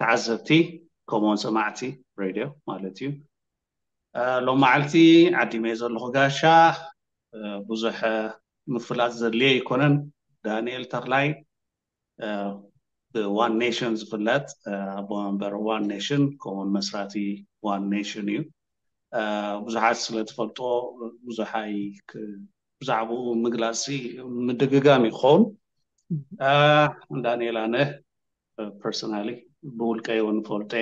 ተዓዘብቲ ከምኡውን ሰማዕቲ ሬድዮ ማለት እዩ። ሎም መዓልቲ ዓዲመ ዘለኹ ጋሻ ብዙሕ ምፍላጥ ዘድልየ ኣይኮነን። ዳንኤል ተኽላይ ብዋን ኔሽን ዝፍለጥ ኣቦ መንበር ዋን ኔሽን ከምኡውን መስራቲ ዋን ኔሽን እዩ። ብዙሓት ስለ ትፈልጦ ብዙሓይ ብዛዕባኡ ምግላፅ ምድግጋም ይኸውን። ዳንኤል ኣነ ፐርሰናሊ ብውልቀይ እውን ፈልጦ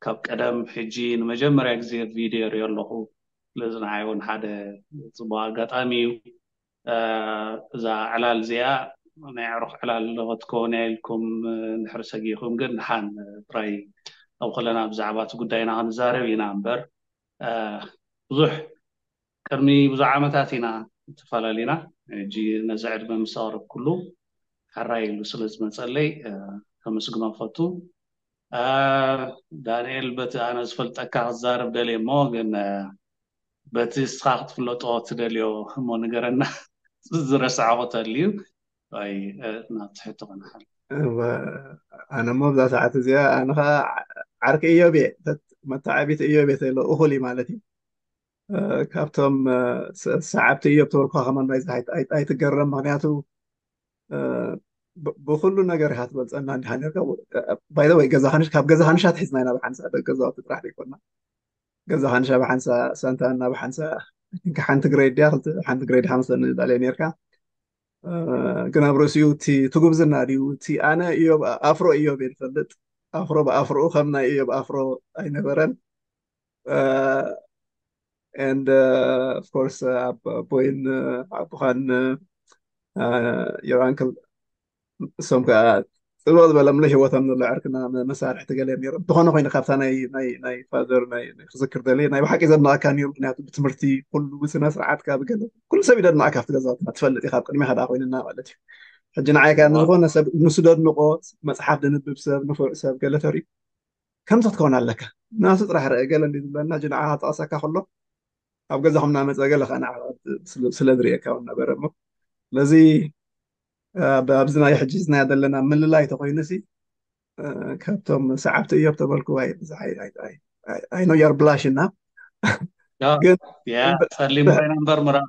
ካብ ቀደም ሕጂ ንመጀመርያ ግዜ ቪድዮ ሪኦ ኣለኹ። ስለዚ ንዓይ እውን ሓደ ፅቡቅ ኣጋጣሚ እዩ። እዛ ዕላል እዚኣ ናይ ዕሩኽ ዕላል ክትከውን እያ ኢልኩም እንድሕር ሰጊእኩም ግን ደሓን ጥራይ ኣብ ከለና ብዛዕባ እቲ ጉዳይና ክንዛረብ ኢና እምበር ብዙሕ ቅድሚ ብዙሕ ዓመታት ኢና ተፈላለና። ሕጂ ነዚ ዕድመ ምስ ኣቕረብኩሉ ሕራይ ኢሉ ስለ ዝመፀለይ ከመስግኖ ፈቱ። ዳንኤል በቲ ኣነ ዝፈልጠካ ክዛረብ ደልየ እሞ ግን በቲ እስኻ ክትፍለጦ ትደልዮ እሞ ንገረና። ዝረሳዕኹ ተልዩ ናብ ትሕቲ ክነሓል። ኣነ እሞ ብዛ ሰዓት እዚኣ ኣነ ከዓ ዓርኪ እዮብ እየ። መተዓቢቲ እዮብ እየ ተሎ እኹል እዩ ማለት እዩ። ካብቶም ሰዓብቲ እዮብ ተበልኳ ከማን ናይዚ ኣይትገረም። ምክንያቱ ብኩሉ ነገር ኢካ ትበልፀና እንዲካ ነርካ። ባይዘወይ ገዛ ከንሽ ካብ ገዛ ከንሻ ትሒዝና ኢና ብሓንሳ ደገ ገዛውቲ ጥራሕ ዘይኮና ገዛ ከንሻ ብሓንሳ ሳንታ እና ብሓንሳ ሓንቲ ግሬድ ድያ ሓንቲ ግሬድ ሓምሰ ንጣልያ ነርካ። ግን ኣብ ርእሲኡ እቲ ትጉብዝና ድዩ እቲ ኣነ እዮብ ኣፍሮ እዮብ እየ ዝፈልጥ። ኣፍሮ ብኣፍሮኡ ከም ናይ እዮብ ኣፍሮ ኣይነበረን። And of course ኣቦይን ኣቦኻን your uncle እሶም ከዓ ፅብቅ ዝበለ ምሉእ ሂወቶም ዘሎ ዕርክና መሳርሕቲ ገለ ነይሮም። ዝኾነ ኮይኑ ካብታ ናይ ናይ ናይ ፋዘር ናይ ክዝክር ደለ ናይ ብሓቂ ዘድንቀካ ነይሩ። ምክንያቱ ብትምህርቲ ኩሉ ብስነ ስርዓት ካብ ገለ ኩሉ ሰብ ይደድንቀካ ኣብቲ ገዛውትና ትፈልጥ ኢካ። ኣብ ቅድሚካ ደኣ ኮይንና ማለት እዩ። ሕጂ ንዓይ ከዓ ንዝኾነ ሰብ ንሱ ደድንቆ መፅሓፍ ደንብብ ሰብ ንፉዕ ሰብ ገለ ተሪኡ ከምዚ ክትከውን ኣለካ ናሱ ጥራሕ ርአ ገለ እንዲ ዝብለና ሕጂ ንዓኻ ጠቐሰካ ከሎ ኣብ ገዛኹም እናመፀ ገለ ከዓ ንዓኻ ስለ ዝርእየካ እውን ነበረ እሞ ስለዚ ኣብዚ ናይ ሕጂ ዝናያ ዘለና ምልላይ ተኮይኑ ሲ ካብቶም ሰዓብቲ እዮም ተበልኩ ኣይ ብዛሓይ ኣይ ኣይ ኣይ ኖ የር ብላሽ እና ግን ያ ጸሊም ኮይና እምበር ምራኻ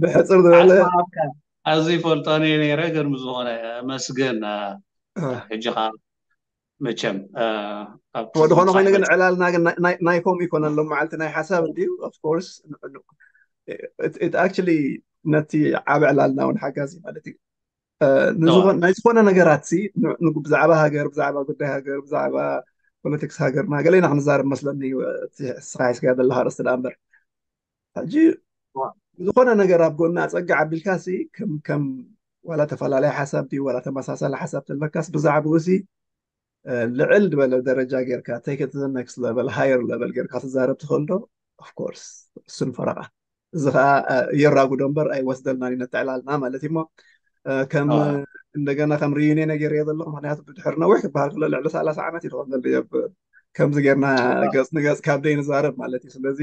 ብሕፅር ዝበለ ኣዚ ፈልጦ ነይረ ግን ብዝኾነ መስገን ሕጂ ከዓ መቸም ወደ ኾነ ኮይኑ ግን ዕላልና ግን ናይ ከምኡ ይኮነ ኣሎ መዓልቲ ናይ ሓሳብ እንድዩ of course actually ነቲ ዓብ ዕላልና እውን ሓጋዚ ማለት እዩ ናይ ዝኾነ ነገራት ሲ ብዛዕባ ሃገር ብዛዕባ ጉዳይ ሃገር ብዛዕባ ፖለቲክስ ሃገርና ገለ ኢና ክንዛረብ መስለኒ ስኻ ሒዝካ ዘለካ ርእስቲ ደኣ እምበር ሕጂ ዝኾነ ነገር ኣብ ጎና ፀጊ ዓቢልካ ሲ ከም ዋላ ተፈላለየ ሓሳብ ድዩ ዋላ ተመሳሳሊ ሓሳብ ተለካስ ብዛዕባኡ ሲ ልዕል ዝበለ ደረጃ ጌርካ take it to the next level higher level ጌርካ ትዛረብ ትኽእል ዶ? Of course እሱን ፈረቓ እዚ ከዓ የራጉዶ እምበር ኣይወስደልናን እዩ ነተዕላልና ማለት እዩ እሞ ከም እንደገና ከም reunion ገይረ ዘለኹ ምክንያቱ ብድሕሪ ነዊሕ ክበሃል ከሎ ልዕሊ ሰላሳ ዓመት ይኸውን ዘሎ ከምዚ ጌርና ገፅ ንገፅ ካብ ደይ ንዛረብ ማለት እዩ ስለዚ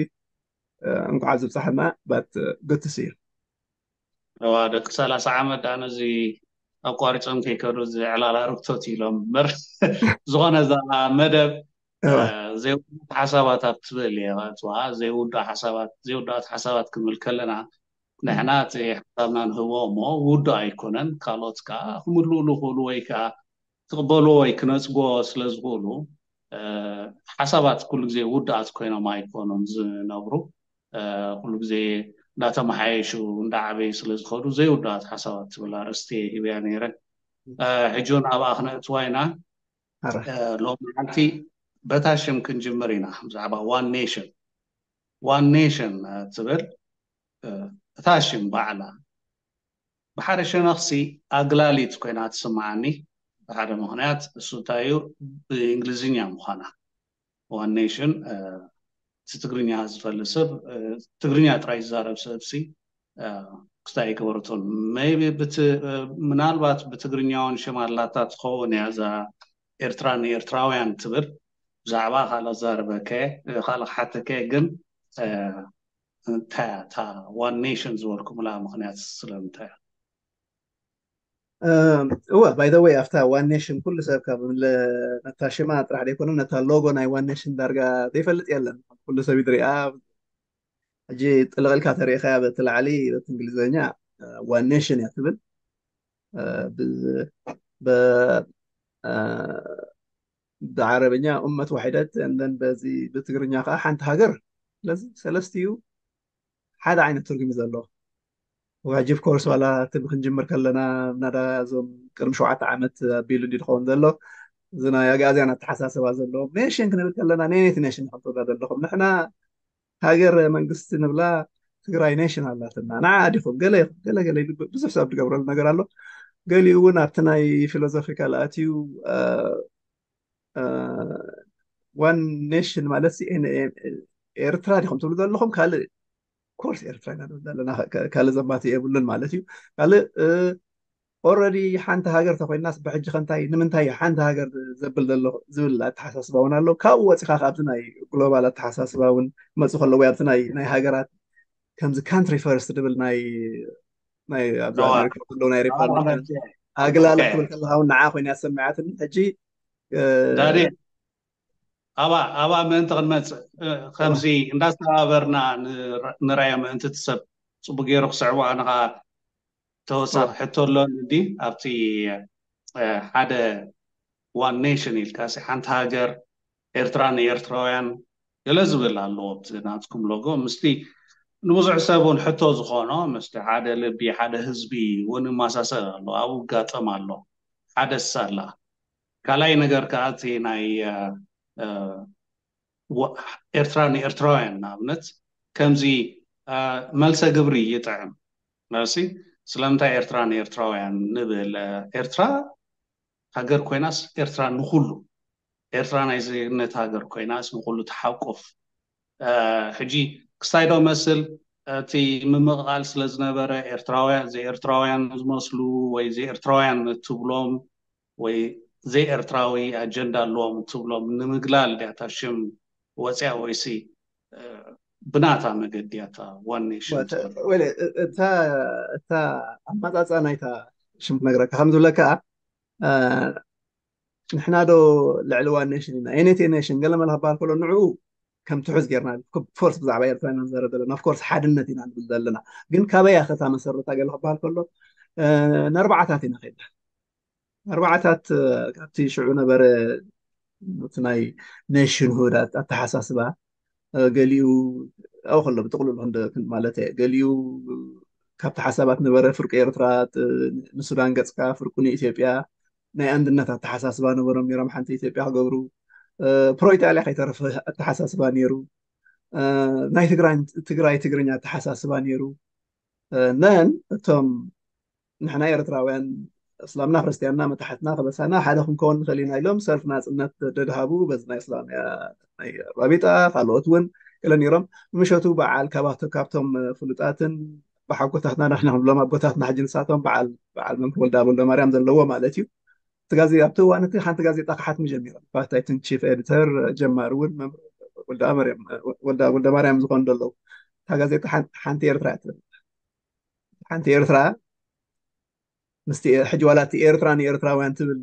እንኳዕ ዝብፃሐና but good to see you እዋ ደቂ ሰላሳ ዓመት ዳኣ ነዚ ኣቋሪፆም ከይከዱ እዚ ዕላል ኣረግቶት ኢሎም እምበር ዝኾነ እዛ መደብ ዘይውዳእ ሓሳባት ኣብ ትብል እየ እዋ ዘይውዳእ ሓሳባት ዘይውዳእት ሓሳባት ክንብል ከለና ንሕና እቲ ሓሳብና ንህቦ እሞ ውዱእ ኣይኮነን ካልኦት ከዓ ክምልእሉ ክእሉ ወይ ከዓ ክቕበልዎ ወይ ክነፅጎ ስለ ዝኽእሉ ሓሳባት ኩሉ ግዜ ውዳእት ኮይኖም ኣይኮኑን ዝነብሩ ኩሉ ግዜ እንዳተመሓየሹ እንዳዓበዩ ስለ ዝኸዱ ዘይውዳእት ሓሳባት ትብል ኣርእስቲ ሂብያ ነይረ ሕጂ እውን ኣብኣ ክነእትዋ ኢና ሎም መዓልቲ በታ ሽም ክንጅምር ኢና ብዛዕባ one nation one nation ትብል እታ ሽም ባዕላ ብሓደ ሸነኽሲ ኣግላሊት ኮይና ትስምዓኒ ብሓደ ምኽንያት እሱ እንታይ እዩ ብእንግሊዝኛ ምዃና one nation እቲ ትግርኛ ዝፈል ሰብ ትግርኛ ጥራይ ዝዛረብ ሰብሲ ክስታይ ኣይገበረቶን maybe ምናልባት ብትግርኛውን ሽም ኣላታ ትኸውን እያ እዛ ኤርትራ ንኤርትራውያን ትብል ብዛዕባ ካልእ ዛረበከ ካልእ ክሓተከ ግን እንታይ እያ እታ one nation ዝበልኩምላ ምኽንያት ስለምንታይ እያ እወ፣ by the way፣ ኣብታ ዋን ኔሽን ኩሉ ሰብ ካብ ነታ ሽማ ጥራሕ ዘይኮነ ነታ ሎጎ ናይ ዋን ኔሽን ዳርጋ ዘይፈልጥ የለን። ኩሉ ሰብ ይድሪኣ። ሕጂ ጥልቕልካ ተሪእኻያ በቲ ላዕሊ በቲ እንግሊዝኛ ዋን ኔሽን እያ ትብል። ብዓረብኛ ኡመት ዋሒደት፣ እንደን በዚ ብትግርኛ ከዓ ሓንቲ ሃገር። ስለዚ ሰለስቲኡ ሓደ ዓይነት ትርጉም እዩ ዘለዎ። ሕጂ ኦፍኮርስ ዋላ እቲ ክንጅምር ከለና ምናዳ እዞም ቅድሚ ሸውዓተ ዓመት ኣቢሉ እንዲ ዝኸውን ዘሎ እዚ ናይ ኣግኣዝያን ኣተሓሳስባ ዘለዎ ኔሽን ክንብል ከለና ኔኔት ኔሽን ከም ትብላ ዘለኹም ንሕና ሃገር መንግስቲ ንብላ ትግራይ ኔሽን ኣላትና ንዓ ዲኹም ገለ ገለ ገለ ብዙሕ ሰብ ዝገብረሉ ነገር ኣሎ። ገሊኡ እውን ኣብቲ ናይ ፊሎዞፊካል ኣትዩ ዋን ኔሽን ማለት ኤርትራ ዲኹም ትብሉ ዘለኹም ካልእ ኮርስ ኤርትራ ኢና ንብል ዘለና ካልእ ዘማት የብሉን ማለት እዩ። ካልእ ኦረዲ ሓንቲ ሃገር ተኮይናስ ብሕጂ ከንታይ ንምንታይ ሓንቲ ሃገር ዘብል ዘሎ ዝብል ኣተሓሳስባ እውን ኣሎ። ካብኡ ወፂካ ካብዚ ናይ ግሎባል ኣተሓሳስባ እውን መፁ ከለዎ ኣብቲ ናይ ሃገራት ከምዚ ካንትሪ ፈርስት ድብል ናይ ናይ ኣብዚ ኣሜሪካ ዘለዉ ናይ ሪፓብሊካን ኣግላለ ክትብል ከለካ እውን ንዓ ኮይና ያሰምዓትኒ ሕጂ ኣባ ምእንቲ ክንመፅእ ከምዚ እንዳስተባበርና ንራያ ምእንቲ ትሰብ ፅቡቅ ገይሩ ክስዕቡ ኣነ ከዓ ተወሳኺ ሕቶ ኣሎኒ እንዲ ኣብቲ ሓደ ዋን ኔሽን ኢልካ ሓንቲ ሃገር ኤርትራ ንኤርትራውያን ገለ ዝብል ኣለዎ ኣብቲ ናትኩም ሎጎ ምስቲ ንብዙሕ ሰብ እውን ሕቶ ዝኾኖ ምስቲ ሓደ ልቢ ሓደ ህዝቢ እውን ይመሳሰል ኣሎ ኣብኡ ይጋጠም ኣሎ ሓደ ሳላ ካልኣይ ነገር ከዓ እቲ ናይ ኤርትራ ንኤርትራውያን ንኣብነት ከምዚ መልሰ ግብሪ ይጥዕም መልሲ ስለምንታይ ኤርትራ ንኤርትራውያን ንብል ኤርትራ ሃገር ኮይናስ ኤርትራ ንኩሉ ኤርትራ ናይ ዜግነት ሃገር ኮይናስ ንኩሉ ትሓቁፍ ሕጂ ክስታይ ዶ መስል እቲ ምምቕቓል ስለ ዝነበረ ኤርትራውያን ዘይኤርትራውያን ዝመስሉ ወይ ዘይኤርትራውያን እትብሎም ወይ ዘይኤርትራዊ ኣጀንዳ ኣለዎም እትብሎም ንምግላል ድያ እታ ሽም ወፅያ ወይሲ ብናታ መገዲ እያ እታ ዋን ኔሽን እታ ኣማፃፃ ናይታ ሽም ክነግረካ ከም ዝብለካ ንሕና ዶ ልዕሊ ዋን ኔሽን ኢና ኤኔት ኔሽን ገለ መለ ክበሃል ከሎ ንዕኡ ከም ትሑዝ ጌርና ፎርስ ብዛዕባ ኤርትራ ኢና ንዛረብ ዘለና ኦፍኮርስ ሓድነት ኢና ንብል ዘለና ግን ካበያ ከታ መሰረታ ገለ ክበሃል ከሎ ንኣርባዓታት ኢና ከይድና ኣርባዓታት ካብቲ ሽዑ ነበረ እቲ ናይ ኔሽንሁድ ኣተሓሳስባ ገሊኡ ኣብኡ ከሎ ብጥቕልሉ ክንደ ማለት እየ ገሊኡ ካብቲ ሓሳባት ነበረ ፍርቂ ኤርትራ ንሱዳን ገፅካ ፍርቁ ንኢትዮጵያ ናይ ኣንድነት ኣተሓሳስባ ነበሮም ነይሮም ሓንቲ ኢትዮጵያ ክገብሩ ፕሮ ኢጣልያ ከይተረፈ ኣተሓሳስባ ነይሩ ናይ ትግራይ ትግራይ ትግርኛ ኣተሓሳስባ ነይሩ ነን እቶም ንሕና ኤርትራውያን እስላምና ክርስትያንና መታሕትና ከበሳና ሓደ ክንከውን ንኽእል ኢና ኢሎም ሰልፍ ናፅነት ደድሃቡ በዚ ናይ እስላምያ ናይ ራቢጣ ካልኦት እውን ገለ ነይሮም ምሸቱ በዓል ካባቶ ካብቶም ፍሉጣትን ብሓጎታትና ንሕና ክንብሎም ኣቦታትና ሕጂ ንሳቶም በዓል በዓል መምህር ወልዳ ወልደ ማርያም ዘለዎ ማለት እዩ እቲ ጋዜ ኣብቲ እዋን እቲ ሓንቲ ጋዜጣ ክሓትሙ ጀሚሮም ፋታይትን ቺፍ ኤዲተር ጀማሪ እውን ወልደ ማርያም ዝኾኑ ዘለዉ እታ ጋዜጣ ሓንቲ ኤርትራ እያ ትብል ሓንቲ ኤርትራ ምስቲ ሕጂ ዋላ እቲ ኤርትራ ንኤርትራውያን ትብል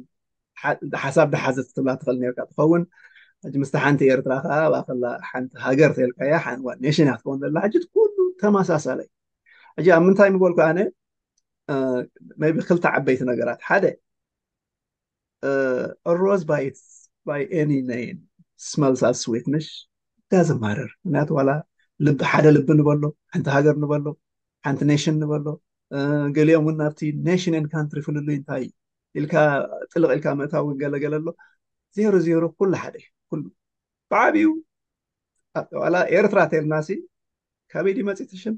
ሓሳብ ድሓዘት ክትብላ ትኽእል ነርካ ትኸውን ሕጂ ምስቲ ሓንቲ ኤርትራ ከዓ ኣብኣ ከላ ሓንቲ ሃገር ተልካያ ሓንዋ ኔሽን እያ ትኸውን ዘላ ሕጂ ኩሉ ተመሳሳላይ ሕጂ ኣብ ምንታይ ምበልኩ ኣነ ቢ ክልተ ዓበይቲ ነገራት ሓደ ሮዝ ባይ ኤኒ ኔም ስመልስ ኣስ ስዊት ምሽ ዳዝን ማተር ምክንያቱ ዋላ ሓደ ልቢ ንበሎ ሓንቲ ሃገር ንበሎ ሓንቲ ኔሽን ንበሎ ገሊኦም እውን ናብቲ ኔሽን ን ካንትሪ ፍልሉይ እንታይ ኢልካ ጥልቕ ኢልካ ምእታው ገለገለ ኣሎ ዜሮ ዜሮ ኩሉ ሓደ ኩሉ ብዓብዩ ዋላ ኤርትራ ተልና ሲ ካበይ ድዩ መፂ እቲ ሽም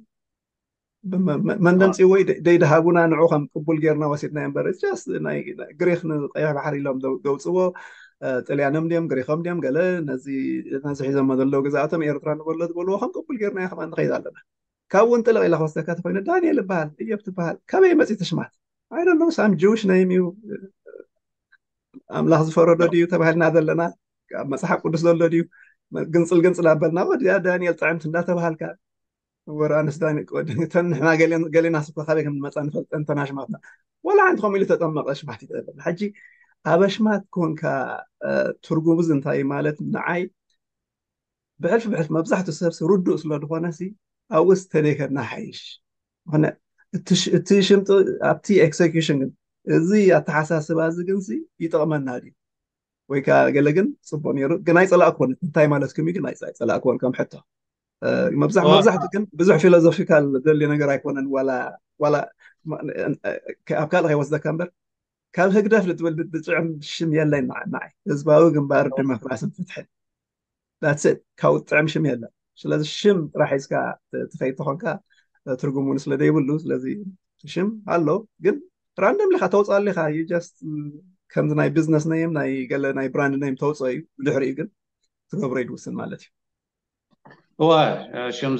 መን ደምፂዎ ደይድሃቡና ንዑ ከም ቅቡል ጌርና ወሲድና እምበር ግሪክ ንቀይሕ ባሕሪ ኢሎም ዘውፅዎ ጥልያኖም ድዮም ግሪኮም ድዮም ገለ ነዚ ሒዞሞ ዘለዉ ግዛኣቶም ኤርትራ ንበሎ ዝበልዎ ከም ቅቡል ጌርና ከማ ንኸይድ ኣለና ካብ እውን ጥልቕ ኢላ ክወስደካ ተኮይነ ዳንኤል ይበሃል እዮብ ትበሃል ካበይ መፂ ትሽማት ኣይደሎ ሳም ጅውሽ ነይም እዩ ኣምላኽ ዝፈረዶ ድዩ ተባሂልና ዘለና ኣብ መፅሓፍ ቅዱስ ዘሎ ድዩ ግንፅል ግንፅል ኣበልና ወዲያ ዳንኤል ጥዕምቲ እንዳተባሃልካ ወረ ኣነስ ዳኒ ቆዲ ተን ንሕና ገሌን ገሌና ስኮ ካበይ ከም ዝመጻ ንፈልጠን ተናሽማትና ወላ ሓንቲ ከምኡ ኢሉ ተጠመቐ ሽማት ይጠበል። ሕጂ ኣብ ኣሽማት ኮንካ ትርጉሙ እንታይ ማለት ንዓይ ብሕልፊ ብሕልፊ መብዛሕትኡ ሰብ ርዱእ ስለ ዝኾነ ሲ ኣብኡ ስተደይ ከድና ሓይሽ። ዝኾነ እቲ ሽምጢ ኣብቲ ኤክሰኪሽን ግን እዚ ኣተሓሳስባ እዚ ግን ሲ ይጠቕመና ድዩ ወይ ከዓ ገለ ግን ፅቡቅ ነይሩ ግን ኣይፀላእኩን እንታይ ማለት ክም ግን ኣይፀላእኩን ከም ሕቶ መብዛሕ መብዛሕትኡ ግን ብዙሕ ፊሎዞፊካል ዘድልዮ ነገር ኣይኮነን ዋላ ዋላ ኣብ ካልእ ከይወስደካ እምበር ካብ ህግደፍ ልትብል ብጥዕም ሽም የለይ ንዓይ ህዝባዊ ግንባር ዲሞክራስን ፍትሕን that's it ካብ ጥዕም ሽም የለን ስለዚ ሽም ጥራሕ ሒዝካ ትኸይድ ተኾንካ ትርጉም እውን ስለ ዘይብሉ ስለዚ ሽም ኣሎ ግን ራንደም ሊካ ተውፅኣሉ ኢካ you just ከምዚ ናይ ቢዝነስ ነይም ናይ ገለ ናይ ብራንድ ነይም ተውፅኦ እዩ ብድሕሪኡ ግን ትገብሮ እዩ ዝውስን ማለት እዩ እዋ ሽም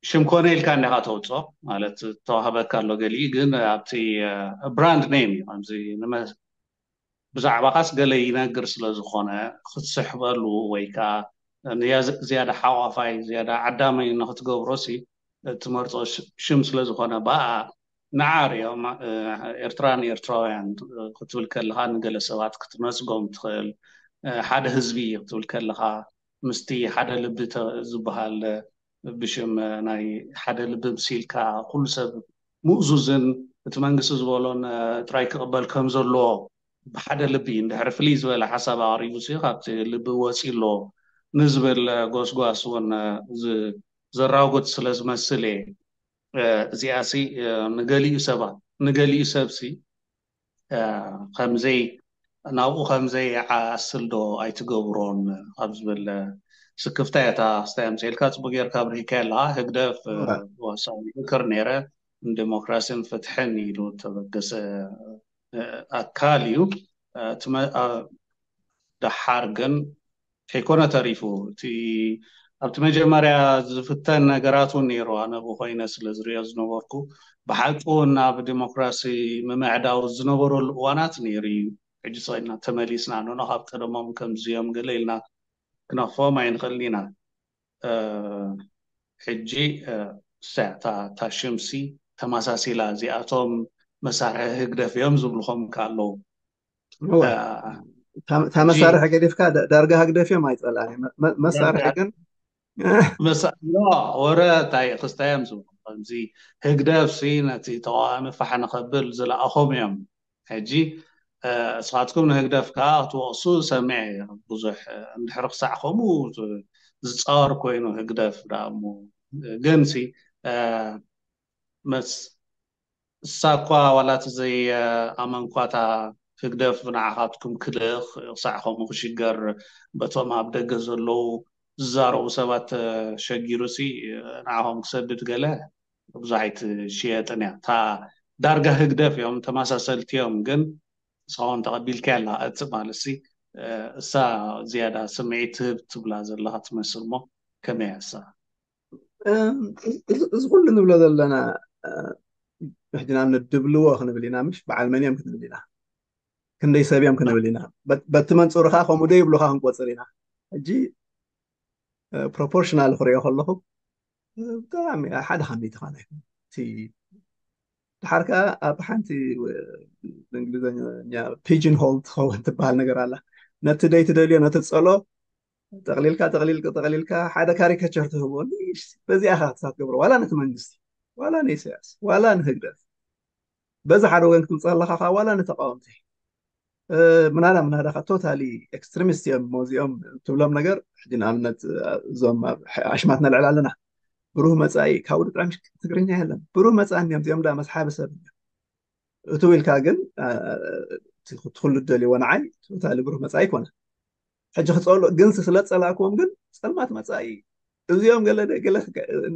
ሽም ኮነ ኢልካ እንዲኻ ተውፅኦ ማለት ተዋህበካ ኣሎ ገሊኡ ግን ኣብቲ ብራንድ ኔም እዩ ከምዚ ብዛዕባኻስ ገለ ይነግር ስለ ዝኾነ ክትስሕበሉ ወይ ከዓ ዝያዳ ሓቋፋይ ዝያዳ ዓዳማይ ንክትገብሮ ሲ ትመርፆ ሽም ስለ ዝኾነ ብኣ ንዓር እዮም ኤርትራን ኤርትራውያን ክትብል ከለካ ንገለ ሰባት ክትነፅጎም ትኽእል ሓደ ህዝቢ ክትብል ከለካ ምስቲ ሓደ ልቢ ዝበሃል ብሽም ናይ ሓደ ልቢ ምሲልካ ኩሉ ሰብ ምእዙዝን እቲ መንግስቲ ዝበሎን ጥራይ ክቕበል ከም ዘለዎ ብሓደ ልቢ እንድሕር ፍልይ ዝበለ ሓሳብ ኣቕሪቡ ሲ ካብቲ ልቢ ወፂ ኣሎ ንዝብል ጎስጓስ እውን ዘራጉት ስለ ዝመስል እየ እዚኣ ሲ ንገሊኡ ሰባት ንገሊኡ ሰብ ሲ ከምዘይ ናብኡ ከምዘይ ዓስል ዶ ኣይትገብሮን ካብ ዝብል ስክፍታ እያ እታ ክስታይ ኣምፅኤልካ ፅቡቅ ጌርካ ብሪካ ኣለካ ህግደፍ ዋሳዊ ምክር ነይረ ንዴሞክራሲን ፍትሕን ኢሉ ተበገሰ ኣካል እዩ ደሓር ግን ከይኮነ ተሪፉ እቲ ኣብቲ መጀመርያ ዝፍተን ነገራት እውን ነይሩ ኣነ ብኮይነ ስለ ዝሪኦ ዝነበርኩ ብሓቂ እውን ናብ ዲሞክራሲ ምምዕዳው ዝነበረሉ እዋናት ነይሩ እዩ ሕጂ ሰኢልና ተመሊስና ንኖ ካብ ቀደሞም ከምዝዮም ገለ ኢልና ክነኽፎም ኣይንኽእልን ኢና ሕጂ እታ ሽምሲ ተመሳሲላ እዚኣቶም መሳርሒ ህግደፍ እዮም ዝብልኹም ከኣለዉ እታ መሳርሒ ገዲፍካ ዳርጋ ህግደፍ እዮም ኣይፀላእን መሳርሒ ግን ወረ እንታይ ክስታይ እዮም ዝብሉ ከምዚ ህግደፍ ሲ ነቲ ተቃዋሚ ፋሕ ንኸብል ዝለኣኾም እዮም ሕጂ እስኻትኩም ንህግደፍ ከዓ ክትወቅሱ ሰሚዐ ብዙሕ እንድሕር ክሳዕ ከምኡ ዝፃወር ኮይኑ ህግደፍ ዳሞ ግን ሲ መስ እሳ እኳ ዋላ እቲ ዘይኣመንኳታ ህግደፍ ንዓኻትኩም ክልእኽ ክሳዕ ከምኡ ክሽገር በቶም ኣብ ደገ ዘለዉ ዝዛረቡ ሰባት ተሸጊሩ ሲ ንዓኹም ክሰድድ ገለ ብዙሕ ኣይትሽየጥን እያ እታ ዳርጋ ህግደፍ እዮም ተመሳሰልቲ እዮም ግን ንስኻውን ተቐቢልካ ኣላ እቲ ማለት ሲ እሳ ዝያዳ ስምዒት ትህብ ትብላ ዘለካ ትመስል እሞ ከመይ እያ እሳ እዚ ኩሉ ንብሎ ዘለና ሕጂ ንኣብነት ድብልዎ ክንብል ኢና ምሽ በዓል መን እዮም ክንብል ኢና ክንደይ ሰብ እዮም ክንብል ኢና በቲ መንፅሩ ከዓ ከምኡ ዶ ይብሉካ ክንቆፅር ኢና ሕጂ ፕሮፖርሽናል ክሪኦ ከለኹ ብጣዕሚ ሓደ ካብ ሚእቲ ኻና ይኹን እቲ ድሓር ከዓ ኣብ ሓንቲ ብእንግሊዝኛ ፒጅን ሆል ትኸውን ትበሃል ነገር ኣላ ነቲ ደይ ትደልዮ ነቲ ፀሎ ጠቕሊልካ ጠቕሊልካ ጠቕሊልካ ሓደ ካሪከቸር ትህቦ በዚኣ ካ ክትሳት ገብሮ ዋላ ነቲ መንግስቲ ዋላ ንኢሳያስ ዋላ ንህግደፍ በዚ ሓደ ወገን ክትምፅእ ኣለካ ከዓ ዋላ ንተቃወምቲ ምናዳ ምናዳ ካ ቶታሊ ኤክስትሪሚስት እዮም መዚኦም ትብሎም ነገር ሕጂ ንኣብነት እዞም ኣሽማት ነልዕል ኣለና ብሩህ መፃኢ ካብኡ ጥዕም ትግርኛ የለን ብሩህ መፃኢ እዮም እዚኦም ዳ መስሓቢ ሰብ እዮም እትው ኢልካ ግን ትኩሉ ደልዎ ንዓይ ቶታሊ ብሩህ መፃኢ ኣይኮነ ሕጂ ክፀልኦ ግን ስለ ፀላእክዎም ግን ፀልማት መፃኢ እዚኦም ገለ ገለ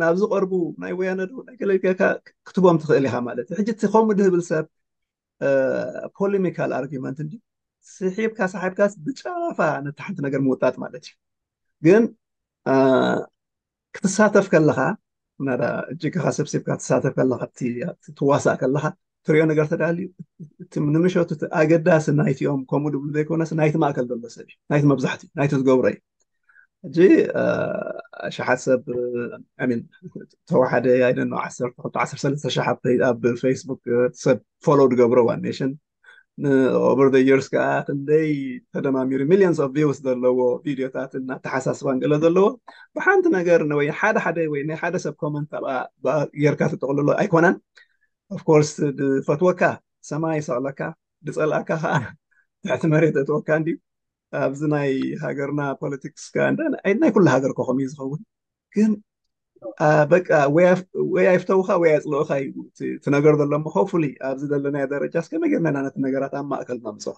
ናብ ዝቀርቡ ናይ ወያነ ዶ ናይ ገለ ጌርካ ክትቦም ትኽእል ኢኻ ማለት እዩ ሕጂ እቲ ከምኡ ድህብል ሰብ ፖሊሚካል ኣርጊመንት እንዲ ስሒብካ ሳሒብካስ ብጫፋ ነቲ ሓንቲ ነገር ምውጣጥ ማለት እዩ ግን ክትሳተፍ ከለኻ እጅግኻ ሰብሲብካ ትሳተፍ ከለኻ ትዋሳእ ከለኻ ትሪኦ ነገር ተዳልዩ እቲ ንምሸቱ ኣገዳሲ ናይቲኦም ከምኡ ድብሉ ዘይኮነስ ናይቲ ማእከል ዘሎ ሰብ እዩ ናይቲ መብዛሕትኡ ናይቲ ዝገብሮ እዩ ሕጂ ኣሽሓት ሰብ ሚን ተወሓደ ኣይደኖ ዓሰርተ ክልተ ዓሰርተ ሰለስተ ሽሕ ኣብ Facebook ሰብ ፎሎው ዝገብሮ ዋን ኔሽን over the years ከዓ ክንደይ ተደማሚሩ millions of views ዘለዎ ቪዲዮታት እና ኣተሓሳስባን ገለ ዘለዎ ብሓንቲ ነገር ወይ ሓደ ሓደ ወይ ናይ ሓደ ሰብ ኮመንት ኣብኣ ጌርካ ትጠቕልሎ ኣይኮነን። Of course ዝፈትወካ ሰማይ ይሰቕለካ፣ ዝፀልኣካ ከዓ ትሕቲ መሬት እትወካ እንዲዩ። ኣብዚ ናይ ሃገርና ፖለቲክስ ናይ ኩሉ ሃገር ከኸም እዩ ዝኸውን። ግን በቃ ወይ ኣይፍተውካ ወይ ኣይፅልኡካ እዩ እቲ ነገር ዘሎ። Hopefully ኣብዚ ዘለናዮ ደረጃ እስከ መጌርና ኢና ነቲ ነገራት ኣብ ማእከል ነምፅኦ።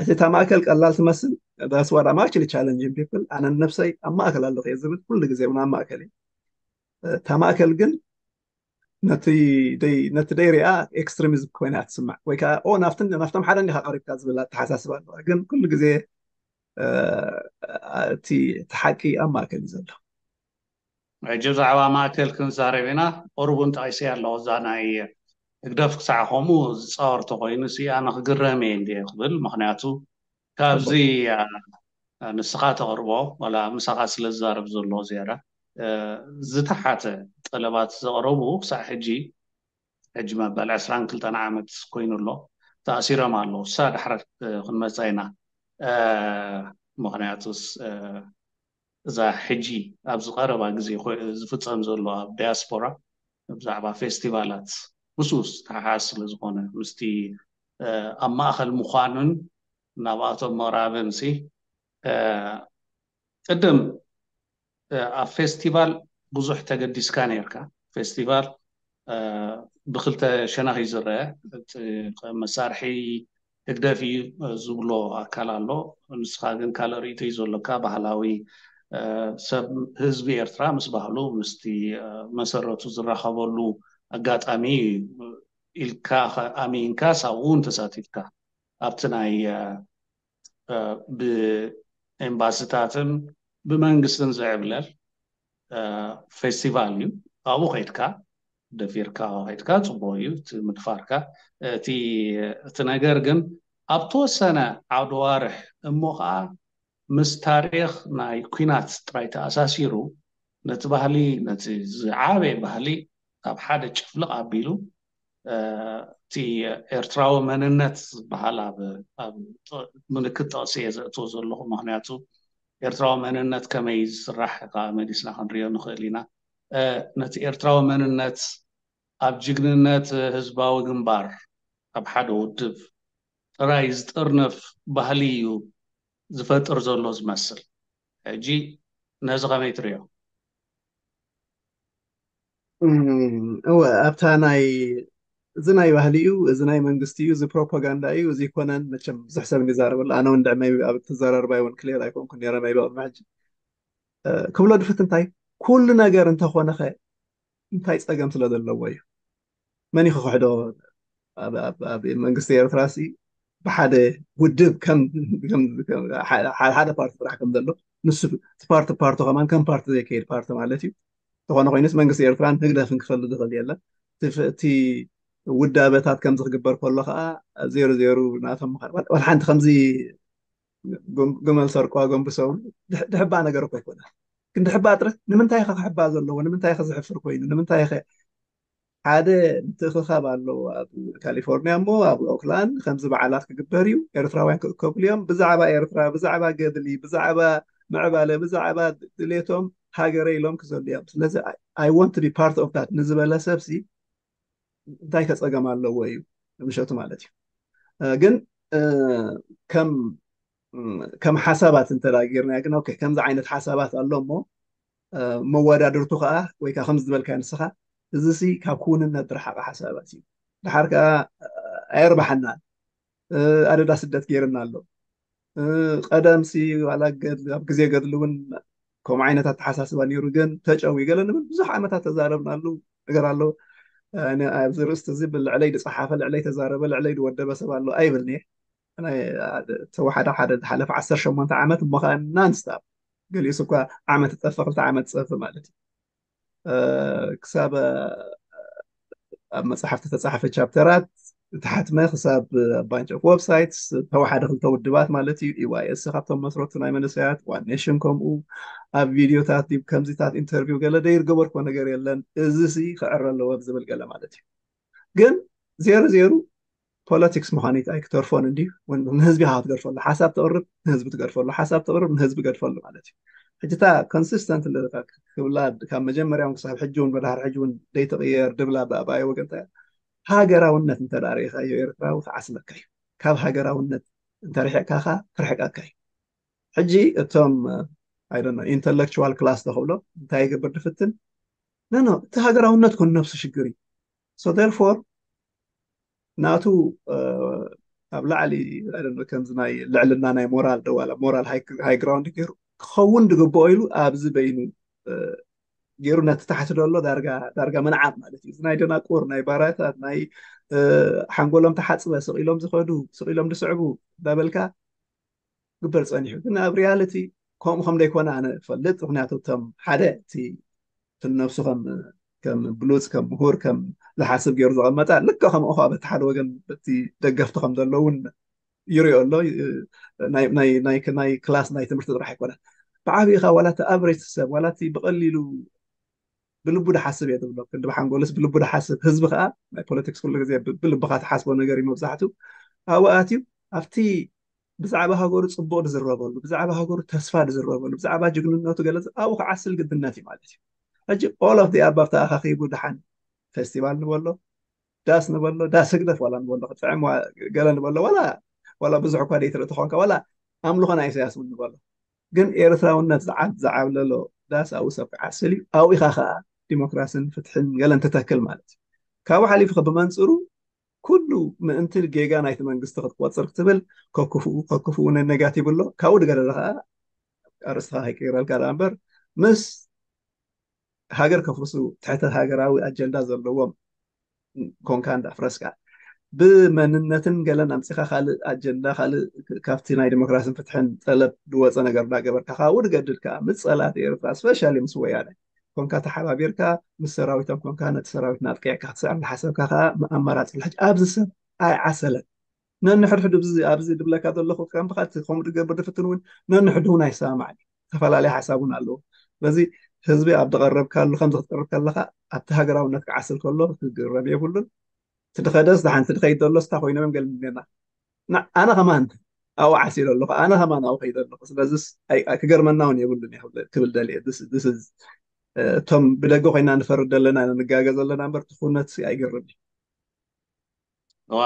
እቲ እታ ማእከል ቀላል ትመስል። That's what I'm actually challenging people። ኣነ ነብሰይ ኣብ ማእከል ኣለኹ እየ ዝብል ኩሉ ግዜ እውን ኣብ ማእከል እዩ። እታ ማእከል ግን ነቲ ደይ ነቲ ደይ ሪኣ ኤክስትሪሚዝም ኮይና ትስማዕ ወይ ከዓ ኦ ናፍትን ናፍቶም ሓደ እንዲኻ ቀሪብካ ዝብል ኣተሓሳስባ ኣለዋ። ግን ኩሉ ግዜ እቲ እቲ ሓቂ ኣብ ማእከል እዩ ዘሎ። ሕጂ ብዛዕባ ማእከል ክንዛረብ ኢና። ቁሩብ እውን ጠቒሰ ኣለኹ እዛ ናይ ህግደፍ ክሳዕ ከምኡ ዝፃወር ተኮይኑ ሲ ኣነ ክግረም እየ እንደ ክብል። ምክንያቱ ካብዚ ንስኻ ተቕርቦ ዋላ ምሳኻ ስለ ዝዛረብ ዘሎ ዝያዳ ዝተሓተ ጠለባት ዘቕረቡ ክሳዕ ሕጂ ሕጂ መበል ዕስራን ክልተን ዓመት ኮይኑ ኣሎ። ተኣሲሮም ኣለዉ። እሳ ዳሕረት ክንመፃ ኢና። ምክንያቱስ እዛ ሕጂ ኣብዚ ቀረባ ግዜ ዝፍፀም ዘሎ ኣብ ዲያስፖራ ብዛዕባ ፌስቲቫላት ምስኡ ዝተሓሓዝ ስለ ዝኾነ ምስቲ ኣብ ማእኸል ምዃንን ናብኣቶም ምቕራብን ሲ ቅድም ኣብ ፌስቲቫል ብዙሕ ተገዲስካ ነርካ። ፌስቲቫል ብክልተ ሸነኽ እዩ ዝረአ። መሳርሒ ህግደፍ እዩ ዝብሎ ኣካል ኣሎ። ንስኻ ግን ካልእ ርእይቶ እዩ ዘሎካ። ባህላዊ ሰብ ህዝቢ ኤርትራ ምስ ባህሉ ምስቲ መሰረቱ ዝራኸበሉ ኣጋጣሚ ኢልካ ኣሚንካ ሳብኡ እውን ተሳቲፍካ ኣብቲ ናይ ብኤምባስታትን ብመንግስትን ዝዕብለል ፌስቲቫል እዩ። ኣብኡ ከይድካ ደፊርካ ከይድካ ፅቡቅ እዩ እቲ ምድፋርካ። እቲ እቲ ነገር ግን ኣብ ተወሰነ ዓውደ ዋርሕ እሞ ከዓ ምስ ታሪክ ናይ ኩናት ጥራይ ተኣሳሲሩ ነቲ ባህሊ ነቲ ዝዓበየ ባህሊ ኣብ ሓደ ጭፍልቕ ኣቢሉ እቲ ኤርትራዊ መንነት ዝበሃል ኣብ ምልክት ጠቕሲ እየ ዘእትዎ ዘለኹ። ምክንያቱ ኤርትራዊ መንነት ከመይ ዝስራሕ ከዓ መሊስና ክንሪኦ ንኽእል ኢና። ነቲ ኤርትራዊ መንነት ኣብ ጅግንነት ህዝባዊ ግንባር ኣብ ሓደ ውድብ ጥራይ ዝጥርነፍ ባህሊ እዩ ዝፈጥር ዘሎ ዝመስል። ሕጂ ነዚ ከመይ ትሪኦ? እወ ኣብታ ናይ እዚ ናይ ባህሊ እዩ፣ እዚ ናይ መንግስቲ እዩ፣ እዚ ፕሮፓጋንዳ እዩ፣ እዚ ይኮነን። መቸም ብዙሕ ሰብ ይዛረበሉ። ኣነ እውን ድዕመይ ኣብ ተዘራርባይ እውን ክሊር ኣይኮንኩ ነረ ናይ ብቕድሚ ሕጂ ክብሎ ድፍት እንታይ ኩሉ ነገር እንተኾነኸ እንታይ ፀገም ስለ ዘለዎ እዩ? መን እዩ ክኽሕዶ? ኣብ መንግስቲ ኤርትራ ሲ ብሓደ ውድብ ከም ሓደ ፓርቲ ጥራሕ ከም ዘሎ ንሱ ፓርቲ ፓርቲ ከማን ከም ፓርቲ ዘይከይድ ፓርቲ ማለት እዩ። ዝኾነ ኮይኑስ መንግስቲ ኤርትራን ህግደፍን ክፈልጥ ዝኽእል የለን። እቲ ውዳበታት ከምዚ ክግበር ከሎ ከዓ ዜሩ ዜሩ ናቶም ምዃን ወላ ሓንቲ ከምዚ ግመል ሰርቋ ጎንብሰው ድሕባ ነገር እኮ ይኮነ። ግን ድሕባ ጥረ ንምንታይ ከ ክሕባ ዘለዎ? ንምንታይ ከ ዝሕፍር ኮይኑ? ንምንታይ ከ ሓደ ምትእኽኻብ ኣለዎ ኣብ ካሊፎርኒያ እሞ ኣብ ኦክላንድ ከምዚ በዓላት ክግበር እዩ። ኤርትራውያን ክእከብሉ እዮም። ብዛዕባ ኤርትራ፣ ብዛዕባ ገድሊ፣ ብዛዕባ ምዕባለ፣ ብዛዕባ ድሌቶም ሃገረ ኢሎም ክዘሉ እዮም። ስለዚ I want to be part of that ንዝበለ ሰብሲ እንታይ ከፀገም ኣለዎ እዩ ምሸቱ ማለት እዩ። ግን ከም ከም ሓሳባት እንተዳ ጌርናዮ ግን ኦኬ ከምዚ ዓይነት ሓሳባት ኣሎ እሞ መወዳድርቱ ከዓ ወይ ከዓ ከምዚ ዝበልካዮ ንስኻ እዚ ሲ ካብ ክውንነት ዝረሓቐ ሓሳባት እዩ። ድሓር ከዓ ኣየርባሓናን ኣደዳ ስደት ገይርና ኣሎ። ቀደም ሲ ዋላ ኣብ ግዜ ገድሊ እውን ከምኡ ዓይነት ኣተሓሳስባ ነይሩ ግን ተጨዊ ገለ ንብል ብዙሕ ዓመታት ተዛረብናሉ ነገር ኣሎ። ኣብዚ ርእስቲ እዚ ልዕለይ ዝፀሓፈ ልዕለይ ተዛረበ ልዕለይ ዝወደበ ሰብ ኣሎ ኣይብልኒ። ተወሓደ ሓደ ዝሓለፈ ዓሰርተ ሸሞንተ ዓመት እሞ ከዓ ናንስታፕ ገሊኡስ እኳ ዓመት ዝፀፊ ክልተ ዓመት ዝፀፊ ማለት እዩ። ክሳብ ኣብ መፅሓፍ ዝተፃሕፈ ቻፕተራት ዝተሓትመ ክሳብ ባንች ኦፍ ዌብሳይትስ ተወሓደ ክልተ ውድባት ማለት እዩ። ኢዋይኤስ ካብቶም መስረቱ ናይ መንእሰያት ዋን ኔሽን ከምኡ ኣብ ቪድዮታት ድዩ ከምዚታት ኢንተርቪው ገለ ደይርገበርኮ ነገር የለን፣ እዚ ሲ ክዕረ ኣለዎ ብዝብል ገለ ማለት እዩ። ግን ዜሮ ዜሩ ፖለቲክስ ምዃኑ ኣይክተርፎን እንዲ ንህዝቢ ሃ ትገድፈሉ ሓሳብ ተቕርብ ንህዝቢ ትገድፈሉ ሓሳብ ተቕርብ ንህዝቢ ገድፈሉ ማለት እዩ። ሕጂ እታ ኮንሲስተንት ክብላ ካብ መጀመርያውን ክሳብ ሕጂ እውን መድሃር ሕጂ እውን ደይትቕየር ድብላ ብኣባይ ወገንታ ሃገራውነት እንተ ርኢኻዮ ኤርትራዊ ክዓስለካ እዩ። ካብ ሃገራውነት እንተ ርሕቅካ ክርሕቀካ እዩ። ሕጂ እቶም ኢንተሌክቹዋል ክላስ ተኽብሎ እንታይ ይገብር ድፍትን ኖ እቲ ሃገራውነት ኮን ነብሱ ሽግር እዩ። So therefore ናቱ ኣብ ላዕሊ ከምዚ ናይ ልዕልና ናይ ሞራል ደዋላ ሞራል ሃይ ግራውንድ ገይሩ ክኸውን ዝግብኦ ኢሉ ኣብዚ በይኑ ገይሩ ነቲ ታሕቲ ደሎ ዳርጋ ምንዓቕ ማለት እዩ። እዚ ናይ ደናቁር ናይ ባራታት ናይ ሓንጎሎም ተሓፅበ ስቕ ኢሎም ዝኸዱ ስቕ ኢሎም ዝስዕቡ እንዳበልካ ግበር ፀኒሑ። ግን ኣብ ሪያሊቲ ከምኡ ከም ዘይኮነ ኣነ እፈልጥ። ምክንያቱ እቶም ሓደ እቲ ነብሱ ከም ብሉፅ ከም ምሁር ከም ዝሓስብ ገይሩ ዘቐመጠ ልክዕ ከምኡ ከዓ በቲ ሓደ ወገን በቲ ደገፍቲ ከም ዘለውን ይሪኦ ኣሎ። ናይ ክላስ ናይ ትምህርቲ ጥራሕ ኣይኮነን። ብዓብኻ ዋላ እቲ ኣቨሬጅ ሰብ ዋላ እቲ ብቐሊሉ ብልቡ ድሓስብ እየ ትብሎ ክንዲ ብሓንጎልስ ብልቡ ድሓስብ ህዝቢ ከዓ ናይ ፖለቲክስ ኩሉ ግዜ ብልብካ ትሓስቦ ነገር እዩ መብዛሕትኡ ኣብኡ ኣትዩ ኣብቲ ብዛዕባ ሃገሩ ፅቡቕ ዝዝረበሉ ብዛዕባ ሃገሩ ተስፋ ዝዝረበሉ ብዛዕባ ጅግንነቱ ገለ ኣብኡ ክዓስል ግድነት እዩ ማለት እዩ። ሕጂ all of the above ተኣኻኺቡ ድሓን ፌስቲቫል ንበሎ ዳስ ንበሎ ዳስ ህግደፍ ዋላ ንበሎ ክጥዕም ገለ ንበሎ ዋላ ዋላ ብዙሕ እኳ ደይትርኢ ተኾንካ ዋላ ኣምልኾ ናይ ኢሳያስ እውን ንበሎ ግን ኤርትራውነት ዝዓብ ዝዓብለሎ ዳስ ኣብኡ ሰብ ክዓስል እዩ። ኣብኡ ኢኻ ከዓ ዲሞክራስን ፍትሕን ገለን ትተክል ማለት እዩ። ካብኡ ሓሊፉ ብመንፅሩ ኩሉ ምእንቲ ጌጋ ናይቲ መንግስቲ ክትቆፅር ክትብል ከክፍኡ ከክፍኡ ነነጋቲቭ ኣሎ። ካብኡ ድገደለ ከዓ ኣርእስትኻ ከይቀይረልካ ደኣ እምበር ምስ ሃገር ከፍርሱ ትሕተ ሃገራዊ ኣጀንዳ ዘለዎም ኮንካ እንዳፍረስካ ብመንነትን ገለን ኣምፂኻ ካልእ ኣጀንዳ ካልእ ካብቲ ናይ ዲሞክራስን ፍትሕን ጠለብ ዝወፀ ነገር እንዳገበርካ ካብኡ ድገድድ ከዓ ምስ ፀላት ኤርትራ ስፔሻሊ ምስ ወያነ ኮንካ ተሓባቢርካ ምስ ሰራዊቶም ኮንካ ነቲ ሰራዊት ናጥቂዕካ ክትስዕር እንዳሓሰብካ ከዓ ኣማራፂ ኣሎ። ሕጂ ኣብዚ ሰብ ኣይዓሰለን ነንሕድሕዱ ኣብዚ ድብለካ ዘለኹ ከም ብኻቲ ከምኡ ድገብር ድፍትን እውን ነንሕዱ እውን ኣይሰማማዕን እዩ። ዝተፈላለዩ ሓሳብ እውን ኣለዎ። ስለዚ ህዝቢ ኣብ ዝቐረብካሉ ከምዚ ክትቀርብ ከለካ ኣብቲ ሃገራውነት ክዓስል ከሎ ክግረም የብሉን። እቲ ድኸደስ ድሓንቲ ድኸይድ ዘሎ ስታ ኮይኖም እዮም ገለ ና ኣነ ከማን ኣብኡ ዓሲለ ኣለኹ ኣነ ከማን ኣብኡ ከይደ ኣለኹ። ስለዚስ ክገርመና እውን የብሉን ክብል ደልየ እቶም ብደገ ኮይና ንፈርድ ዘለና ንጋገ ዘለና እምበር ትኹነት ኣይገርም እዩ። እዋ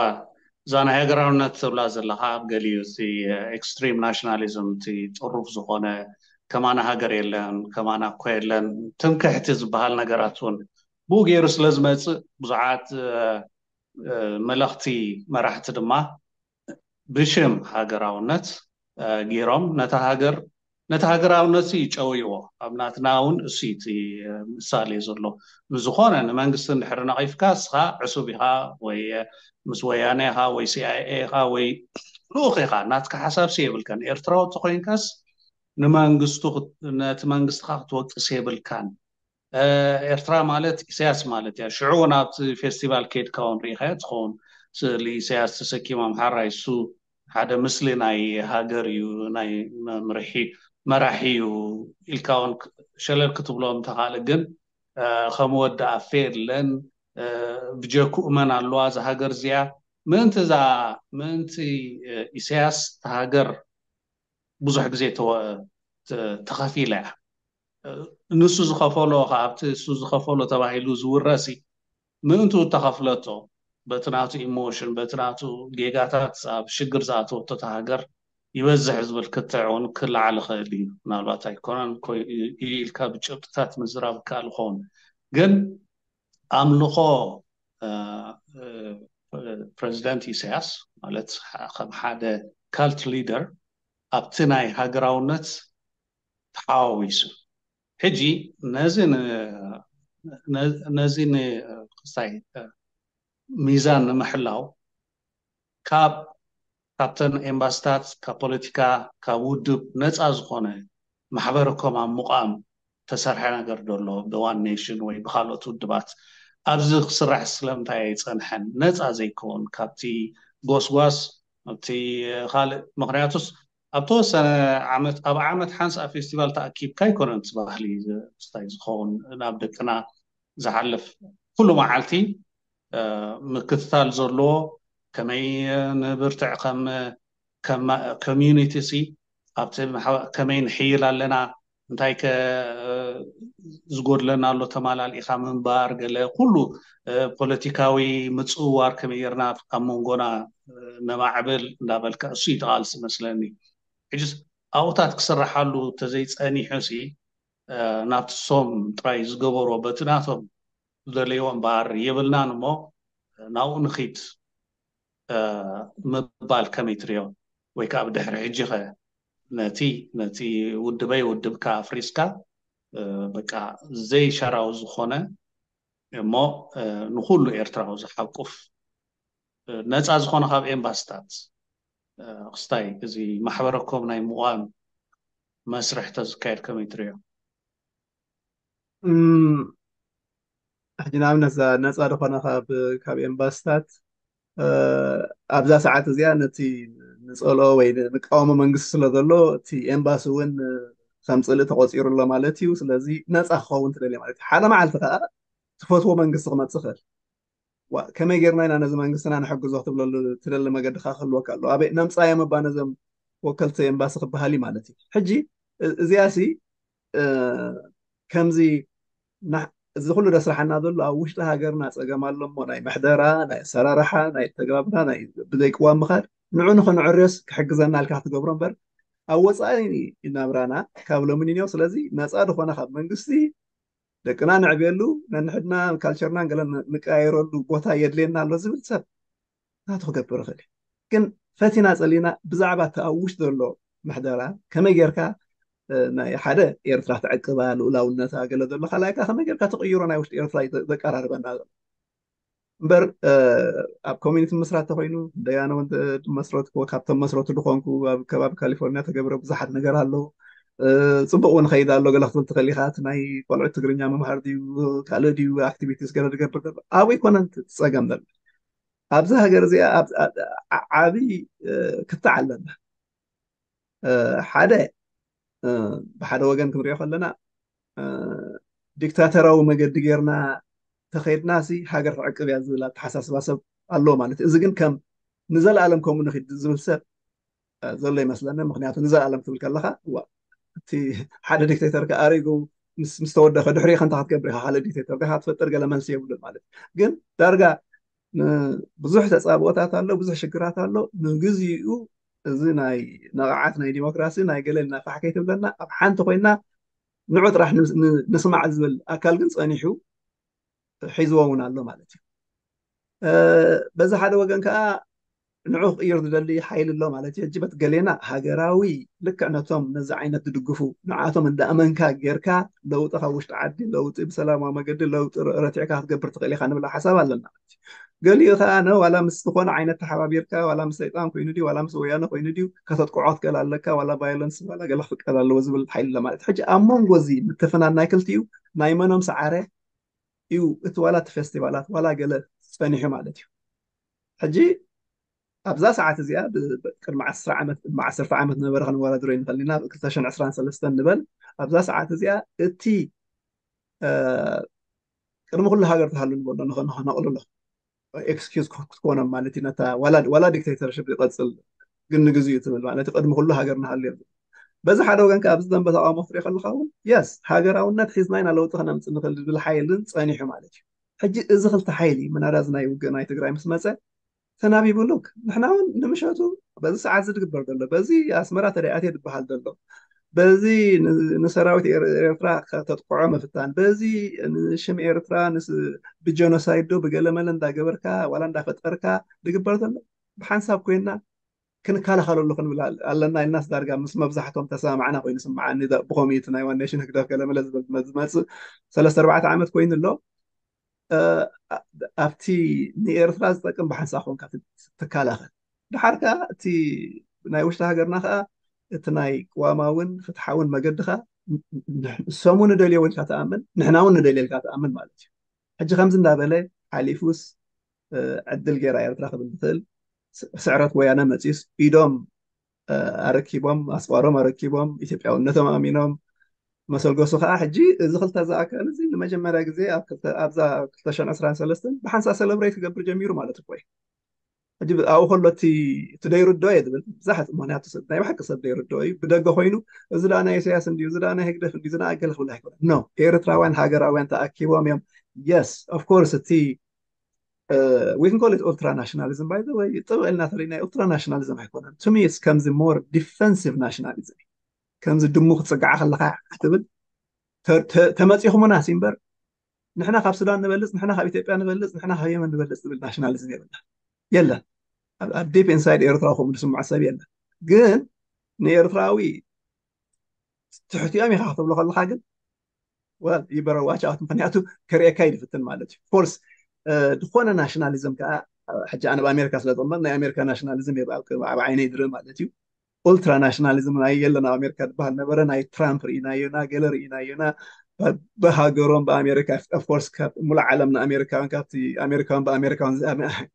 እዛ ናይ ሃገራውነት ትብላ ዘለካ ኣብ ገሊኡ እቲ ኤክስትሪም ናሽናሊዝም እቲ ጥሩፍ ዝኾነ ከማና ሃገር የለን ከማና እኮ የለን ትምክሕቲ ዝበሃል ነገራት እውን ብኡ ገይሩ ስለ ዝመፅእ ብዙሓት መለኽቲ መራሕቲ ድማ ብሽም ሃገራውነት ገይሮም ነታ ሃገር ነቲ ሃገራውነት ይጨውይዎ ኣብ ናትና እውን እሱ እቲ ምሳሌ ዘሎ ንዝኾነ ንመንግስቲ እንድሕር ነቒፍካ እስኻ ዕሱብ ኢኻ ወይ ምስ ወያነ ኢኻ ወይ ሲኣይኤ ኢኻ ወይ ልኡኽ ኢኻ ናትካ ሓሳብ ሲ የብልካን ኤርትራዊ ተኮይንካስ ንመንግስቱ ነቲ መንግስትኻ ክትወቅስ የብልካን ኤርትራ ማለት ኢሳያስ ማለት እያ ሽዑ እውን ኣብቲ ፌስቲቫል ከይድካ እውን ርኢኻዮ ትኸውን ስእሊ ኢሳያስ ተሰኪሙ ኣምሓራይ እሱ ሓደ ምስሊ ናይ ሃገር እዩ ናይ መምርሒ መራሒ እዩ ኢልካ እውን ሸለል ክትብሎ እንተኻልእ ግን ከም ወዲ ኣፌ የለን ብጀክኡ መን ኣለዋ እዛ ሃገር እዚኣ ምእንቲ እዛ ምእንቲ ኢሳያስ ሃገር ብዙሕ ግዜ ተኸፊላ እያ ንሱ ዝኸፈሎ ኣብቲ እሱ ዝኸፈሎ ተባሂሉ ዝውረሲ ምእንቱ እተኸፍለቶ በቲ ናቱ ኢሞሽን በቲ ናቱ ጌጋታት ኣብ ሽግር ዝኣተወቶ እታ ሃገር ይበዝሕ ዝብል ክትዕ እውን ክለዓል ይኽእል እዩ ምናልባት ኣይኮነን እዩ ኢልካ ብጭብጥታት ምዝራብ ይከኣል ይኸውን ግን ኣምልኾ ፕሬዚደንት ኢሳያስ ማለት ከም ሓደ ካልት ሊደር ኣብቲ ናይ ሃገራውነት ተሓዋዊሱ ሕጂ ነዚ ነዚ ክስታይ ሚዛን ንምሕላው ካብ ካብተን ኤምባስታት ካብ ፖለቲካ ካብ ውድብ ነፃ ዝኾነ ማሕበረ ኮም ኣብ ምቋም ተሰርሐ ነገር ዶ ኣሎ ብዋን ኔሽን ወይ ብካልኦት ውድባት ኣብዚ ክስራሕ ስለምንታይ ኣይፀንሐን ነፃ ዘይከውን ካብቲ ጎስጓስ ኣብቲ ካልእ ምክንያቱስ ኣብ ተወሰነ ዓመት ኣብ ዓመት ሓንሳ ፌስቲቫል ተኣኪብካ ኣይኮነን እቲ ባህሊ ስታይ ዝኸውን ናብ ደቅና ዝሓልፍ ኩሉ መዓልቲ ምክትታል ዘለዎ ከመይ ንብርትዕ ከም ኮሚዩኒቲ ሲ ኣብቲ ከመይ ንሕይል ኣለና እንታይ ዝጎድለና ኣሎ ተማላሊእካ ምንባር ገለ ኩሉ ፖለቲካዊ ምፅውዋር ከመይ ጌርና ኣብ መንጎና ነማዕብል እንዳበልካ እሱ ይጠቓልስ መስለኒ። ሕጅስ ኣብኡታት ክስራሓሉ ተዘይፀኒሑ ሲ ናብቲ ሶም ጥራይ ዝገበሮ በቲ ናቶም ዝደለይዎ እምበኣር የብልናን እሞ ናብኡ ንኺድ ምባል ከመይ ትሪኦ? ወይ ከዓ ብድሕሪ ሕጂ ኸ ነቲ ነቲ ውድበይ ውድብካ ኣፍሪስካ በቃ ዘይሻራዊ ዝኾነ እሞ ንኩሉ ኤርትራዊ ዝሓቁፍ ነፃ ዝኾነ ካብ ኤምባስታት ክስታይ እዚ ማሕበረኮም ናይ ምቋም መስርሕ ተዝካየድ ከመይ ትሪኦ? ሕጂ ንኣብነት ነፃ ዝኾነ ካብ ኤምባስታት ኣብዛ ሰዓት እዚኣ ነቲ ንፀልኦ ወይ ንቃወሞ መንግስቲ ስለ ዘሎ እቲ ኤምባሲ እውን ከም ፅልኢ ተቆፂሩ ኣሎ ማለት እዩ። ስለዚ ነፃ ክኸውን ትደልየ ማለት እዩ። ሓደ መዓልቲ ከዓ ትፈትዎ መንግስቲ ክመፅእ ይኽእል። ከመይ ጌርና ኢና ነዚ መንግስትና ንሕግዞ ክትብለሉ ትደሊ መገድካ ክህልወካ ኣለዎ። ኣበይ ነምፃዮም እባ ነዞም ወከልቲ ኤምባሲ ክበሃል እዩ ማለት እዩ። ሕጂ እዚኣ ሲ ከምዚ እዚ ኩሉ ደስራሓና ዘሎ ኣብ ውሽጢ ሃገርና ፀገም ኣሎ እሞ ናይ ምሕደራ ናይ ኣሰራርሓ ናይ ተግባብና ናይ ብዘይቅዋም ምኻድ ንዑ ንኽንዕርዮስ ክሕግዘና ኢልካ ክትገብሮ እምበር ኣብ ወፃኢ ናብራና ካብ ሎሚ ንኔው ስለዚ ነፃ ዝኾነ ካብ መንግስቲ ደቅና ንዕብየሉ ነንሕድና ካልቸርናን ገለ ንቀያየረሉ ቦታ የድልየና ኣሎ ዝብል ሰብ ናቱ ክገብር ይኽእል እዩ። ግን ፈቲና ፀሊና ብዛዕባ እቲ ኣብ ውሽጢ ዘሎ ምሕደራ ከመይ ጌርካ ናይ ሓደ ኤርትራ ትዕቅባ ልኡላውነታ ገለ ዘሎ ካልኣይ ከመይ ጌርካ ትቕይሮ ናይ ውሽጢ ኤርትራ ዘቀራርበና ዘሎ እምበር ኣብ ኮሚኒቲ ምስራት ተኮይኑ ደያነ እውን መስረትኩ ካብቶም መስረቱ ዝኾንኩ ኣብ ከባቢ ካሊፎርኒያ ተገብረ ብዙሓት ነገር ኣለዉ። ፅቡቅ እውን ኸይድ ኣሎ ገለ ክትብል ትኽእል ኢኻ። እቲ ናይ ቆልዑ ትግርኛ ምምሃር ድዩ ካልእ ድዩ ኣክቲቪቲስ ገለ ዝገብር ዘሎ ኣብኡ ኣይኮነን እቲ ፀገም ዘሎ። ኣብዚ ሃገር እዚኣ ዓብይ ክትዕ ኣለና። ሓደ ብሓደ ወገን ክንሪኦ ከለና ዲክታተራዊ መገዲ ጌርና ተኸይድና ሲ ሃገር ትዕቅብ እያ ዝብል ኣተሓሳስባ ሰብ ኣሎ ማለት እዩ። እዚ ግን ከም ንዘለኣለም ከምኡ ንኺድ ዝብል ሰብ ዘሎ ይመስለኒ። ምክንያቱ ንዘለኣለም ትብል ከለካ እቲ ሓደ ዲክቴተር ከኣሪጉ ምስ ተወደኸ ድሕሪ ከንታ ክትገብር ኢካ ካልእ ዲክቴተር ዲካ ትፈጥር ገለ መልሲ የብሉን ማለት እዩ። ግን ዳርጋ ብዙሕ ተፃብኦታት ኣሎ፣ ብዙሕ ሽግራት ኣሎ። ንግዚኡ እዚ ናይ ነቕዓት ናይ ዲሞክራሲ ናይ ገለ ኢልና ፋሕ ከይትብለና ኣብ ሓንቲ ኮይና ንዑ ጥራሕ ንስማዕ ዝብል ኣካል ግን ፀኒሑ ሒዝዎ እውን ኣሎ ማለት እዩ። በዚ ሓደ ወገን ከዓ ንዑ ክቅይር ዝደሊ ሓይሊ ኣሎ ማለት እዩ። ሕጂ በት ገሌና ሃገራዊ ልክዕ ነቶም ነዚ ዓይነት ዝድግፉ ንዓቶም እንዳእመንካ ጌርካ ለውጢ ካብ ውሽጢ ዓዲ ለውጢ ብሰላማዊ መገዲ ለውጢ ረቲዕካ ክትገብር ትኽእል ኢካ ንብል ሓሳብ ኣለና። ገሊኡ ከዓ ነ ዋላ ምስ ዝኾነ ዓይነት ተሓባቢርካ ዋላ ምስ ሰይጣን ኮይኑ ድዩ ዋላ ምስ ወያነ ኮይኑ ድዩ ከተጥቅዖ ትክእል ኣለካ ዋላ ቫዮለንስ ዋላ ገለ ክፍቀድ ኣለዎ ዝብል ሓይሊ ኣሎ ማለት እዩ። ሕጂ ኣብ መንጎ እዚ ምትፍናን ናይ ክልቲኡ ናይ መኖም ሰዓረ እዩ እቲ ዋላ እቲ ፌስቲቫላት ዋላ ገለ ጸኒሑ ማለት እዩ። ሕጂ ኣብዛ ሰዓት እዚኣ ቅድሚ ዓስር ዓመት ቅድሚ ዓሰርተ ዓመት ነበረ ክንወዳድሮ ይንኽእል ኢና ክልተ ሽሕን ዕስራን ሰለስተን ንበል ኣብዛ ሰዓት እዚኣ እቲ ቅድሚ ኩሉ ሃገር ትሃሉ ንበሎ ንኸነቕልሎ ኤክስኪዝ ክትኮኖም ማለት እዩ። ነታ ዋላ ዲክቴተርሽፕ ይቐፅል ግን ንግዚኡ ትብል ማለት ቅድሚ ኩሉ ሃገር ንሃሉ እዮም። በዚ ሓደ ወገን ከዓ ኣብዚ ዘንበ ተቃውሞ ክትሪኦ ከለካ እውን የስ ሃገራውነት ሒዝና ኢና ለውጢ ክነምፅእ ንኽእል ዝብል ሓይልን ፀኒሑ ማለት እዩ። ሕጂ እዚ ክልተ ሓይሊ ምናዳ እዚ ናይ ውግእ ናይ ትግራይ ምስ መፀ ተናቢቡ ሉክ ንሕና እውን ንምሸቱ በዚ ሰዓት እዚ ዝግበር ዘሎ በዚ ኣስመራ ተደኣትየ ዝበሃል ዘሎ በዚ ንሰራዊት ኤርትራ ከተጥቅዖ ምፍታን በዚ ንሽም ኤርትራ ብጀኖሳይድ ዶ ብገለመለ እንዳገበርካ ዋላ እንዳፈጠርካ ዝግበር ዘሎ ብሓንሳብ ኮይና ክንከላኸለሉ ክንብል ኣለና ኢልናስ ዳርጋ ምስ መብዛሕቶም ተሰማማዕና ኮይኑ ስምዓኒ ብኸምኡ እቲ ናይ ዋን ኔሽን ህግደፍ ገለመለ ዝብል ዝመፅእ ሰለስተ ኣርባዕተ ዓመት ኮይኑ ኣሎ። ኣብቲ ንኤርትራ ዝጠቅም ብሓንሳብ ኮንካ ትከላኸል። ድሓር ከኣ እቲ ናይ ውሽጢ ሃገርና ከኣ እቲ ናይ ቅዋማውን ፍትሓውን መገዲ ከኣ እሶም ንደልዮ ኢልካ ትኣምን፣ ንሕና እውን ንደልዮ ኢልካ ትኣምን ማለት እዩ። ሕጂ ከምዚ እንዳበለ ሓሊፉስ ዕድል ገይራ ኤርትራ ክብል ዝኽእል ስዕረት ወያነ መፂኡስ ኢዶም ኣረኪቦም ኣስቋሮም ኣረኪቦም ኢትዮጵያውነቶም ኣሚኖም መሰልገሱ ከዓ ሕጂ እዚ ክልተ ዝኣካል እዚ ንመጀመርያ ግዜ ኣብዛ ክልተ ሽሕን ዕስራን ሰለስተን ብሓንሳ ሰለብሬት ክገብር ጀሚሩ ማለት እኮ እዩ። ሕጂ ኣብኡ ከሎ እቲ ደይርዶ እየ ዝብል ብዙሓት ምክንያቱ ናይ ብሓቂ ሰብ ደይርዶ እዩ ብደገ ኮይኑ እዚ ደኣ ናይ ኢሳያስ እንዲዩ እዚ ደኣ ናይ ህግደፍ እንዲዩ ዝናኣገለ ክብል ኣይኮነን። ኖ፣ ኤርትራውያን ሃገራውያን ተኣኪቦም እዮም። የስ ኦፍኮርስ እቲ we can call it ultra nationalism by the way ጥብቕ ኢልና ተሪእና ultra nationalism ኣይኮነን። ቱ ሚ ከምዚ ሞር ዲፈንሲቭ ናሽናሊዝም ከምዚ ድሙ ክትፅግዓ ከለካ ክትብል ተመፂኹምና ሲ እምበር ንሕና ካብ ሱዳን ንበልፅ ንሕና ካብ ኢትዮጵያ ንበልፅ ንሕና ካብ የመን ንበልፅ ዝብል ናሽናሊዝም የብልና የለን። ኣብ ዲፕ ኢንሳይድ ኤርትራ ከምኡ ዝስምዖ ሰብ የለን። ግን ንኤርትራዊ ትሕቲኦም ኢኻ ክትብሎ ከለካ ግን well you better watch out ምክንያቱ ከርእየካ እዩ ዝፍትን ማለት እዩ። ኦፍኮርስ ዝኾነ ናሽናሊዝም ከዓ ሕጂ ኣነ ኣብ ኣሜሪካ ስለ ዝቕመጥ ናይ ኣሜሪካ ናሽናሊዝም ኣብ ዓይነይ ዝርኢ ማለት እዩ። ኡልትራ ናሽናሊዝም ናይ የለን ኣብ ኣሜሪካ ዝበሃል ነበረ። ናይ ትራምፕ ርኢናዮና ገለ ርኢናዮና ብሃገሮም ብኣሜሪካ ኦፍኮርስ ሙሉእ ዓለም ንኣሜሪካውያን ካብቲ ኣሜሪካውን ብኣሜሪካውን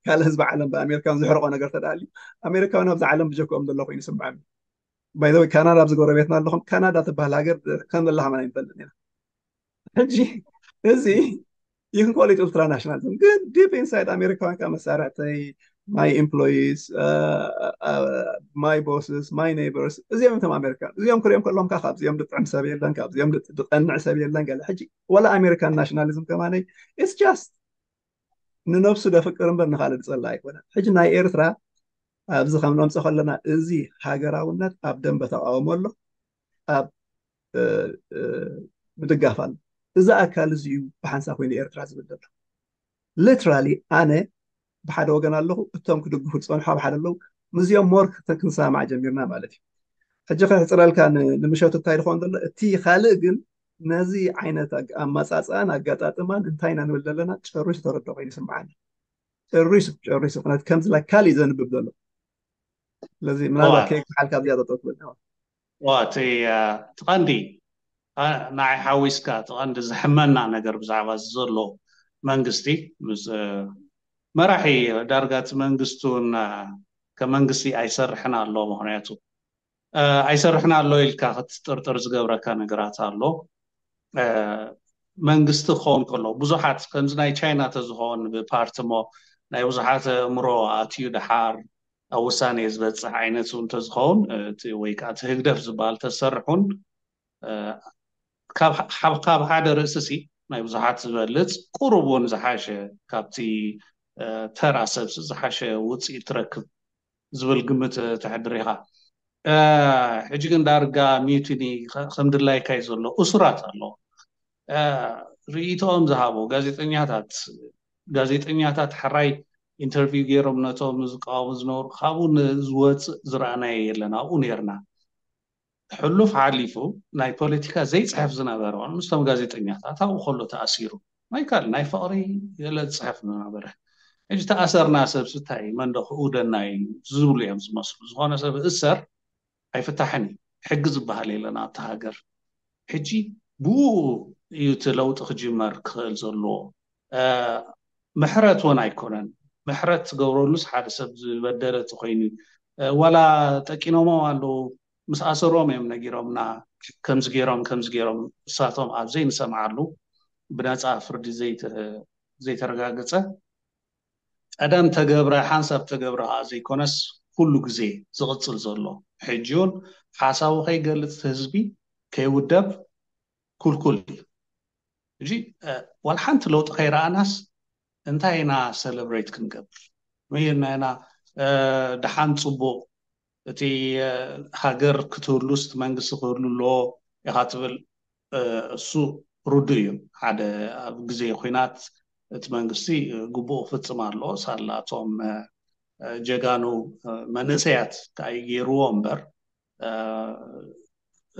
ካልእ ህዝቢ ዓለም ብኣሜሪካውን ዝሕርቆ ነገር ተዳልዩ ኣሜሪካውን ኣብዚ ዓለም ብጀክኦም ዘሎ ኮይኑ ይስምዐኒ። ባይዘወይ ካናዳ ኣብዚ ጎረቤትና ኣለኹም። ካናዳ ትበሃል ሃገር ከም ዘላ ከማን ኣይንፈልጥን ኢና። ሕጂ እዚ you can call it ultra nationalism ግን ዲፕ ኢንሳይድ ኣሜሪካውያን ከዓ መሳርሕተይ my employees my bosses my neighbors እዚኦም እቶም ኣሜሪካ እዚኦም ክሪኦም ከለዎም ከዓ ካብዚኦም ዝጥዕም ሰብ የለን ካብዚኦም ዝቀንዕ ሰብ የለን ገለ ሕጂ ወላ ኣሜሪካን ናሽናሊዝም ከማነይ it's just ንነብሱ ደፍቅር እምበር ንካልእ ዝፀላ ኣይኮነን። ሕጂ ናይ ኤርትራ ኣብዚ ከም ነምፀ ከለና እዚ ሃገራውነት ኣብ ደንበ ተቃውሞ ኣሎ ኣብ ምድጋፍ ኣሎ። እዚ ኣካል እዚ እዩ ብሓንሳ ኮይኑ ኤርትራ ዝብል ዘሎ። ሊትራሊ ኣነ ብሓደ ወገን ኣለኹ፣ እቶም ክድግፉ ዝፀንሑ ኣብ ሓደ ኣለዉ። ምስዚኦም ሞር ክንሰማማዕ ጀሚርና ማለት እዩ። ሕጂ ከሕፅረልካ ንምሸቱ እንታይ ዝኸውን ዘሎ እቲ ካልእ ግን ነዚ ዓይነት ኣማፃፅኣን ኣጋጣጥማን እንታይ ኢና ንብል ዘለና ጨሪሱ ተረዶ ኮይኑ ይስምዓኒ። ጨሪሱ ጨሪሱ ምክንያቱ ከምዚ ላይክ ካልእ እዩ ዘንብብ ዘሎ። ስለዚ ምናልባት ከይከሓል ካብዚኣ ጠጠው ክብል እቲ እቲ ቀንዲ ንዓይ ሓዊስካ እቲ ቀንዲ ዘሕመና ነገር ብዛዕባ ዘሎ መንግስቲ ምስ መራሒ ዳርጋ እቲ መንግስቲ እውን ከም መንግስቲ ኣይሰርሕን ኣሎ። ምክንያቱ ኣይሰርሕን ኣሎ ኢልካ ክትጥርጥር ዝገብረካ ነገራት ኣሎ። መንግስቲ ክኸውን ከሎ ብዙሓት ከምዚ ናይ ቻይና ተዝኸውን ብፓርቲ እሞ ናይ ብዙሓት ኣእምሮ ኣትዩ ደሓር ኣብ ውሳኔ ዝበፅሕ ዓይነት እውን ተዝኸውን ወይ ከዓ እቲ ህግደፍ ዝበሃል ተሰርሑን ካብ ሓደ ርእሲ ሲ ናይ ብዙሓት ዝበልፅ ቁሩብ እውን ዝሓሸ ካብቲ ተራ ሰብሲ ዝሓሸ ውፅኢት ትረክብ ዝብል ግምት ተሕድር ኢኻ። ሕጂ ግን ዳርጋ ሚዩቲኒ ከም ድላይካ እዩ ዘሎ። እሱራት ኣሎ ርእይቶኦም ዝሃቡ ጋዜጠኛታት ጋዜጠኛታት ሕራይ ኢንተርቪው ገይሮም ነቶም ዝቃወሙ ዝነበሩ ካብኡ ንዝወፅእ ዝረኣናዮ የለን። ኣብኡ ነርና ሕሉፍ ሓሊፉ ናይ ፖለቲካ ዘይፅሕፍ ዝነበረ ምስቶም ጋዜጠኛታት ኣብኡ ከሎ ተኣሲሩ ናይ ካልእ ናይ ፍቕሪ ገለ ዝፅሕፍ ዝነበረ ሕጂ ተኣሰርና ሰብ ስታይ መንዶ ክእውደና እዩ ዝብሉ እዮም ዝመስሉ። ዝኾነ ሰብ እሰር ኣይፍታሕን እዩ። ሕጊ ዝበሃል የለን ኣብቲ ሃገር። ሕጂ ብኡ እዩ እቲ ለውጢ ክጅመር ክኽእል ዘለዎ። ምሕረት እውን ኣይኮነን። ምሕረት ትገብረሉስ ሓደ ሰብ ዝበደለ ተኮይኑ ዋላ ጠቂኖሞም ኣለዉ ምስ ኣሰሮም እዮም ነጊሮምና ከምዚ ገይሮም ከምዚ ገይሮም እሳቶም ኣብ ዘይንሰምዓሉ ብነፃ ፍርዲ ዘይተረጋገፀ ቀደም ተገብረ ሓንሳብ ተገብረ ከዓ ዘይኮነስ ኩሉ ግዜ ዝቕፅል ዘሎ ሕጂ እውን ሓሳቡ ከይገልፅ ህዝቢ ከይውደብ ኩልኩል እዩ። ሕጂ ዋላ ሓንቲ ለውጢ ከይረኣናስ እንታይ ኢና ሰለብሬት ክንገብር? ምይና ኢና ደሓን ፅቡቕ እቲ ሃገር ክትህሉስ እቲ መንግስቲ ክህሉ ኣለዎ ኢኻ ትብል እሱ ርዱእ እዩ። ሓደ ኣብ ግዜ ኲናት እቲ መንግስቲ ግቡኡ ክፍፅም ኣለዎ ሳላ እቶም ጀጋኑ መንእሰያት ከዓ ገይርዎ እምበር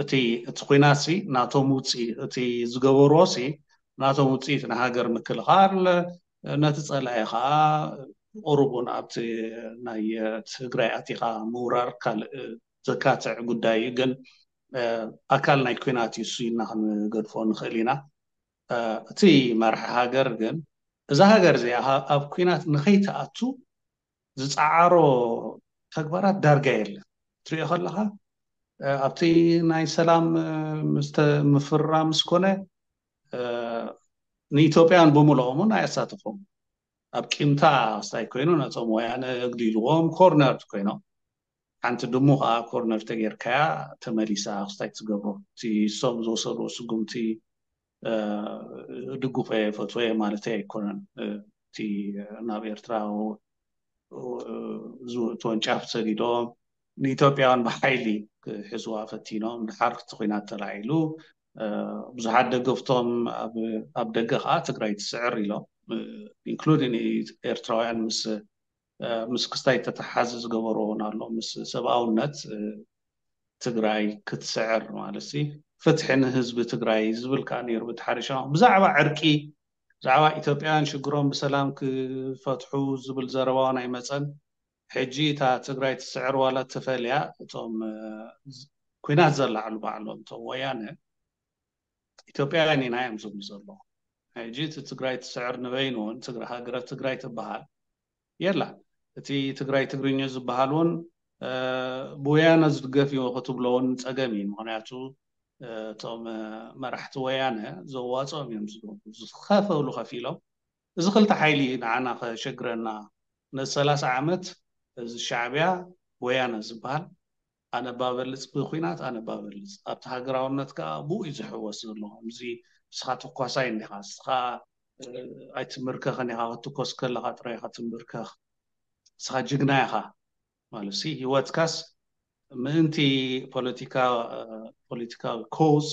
እቲ እቲ ኲናት ሲ ናቶም ውፅኢት እቲ ዝገበርዎ ሲ ናቶም ውፅኢት ንሃገር ምክልኻል ነቲ ፀላኢ ከዓ ቁሩብ እውን ኣብቲ ናይ ትግራይ ኣቲኻ ምውራር ካልእ ዘካትዕ ጉዳይ እዩ። ግን ኣካል ናይ ኲናት እዩ እሱ ኢልና ክንገድፎ ንኽእል ኢና። እቲ መራሒ ሃገር ግን እዛ ሃገር እዚኣ ኣብ ኲናት ንኸይትኣቱ ዝፀዓሮ ተግባራት ዳርጋ የለን። ትሪኦ ከለኻ ኣብቲ ናይ ሰላም ምፍራም ምስ ኮነ ንኢትዮጵያን ብምልኦም እውን ኣየሳተፎም። ኣብ ቂምታ ክስታይ ኮይኑ ነቶም ወያነ ኣግሊልዎም ኮርነር ኮይኖም፣ ሓንቲ ድሙ ከዓ ኮርነር ተጌርካያ ተመሊሳ ክስታይ ትገብሮ። እቲ እሶም ዝወሰድዎ ስጉምቲ ድጉፈ ፈትወ ማለት ኣይኮነን። እቲ ናብ ኤርትራ ተወንጫፍ ሰዲዶም ንኢትዮጵያውያን ብሓይሊ ክሕዝዋ ፈቲኖም ድሓር ክቲ ኩናት ተላዒሉ ብዙሓት ደገፍቶም ኣብ ደገ ከዓ ትግራይ ትስዕር ኢሎም ኢንክሉዲን ኤርትራውያን ምስ ምስ ክስታይ ተተሓዘ ዝገበርዎ እውን ኣሎ ምስ ሰብኣውነት ትግራይ ክትስዕር ማለት ሲ ፍትሒ ንህዝቢ ትግራይ ዝብል ከዓ ነይሩ ብትሓሪሻ ብዛዕባ ዕርቂ ብዛዕባ ኢትዮጵያውያን ሽግሮም ብሰላም ክፈትሑ ዝብል ዘረባውን ኣይመፀን። ሕጂ እታ ትግራይ ትስዕር ዋላ ተፈልያ እቶም ኩናት ዘላዕሉ ባዕሎም እቶም ወያነ ኢትዮጵያውያን ኢና እዮም ዝብሉ ዘለዉ። ሕጂ እቲ ትግራይ ትስዕር ንበይኑ እውን ትግራ ሃገረ ትግራይ ትበሃል የላ። እቲ ትግራይ ትግርኛ ዝበሃል እውን ብወያነ ዝድገፍ እዩ ክትብሎ እውን ፀገም እዩ። ምክንያቱ እቶም መራሕቲ ወያነ ዘዋፅኦም እዮም ዝገብሩ ዝኸፈሉ ከፊሎም እዚ ክልተ ሓይሊ እዩ ንዓና ከሸግረና። ነዚ ሰላሳ ዓመት እዚ ሻዕብያ ወያነ ዝበሃል ኣነባበልፅ ብኩናት ኣነባበልፅ ኣብቲ ሃገራውነት ከዓ ብኡ እዩ ዝሕወስ ዘሎ። ከምዚ ንስኻ ተኳሳይ እንዲኻ ንስኻ ኣይትምርከኽን ኢኻ ክትኮስ ከለኻ ጥራይ ኢኻ ትምርከኽ ንስኻ ጅግና ኢኻ ማለት ሲ ህይወትካስ ምእንቲ ፖለቲካ ፖለቲካዊ ኮዝ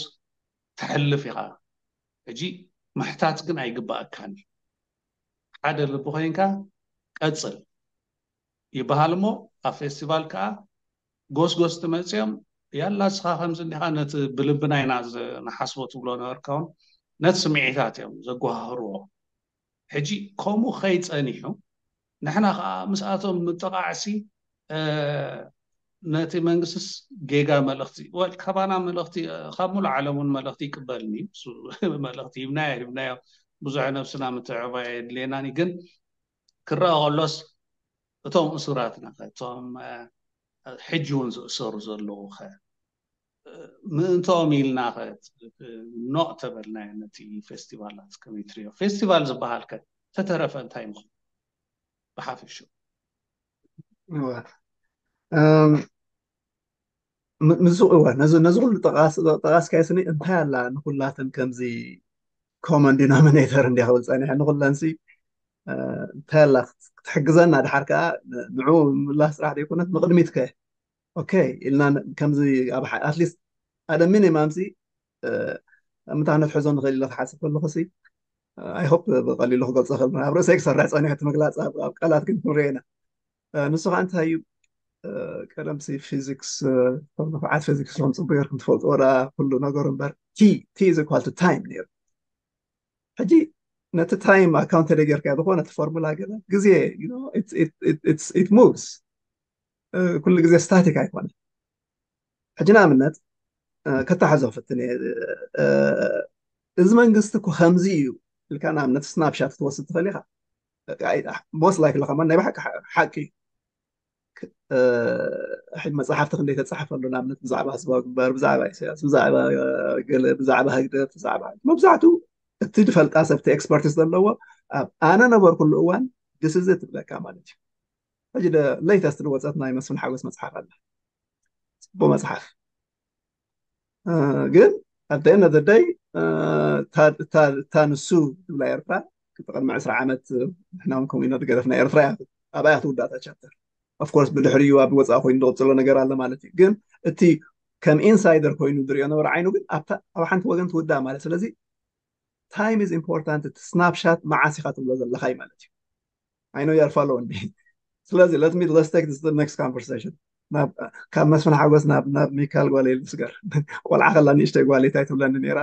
ተሕልፍ ኢኻ። ሕጂ ምሕታት ግን ኣይግባኣካን እዩ። ሓደ ልቢ ኮይንካ ቀፅል ይበሃል እሞ ኣብ ፌስቲቫል ከዓ ጎስጎስ ትመፅኦም ያላ ስኻ ከምዚ እንዲኻ ነቲ ብልብና ኢና ንሓስቦ ትብሎ ነበርካ እውን ነቲ ስምዒታት እዮም ዘጓሃህርዎ። ሕጂ ከምኡ ከይፀኒሑ ንሕና ከዓ ምስኣቶም ምጥቃዕሲ ነቲ መንግስትስ ጌጋ መልእኽቲ ወል ካባና መልእኽቲ ካብ ሙሉ ዓለም እውን መልእኽቲ ይቅበልኒ መልእኽቲ ሂብናዮ ሂብናዮ ብዙሕ ነብስና ምትዕባ የድልየናኒ ግን ክረአ ከሎስ እቶም እሱራትና እቶም ሕጂ እውን ዝእሰሩ ዘለዉ ከ ምእንቶም ኢልና ኖቕ ተበልናዮ ነቲ ፌስቲቫላት ከመይ ትሪኦ ፌስቲቫል ዝበሃል ከ ተተረፈ እንታይ ምኾን ብሓፈሽኡ ምስ እወ ነዚ ኩሉ ጠቃስካዮ ስኒ እንታይ ኣላ ንኩላተን ከምዚ common denominator እንዲያ ክብል ፀኒሐ ንኩለን ሲ እንታይ ኣላ ክትሕግዘና ድሓር ከዓ ንዑ ምላስ ስራሕ ዘይኮነት ንቅድሚት ከ okay ኢልና ከምዚ ኣብ at least ሓደ minimum ሲ ምታ ነትሕዞ ንኽእል ኢለ ክሓስብ ከለኹ ሲ I hope ብቀሊሉ ክገልፆ ክእል ኣብ ርእሰይ ክሰርሕ ፀኒሑ እቲ ምግላፅ ኣብ ቃላት ግን ክንሪኦ ኢና ንሱ ከዓ እንታይ እዩ ቀደም ሲ ፊዚክስ ንፍዓት ፊዚክስ ሎም ፅቡቅ ጌርኩም ትፈልጡ ወላ ኩሉ ነገሩ እምበር T T is equal to time ነይሩ ሕጂ ነቲ time account ተደይ ጌርካ ዝኾነ እቲ formula ገለ ግዜ it moves ኩሉ ግዜ static ኣይኮነ ሕጂ ንኣብነት ከተሓዞ ፍትን እዚ መንግስቲ እኮ ከምዚ እዩ ኢልካ ንኣብነት snapshot ክትወስድ ትኽእል ኢኻ most likely ከማን ናይ ብሓቂ ሓቂ እዩ ሕጂ መፅሓፍቲ ክንደይ ተፃሓፈሉ ንኣብነት ብዛዕባ ህዝባዊ ግንባር ብዛዕባ ኢሳያስ ብዛዕባ ገለ ብዛዕባ ህግደፍ ብዛዕባ መብዛሕትኡ እቲ ዝፈልጣ ሰብ እቲ expertise ዘለዎ ኣብ ኣነ ነበርኩሉ እዋን this is it ትብለካ ማለት እዩ ሕጂ latest ዝወፀት ናይ መስፍን ሓጎስ መፅሓፍ ኣላ ፅቡቅ መፅሓፍ ግን at the end of the day እታ ንሱ ትብላ ኤርትራ ቅድሚ ዕስራ ዓመት ንሕና እውን ከምኡ ኢና ዝገደፍና ኤርትራ እያ ኣብኣ እያ ትውዳእ እታ chapter of course ብድሕሪኡ ኣብ ወፃኢ ኮይኑ ዝቕፅሎ ነገር ኣሎ ማለት እዩ ግን እቲ ከም insider ኮይኑ ዝሪኦ ነበረ ዓይኑ ግን ኣብታ ኣብ ሓንቲ ወገን ትውዳእ ማለት ስለዚ time is important እቲ snapshot መዓስ ኢኻ ትብሎ ዘለኻ እዩ ማለት እዩ I know you are following me ስለዚ let me let's take this to the next conversation ካብ መስፍን ሓጎስ ናብ ናብ ሚካል ጓለይ ልስገር ቆልዓ ከላ ንእሽተይ ጓለይ እንታይ ትብለኒ ነይራ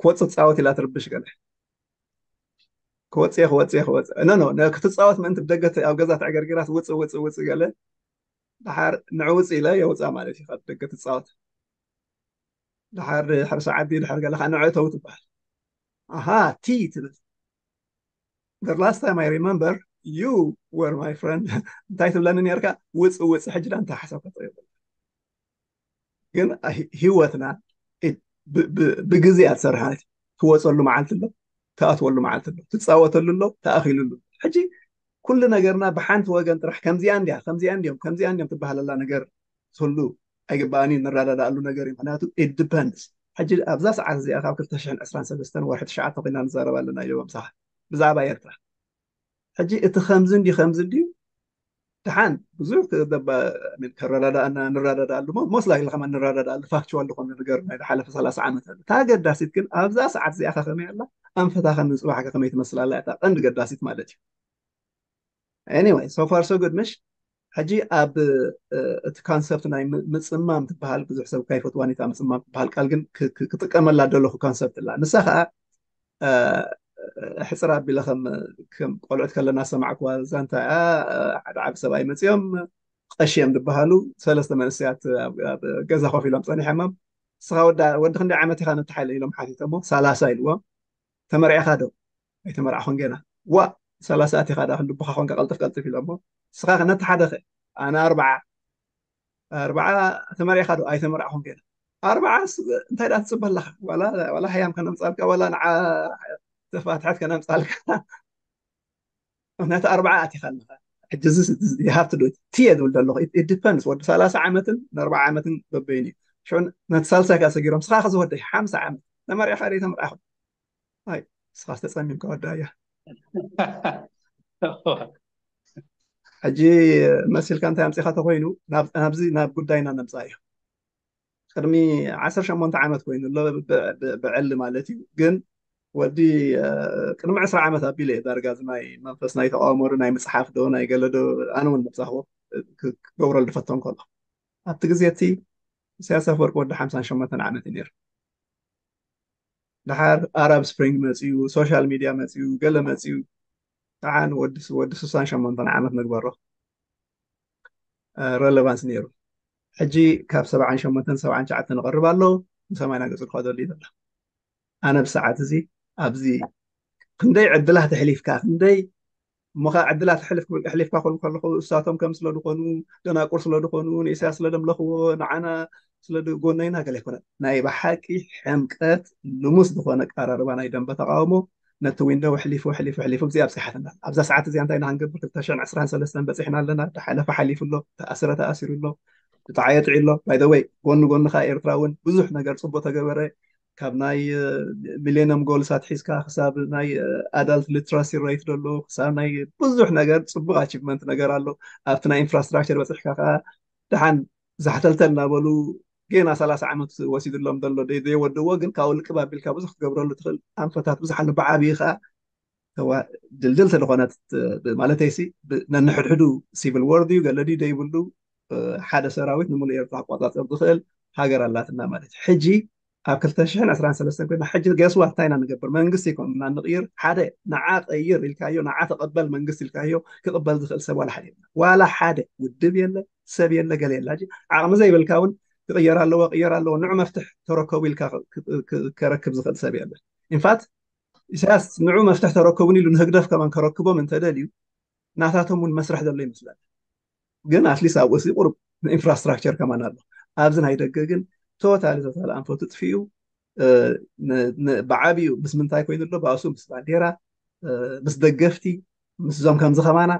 ክወፅእ ፃወት ኢላ ትርብሽ ገለ ክወፅእ ክወፅእ ክወፅእ ኖ ኖ ክትፃወት ምእንቲ ብደገ ኣብ ገዛ ተዕገርጊራ ውፅእ ውፅእ ውፅእ ገለ ድሓር ንዕውፅ ኢለ የውፃ ማለት እዩ ካብ ደገ ትፃወት ድሓር ድሕር ሰዓት ድዩ ድሕር ገለ ከዓ ንዕእተው ትበሃል ኣሃ ቲ ትብል the last time I remember you were my friend እንታይ ትብለኒ ነርካ? ውፅ ውፅ ሕጂ ዳ እንታይ ሓሳብ ከጠይቁ ግን ሂወትና ብግዜ ኣትሰርሕ ማለት ትወፀሉ መዓልቲ ኣሎ፣ ትኣትወሉ መዓልቲ ኣሎ፣ ትፃወተሉ ኣሎ፣ ተኣኪሉ ኣሎ። ሕጂ ኩሉ ነገርና ብሓንቲ ወገን ጥራሕ ከምዚኣ እንዲያ ከምዚኣ እንዲዮም ከምዚኣ እንዲዮም ትበሃለላ ነገር ትህሉ ኣይግባኣን እዩ። ንረዳዳኣሉ ነገር እዩ። ምክንያቱ it depends። ሕጂ ኣብዛ ሰዓት እዚኣ ካብ ክልተ ሽሕን ዕስራን ሰለስተን ወርሒ ትሽዓተ ኮይና ንዛረብ ኣለና ኢለ ምሳኻ ብዛዕባ ኤርትራ። ሕጂ እቲ ከምዚ እንዲ ከምዚ እንዲ ድሓን ብዙሕ ከረዳዳኣና ንረዳዳኣሉ ሞስላ ኢለ ከማ ንረዳዳኣሉ ፋክቹዋል ዝኾነ ነገር ናይ ሓለፈ ሰላሳ ዓመት ኣሎ። እታ ገዳሲት ግን ኣብዛ ሰዓት እዚኣ ከመይ ኣላ ኣንፈታኸ ንፅባሕ ከመይ ትመስላላ እታ ቀንዲ ገዳሲት ማለት እዩ። Anyway, so far so good ምሽ? ሕጂ ኣብ እቲ ካንሰፕት ናይ ምፅማም ትበሃል ብዙሕ ሰብ ካይፈትዋን እታ ምፅማም ትበሃል ቃል ግን ክጥቀመላ ደለኹ ካንሰፕት ላ ንሳ ከዓ ሕፅር ኣቢለ ከም ቆልዑት ከለና ዝሰማዕኩዋ ዛንታ እያ። ሓደ ዓብ ሰብኣይ መፅኦም ቀሺ እዮም ዝበሃሉ ሰለስተ መንእሰያት ገዛ ኮፍ ኢሎም ፀኒሖሞም። እስኻ ወዲ ክንደይ ዓመት ኢኻ ነተሓለ ኢሎም ሓቲቶሞ ሰላሳ ኢልዎም። ተመርዕኻ ዶ? ኣይተመርዕኹን ገና። ዋ ሰላሳ ኣቲኻ ዳ ክንድብኻ ኮንካ ቀልጥፍ ቀልጥፍ ኢሎሞ። እስኻ ነተሓደኸ ኣነ ኣርባዓ ኣርባዓ ተመሪዕካ ዶ ኣይተመርዕኹን ገና ኣርባዓ እንታይ ዳ ትፅበ ኣለካ ዋላ ሃያም ከነምፃልካ ዋላ ንዓ ተፋትሐት ከነምፃልካ ነቲ ኣርባዓ ኣቲካ ኣለካ ሕጂ እዚ ሃብቲ ዶ ትየ ዝብል ዘለኹ ዲፐንስ ወዲ ሰላሳ ዓመትን ንኣርባዓ ዓመትን በበይን እዩ ሽዑ ነቲ ሳልሳይ ከ ሰጊሮም ስኻ ከዝወደይ ሓምሳ ዓመት ተመሪዕካ ዶ ተመርዕኹም ኣይ ስኻ ዝተፀሚምካ ወዳ እያ ሕጂ መሲልካ እንታይ ኣምፂኻ ተኮይኑ ናብዚ ናብ ጉዳይና ነምፃ እዩ ቅድሚ ዓሰርተ ሸሞንተ ዓመት ኮይኑ ኣሎ ብዕሊ ማለት እዩ ግን ወዲ ቅድሚ ዕስራ ዓመት ኣቢለ እየ ዳርጋ እዚ ናይ መንፈስ ናይ ተቃውሞ ዶ ናይ ምፅሓፍ ዶ ናይ ገለ ዶ ኣነ እውን መብዛሕዎ ክገብረሉ ዝፈተን ከሎ ኣብቲ ግዜ እቲ ኢሳያስ ኣፈወርቂ ወዲ ሓምሳን ሸሞንተን ዓመት እዩ ነይሩ ድሓር ኣራብ ስፕሪንግ መፅዩ ሶሻል ሚድያ መፅዩ ገለ መፅዩ ከዓ ወዲ ወዲ ስሳን ሸሞንተን ዓመት ንግበሮ ረለቫንስ ነይሩ ሕጂ ካብ ሰብዓን ሸሞንተን ሰብዓን ትሽዓተ ንቐርብ ኣሎ ንሰማይና ገፁ ዝኸደሉ እዩ ዘሎ ኣነ ብሰዓት እዚ ኣብዚ ክንደይ ዕድላት ኣሕሊፍካ ክንደይ እሞ ከዓ ዕድላት ኣሕሊፍካ ክብል ከለኹ እሳቶም ከም ስለ ዝኾኑ ደናቁር ስለ ዝኾኑ ንኢሳያስ ስለ ደምለኽዎ ንዓና ስለ ጎነይና ገለ ኣይኮነን ናይ ብሓቂ ሕምቀት ልሙስ ዝኾነ ኣቀራርባ ናይ ደንበ ተቃውሞ ነቲ ዊንዶው ኣሕሊፉ ኣሕሊፉ ኣሕሊፉ እዚኣ ኣብፂሓትና ኣብዛ ሰዓት እዚኣ እንታይ ኢና ክንገብር ክልተ ሽሕን ዕስራን ሰለስተን በፂሕና ኣለና ዝሓለፈ ሓሊፉ ኣሎ ተኣስረ ተኣሲሩ ኣሎ ብጣዕየ ጥዒ ኣሎ by the way ጎኒ ጎኒ ከዓ ኤርትራ እውን ብዙሕ ነገር ፅቡቅ ተገበረ ካብ ናይ ሚሌኒየም ጎልስ ኣትሒዝካ ክሳብ ናይ ኣዳልት ሊትራሲ ሬት ዘሎ ክሳብ ናይ ብዙሕ ነገር ፅቡቅ ኣቺቭመንት ነገር ኣሎ ኣብቲ ናይ ኢንፍራስትራክቸር በፅሕካ ከዓ ደሓን ዛሕተልተል እናበሉ ጌና ሰላሳ ዓመት ወሲድሎም ዘሎ ዘይወድዎ ግን ካብ ውልቅብ ኣቢልካ ብዙሕ ክትገብረሉ ትኽእል ኣንፈታት ብዙሕ ኣሎ ብዓብዪ ከዓ ድልድል ስለኾነት ማለተይሲ ነንሕድሕዱ ሲቪል ወር ድዩ ገለ ድዩ ዘይብሉ ሓደ ሰራዊት ንምሉእ ኤርትራ ክቆፃፀር ዝኽእል ሃገር ኣላትና ማለት እዩ ሕጂ ኣብ ክልተ ሽሕን ዕስራን ሰለስተን ኮይና ሕጂ ገስዋ እንታይ ኢና ንገብር መንግስቲ ይኮንና ንቕይር ሓደ ንዓ ቀይር ኢልካዮ ንዓ ተቐበል መንግስቲ ኢልካዮ ክቕበል ዝኽእል ሰብ ዋላ ሓደ የለ ዋላ ሓደ ውድብ የለ ሰብ የለ ገለ የለ ሕጂ ዓቕሚ ዘይብልካ እውን ክቕየር ኣለዎ ቅየር ኣለዎ ንዑ መፍትሕ ተረከቡ ኢልካ ከረክብ ዝኽእል ሰብ የለ ኢንፋት ኢሳያስ ንዑ መፍትሕ ተረከቡን ኢሉ ንህግደፍ ከማን ከረክቦም እንተደልዩ ናታቶም እውን መስርሕ ዘሎ ይመስለኒ ግን ኣትሊስት ኣብኡ ቁሩብ ኢንፍራስትራክቸር ከማን ኣሎ ኣብዚ ናይ ደገ ግን ቶታሊ ቶታሊ ኣንፈቱ ጥፊኡ ብዓብዩ ምስ ምንታይ ኮይኑ ኣሎ ባእሱ ምስ ባንዴራ ምስ ደገፍቲ ምስዞም ከምዚ ከማና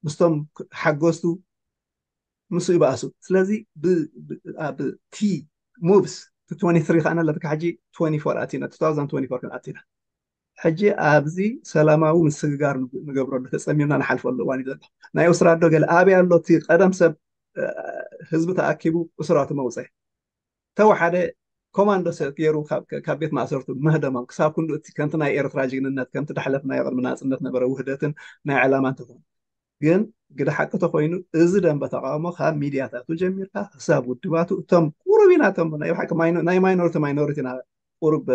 ምስቶም ሓገዝቱ ምስ እዩ ባእሱ ስለዚ ኣብ ቲ ሙቭስ ቲ ትወንቲ ትሪ ከኣ ኣለካ ሕጂ ትወንቲ ፎር ኣቲና ቱ ታውዘንድ ትወንቲ ፎር ክንኣቲና ሕጂ ኣብዚ ሰላማዊ ምስግጋር ንገብረሉ ተፀሚምና ንሓልፈሉ እዋን እዩ ዘሎ ናይ ኡስራዶ ገለ ኣበይ ኣሎ እቲ ቀደም ሰብ ህዝቢ ተኣኪቡ እሱራቱ መውፀ ተወሓደ ኮማንዶ ሰብ ገይሩ ካብ ቤት ማእሰርቱ ምህደሞም ክሳብ ክንዱ እቲ ከምቲ ናይ ኤርትራ ጅግንነት ከምቲ ዳሕለፍናዮ ቅድሚ ናፅነት ነበረ ውህደትን ናይ ዕላማ እንትኾን ግን ግደ ሓቂ ተኮይኑ እዚ ደንበ ተቃውሞ ካብ ሚድያታቱ ጀሚርካ ክሳብ ውድባቱ እቶም ቁሩብ ኢና እቶም ናይ ብሓቂ ናይ ማይኖሪቲ ማይኖሪቲ ኢና ቁሩብ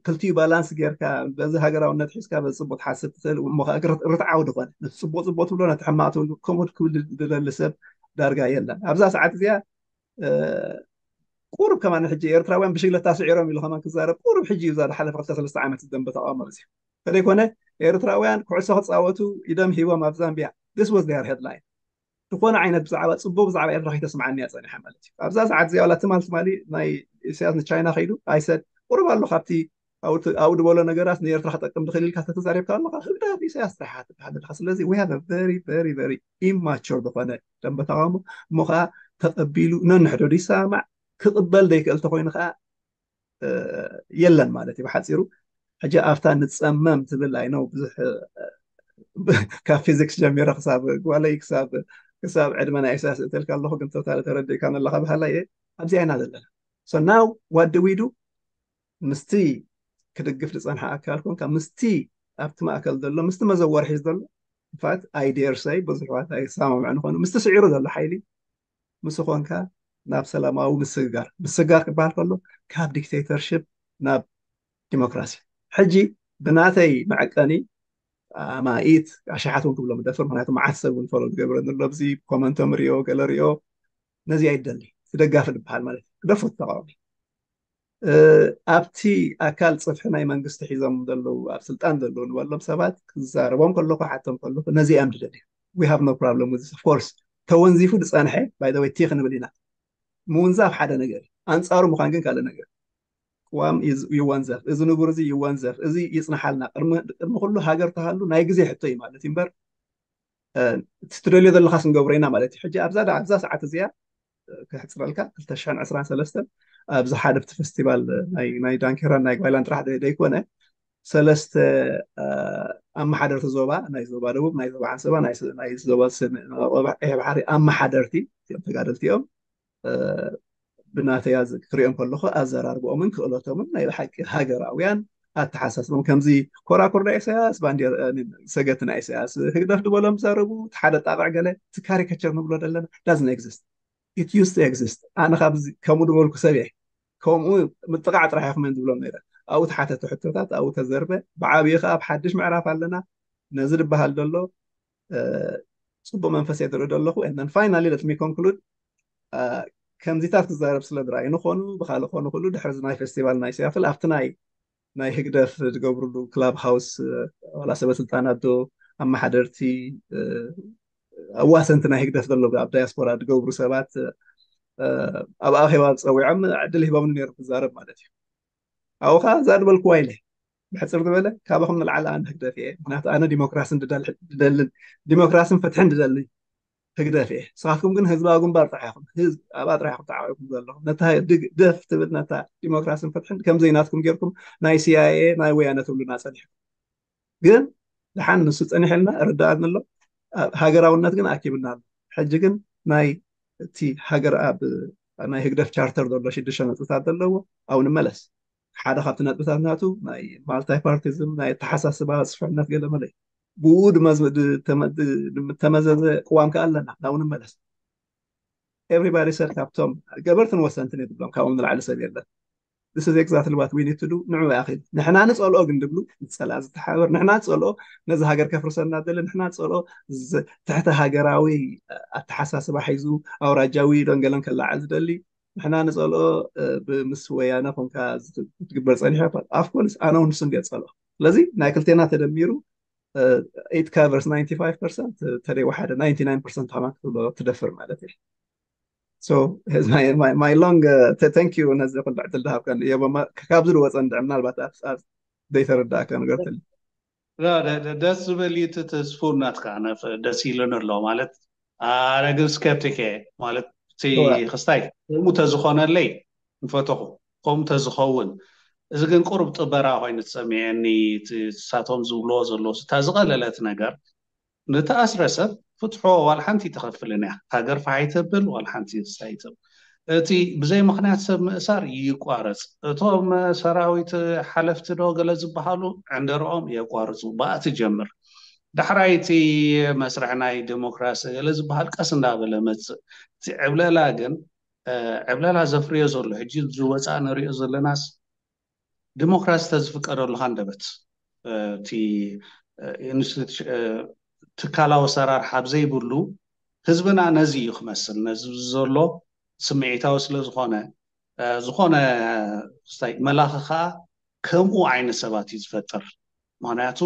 ክልቲኡ ባላንስ ጌርካ በዚ ሃገራውነት ሒዝካ በዚ ፅቡቅ ትሓስብ ትኽእል እሞ ከዓ ርትዓዊ ድኾነ ነቲ ፅቡቅ ፅቡቅ ትብሎ ነቲ ሕማቅ ትብሉ ከምኡ ክብል ዝደሊ ሰብ ዳርጋ የለን ኣብዛ ሰዓት እዚኣ ቁሩብ ከማን ሕጂ ኤርትራውያን ብሽግለታ ስዒሮም ኢሉ ከማን ክዛረብ ቁሩብ ሕጂ እዩ ዝሓለፈ ክልተ ሰለስተ ዓመት ዝደንበ ተቃውሞ በዚሑ እንተደይኮነ ኤርትራውያን ኩዕሶ ክፃወቱ ኢዶም ሂቦም ኣብ ዛምቢያ። This was their headline። ዝኾነ ዓይነት ብዛዕባ ፅቡቅ ብዛዕባ ኤርትራ ከይተስምዓኒ እያ ፀኒሓ ማለት እዩ። ኣብዛ ሰዓት እዚኣ ዋላ ትማል ትማሊ ናይ ኢሳያስ ንቻይና ከይዱ ኣይሰድ ቁሩብ ኣሎ ካብቲ ኣብኡ ዝበሎ ነገራት ንኤርትራ ክጠቅም ዝኽእል ኢልካ ተተዛሪብካ ኣለካ። ህግደፍ ኢሳያስ ጥራሕ ትበሃል ዘለካ። ስለዚ we have a very very very immature ዝኾነ ደንበ ተቃውሞ እሞ ከዓ ተቐቢሉ ነንሕዶ ይሰማማዕ ክቕበል ዘይክእል ተኮይኑ ከዓ የለን ማለት እዩ ብሓፂሩ። ሕጂ ኣብታ ንፀመም ትብል ኣይነው ብዙሕ ካብ ፊዚክስ ጀሚረ ክሳብ ጓለይ ክሳብ ክሳብ ዕድመ ናይ ኢሳያስ እተልካ ኣለኹ ግን ቶታሊ ተረዲእካ ኣለካ ብሃላ እየ። ኣብዚ ኣይና ዘለና። So now what do we do? ምስቲ ክድግፍ ዝፀንሐ ኣካል ኮንካ ምስቲ ኣብቲ ማእከል ዘሎ ምስቲ መዘወር ሒዝ ዘሎ ፋት ኣይዴርሰይ ብዙሕዋት ኣይሰማምዕ ንኾኑ ምስቲ ስዒሩ ዘሎ ሓይሊ ምስ ኾንካ ናብ ሰላማዊ ምስግጋር ምስግጋር ክበሃል ከሎ ካብ ዲክቴተርሽፕ ናብ ዲሞክራሲ ሕጂ ብናተይ መዐቀኒ ኣማኢት ኣሽሓት እውን ክብሎም ደፍር ምክንያቱ መዓት ሰብ እውን ፈሎ ዝገብረ ዘሎ ብዚ ኮመንቶም ሪኦ ገለ ሪኦ ነዚ ኣይደሊ ትደጋፊ ዝበሃል ማለት እዩ ክደፉ ተቃዋሚ ኣብቲ ኣካል ፅፍሒ ናይ መንግስቲ ሒዞም ዘለዉ ኣብ ስልጣን ዘለዉ ንበሎም ሰባት ክዛረቦም ከለኩ ሓቶም ከለኩ ነዚ እዮም ዝደልዩ we have no problem with this of course ተወንዚፉ ዝፀንሐ by the way ቲ ክንብል ኢና ምውንዛፍ ሓደ ነገር እዩ ኣንፃሩ ምኳን ግን ካልእ ነገር ቅዋም ይወንዘፍ እዚ ንቡር እዚ ይወንዘፍ እዚ ይፅንሓልና ቅድሚ ኩሉ ሃገር ተሃሉ ናይ ግዜ ሕቶ እዩ ማለት እዩ እምበር እቲ ትደልዮ ዘለካ ክንገብሮ ኢና ማለት እዩ ሕጂ ኣብዛ ኣብዛ ሰዓት እዚኣ ከሕፅረልካ ክልተ ሽሕን ዕስራን ሰለስተን ኣብዚ ሓደ ኣብቲ ፈስቲቫል ናይ ዳንኬራን ናይ ጓይላን ጥራሕ ዘይኮነ ሰለስተ ኣመሓደርቲ ዞባ ናይ ዞባ ደቡብ ናይ ዞባ ዓንሰባ ናይ ዞባ ባሕሪ ኣመሓደርቲ እዚኦም ተጋደልቲ እዮም ብናተይ ክሪኦም ከለኹ ኣዘራርብኦምን ክእለቶምን ናይ ብሓቂ ሃገራውያን ኣተሓሳስቦም ከምዚ ኮራኩር ናይ ኢሳያስ ባንዴር ሰገቲ ናይ ኢሳያስ ህግደፍ ዝበሎም ዘረቡ ሓደ ጣቕዕ ገለ እቲ ካሪከቸር ንብሎ ዘለና doesn't exist it used to exist ኣነ ካብዚ ከምኡ ዝበልኩ ሰብ እየ ከምኡ ምጥቃዕ ጥራሕ ኢኹም እዮም ዝብሎም ነይረ ኣብኡ ተሓተተ ሕቶታት ኣብኡ ተዘርበ ብዓብዪ ከዓ ኣብ ሓድሽ ምዕራፍ ኣለና ነዚ ዝበሃል ዘሎ ፅቡቅ መንፈስ እየ ዝርኢ ዘለኹ and finally let me conclude ከምዚታት ክዛረብ ስለ ዝረኣዩ ንኾኑ ብካልእ ኮኑ ኩሉ ድሕሪ ናይ ፌስቲቫል ናይ ሲያትል ኣብቲ ናይ ናይ ህግደፍ ዝገብርሉ ክላብ ሃውስ ዋላ ሰበ ስልጣናት ዶ ኣመሓደርቲ ኣዋሰንቲ ናይ ህግደፍ ዘሎ ኣብ ዳያስፖራ ዝገብሩ ሰባት ኣብ ኣኼባ ፀዊዖም ዕድል ሂቦም ነይሩ ክዛረብ ማለት እዩ ኣብኡ ከዓ እዛ ዝበልክዋ ኢለ ብሕፅር ዝበለ ካባኹም ንላዕሊ ኣነ ህግደፍ እየ ምክንያቱ ኣነ ዲሞክራስን ድደልን ዲሞክራስን ፍትሕን ድደሊ ህግደፍ እየ ንስኻትኩም ግን ህዝባዊ ግንባር ጥራሕ ኢኹም ኣብኣ ጥራሕ ኢኹም ተዓቂብኩም ዘለኹም ነታ ህግደፍ ትብል ነታ ዲሞክራስን ፍትሕን ከምዘይናትኩም ጌርኩም ናይ ሲኣይኤ ናይ ወያነ ትብሉና ፀኒሕኩም ግን ድሓን ንሱ ፀኒሕልና ርዳኣኒ ኣሎ ሃገራውነት ግን ኣኪብና ኣሎ ሕጂ ግን ናይ እቲ ሃገር ኣብ ናይ ህግደፍ ቻርተር ዘሎ ሽዱሽተ ነጥብታት ዘለዎ ኣብኡ ንመለስ ሓደ ካብቲ ነጥብታት ናቱ ናይ ማልታይፓርቲዝም ናይ ኣተሓሳስባ ስፍሕነት ገለ መለ እዩ ብኡ ተመዘዘ ቅዋም ከኣ ኣለና ናብኡ ንመለስ everybody said ካብቶም ገበርትን ወሰንትን እየ ዝብሎም ካብኦም ንላዕሊ ሰብ የለን this is exactly what we need to do ንዑ ያኺል ንሕና ንጸልኦ ግን ድብሉ ንጸላ ዝተሓበር ንሕና ንጸልኦ ነዚ ሃገር ከፍርሰና ዝደሊ ንሕና ንጸልኦ ትሕቲ ሃገራዊ ኣተሓሳስባ ሒዙ ኣውራጃዊ ደንገለን ከላዓል ዝደሊ ንሕና ንጸልኦ ብምስ ወያነ ኮንካ ትግበር ጸኒሐ ኣፍኮርስ ኣነ እውን ንሱን ገ ጸልኦ ስለዚ ናይ ክልቴና ተደሚሩ it covers ninety-five percent ተደይ ወሓደ ninety-nine percent ከማን ክትብሎ ትደፍር ማለት እዩ so my long thank you ነዚ ኩሉ ዕድል ዝሃብከን እዮቦማ ካብዚ ዝወፀ እንድዕ ምናልባት ዘይተረዳእካ ነገር ትል ደስ ዝብል እዩ እቲ ትስፉ እናትካ ደስ ኢሉን ኣሎ ማለት ኣነ ግን ስከፕቲክ እየ ማለት እቲ ክስታይ ከምኡ ተዝኾነለይ ንፈተኹ ከምኡ ተዝኸውን እዚ ግን ቁሩብ ጥበራ ኮይኑ ትሰሚዐኒ ሳቶም ዝብልዎ ዘለዉ እታ ዝቐለለት ነገር ንተኣስረ ሰብ ፍትሖ ዋላ ሓንቲ ትኸፍልን እያ ሃገር ፋሓይ ተብል ዋላ ሓንቲ ክስታይ ተብል እቲ ብዘይ ምክንያት ሰብ ምእሳር ይቋረፅ እቶም ሰራዊት ሓለፍቲ ዶ ገለ ዝበሃሉ ዕንደርኦም የቋርፁ ብኣ ትጀምር ዳሕራይ እቲ መስርሕ ናይ ዴሞክራሲ ገለ ዝበሃል ቀስ እንዳበለ መፅእ እቲ ዕብለላ ግን ዕብለላ ዘፍርዮ ዘሎ ሕጂ ዝወፃእ ንሪኦ ዘለናስ ዲሞክራሲ ተዝፍቀደሉ ሃንደበት እቲ ትካላዊ ኣሰራርሓ ኣብ ዘይብሉ ህዝብና ነዚ እዩ ክመስል ነዚ ዘሎ ስምዒታዊ ስለ ዝኾነ ዝኾነ ክስታይ መላኺ ከዓ ከምኡ ዓይነት ሰባት እዩ ዝፈጥር ምክንያቱ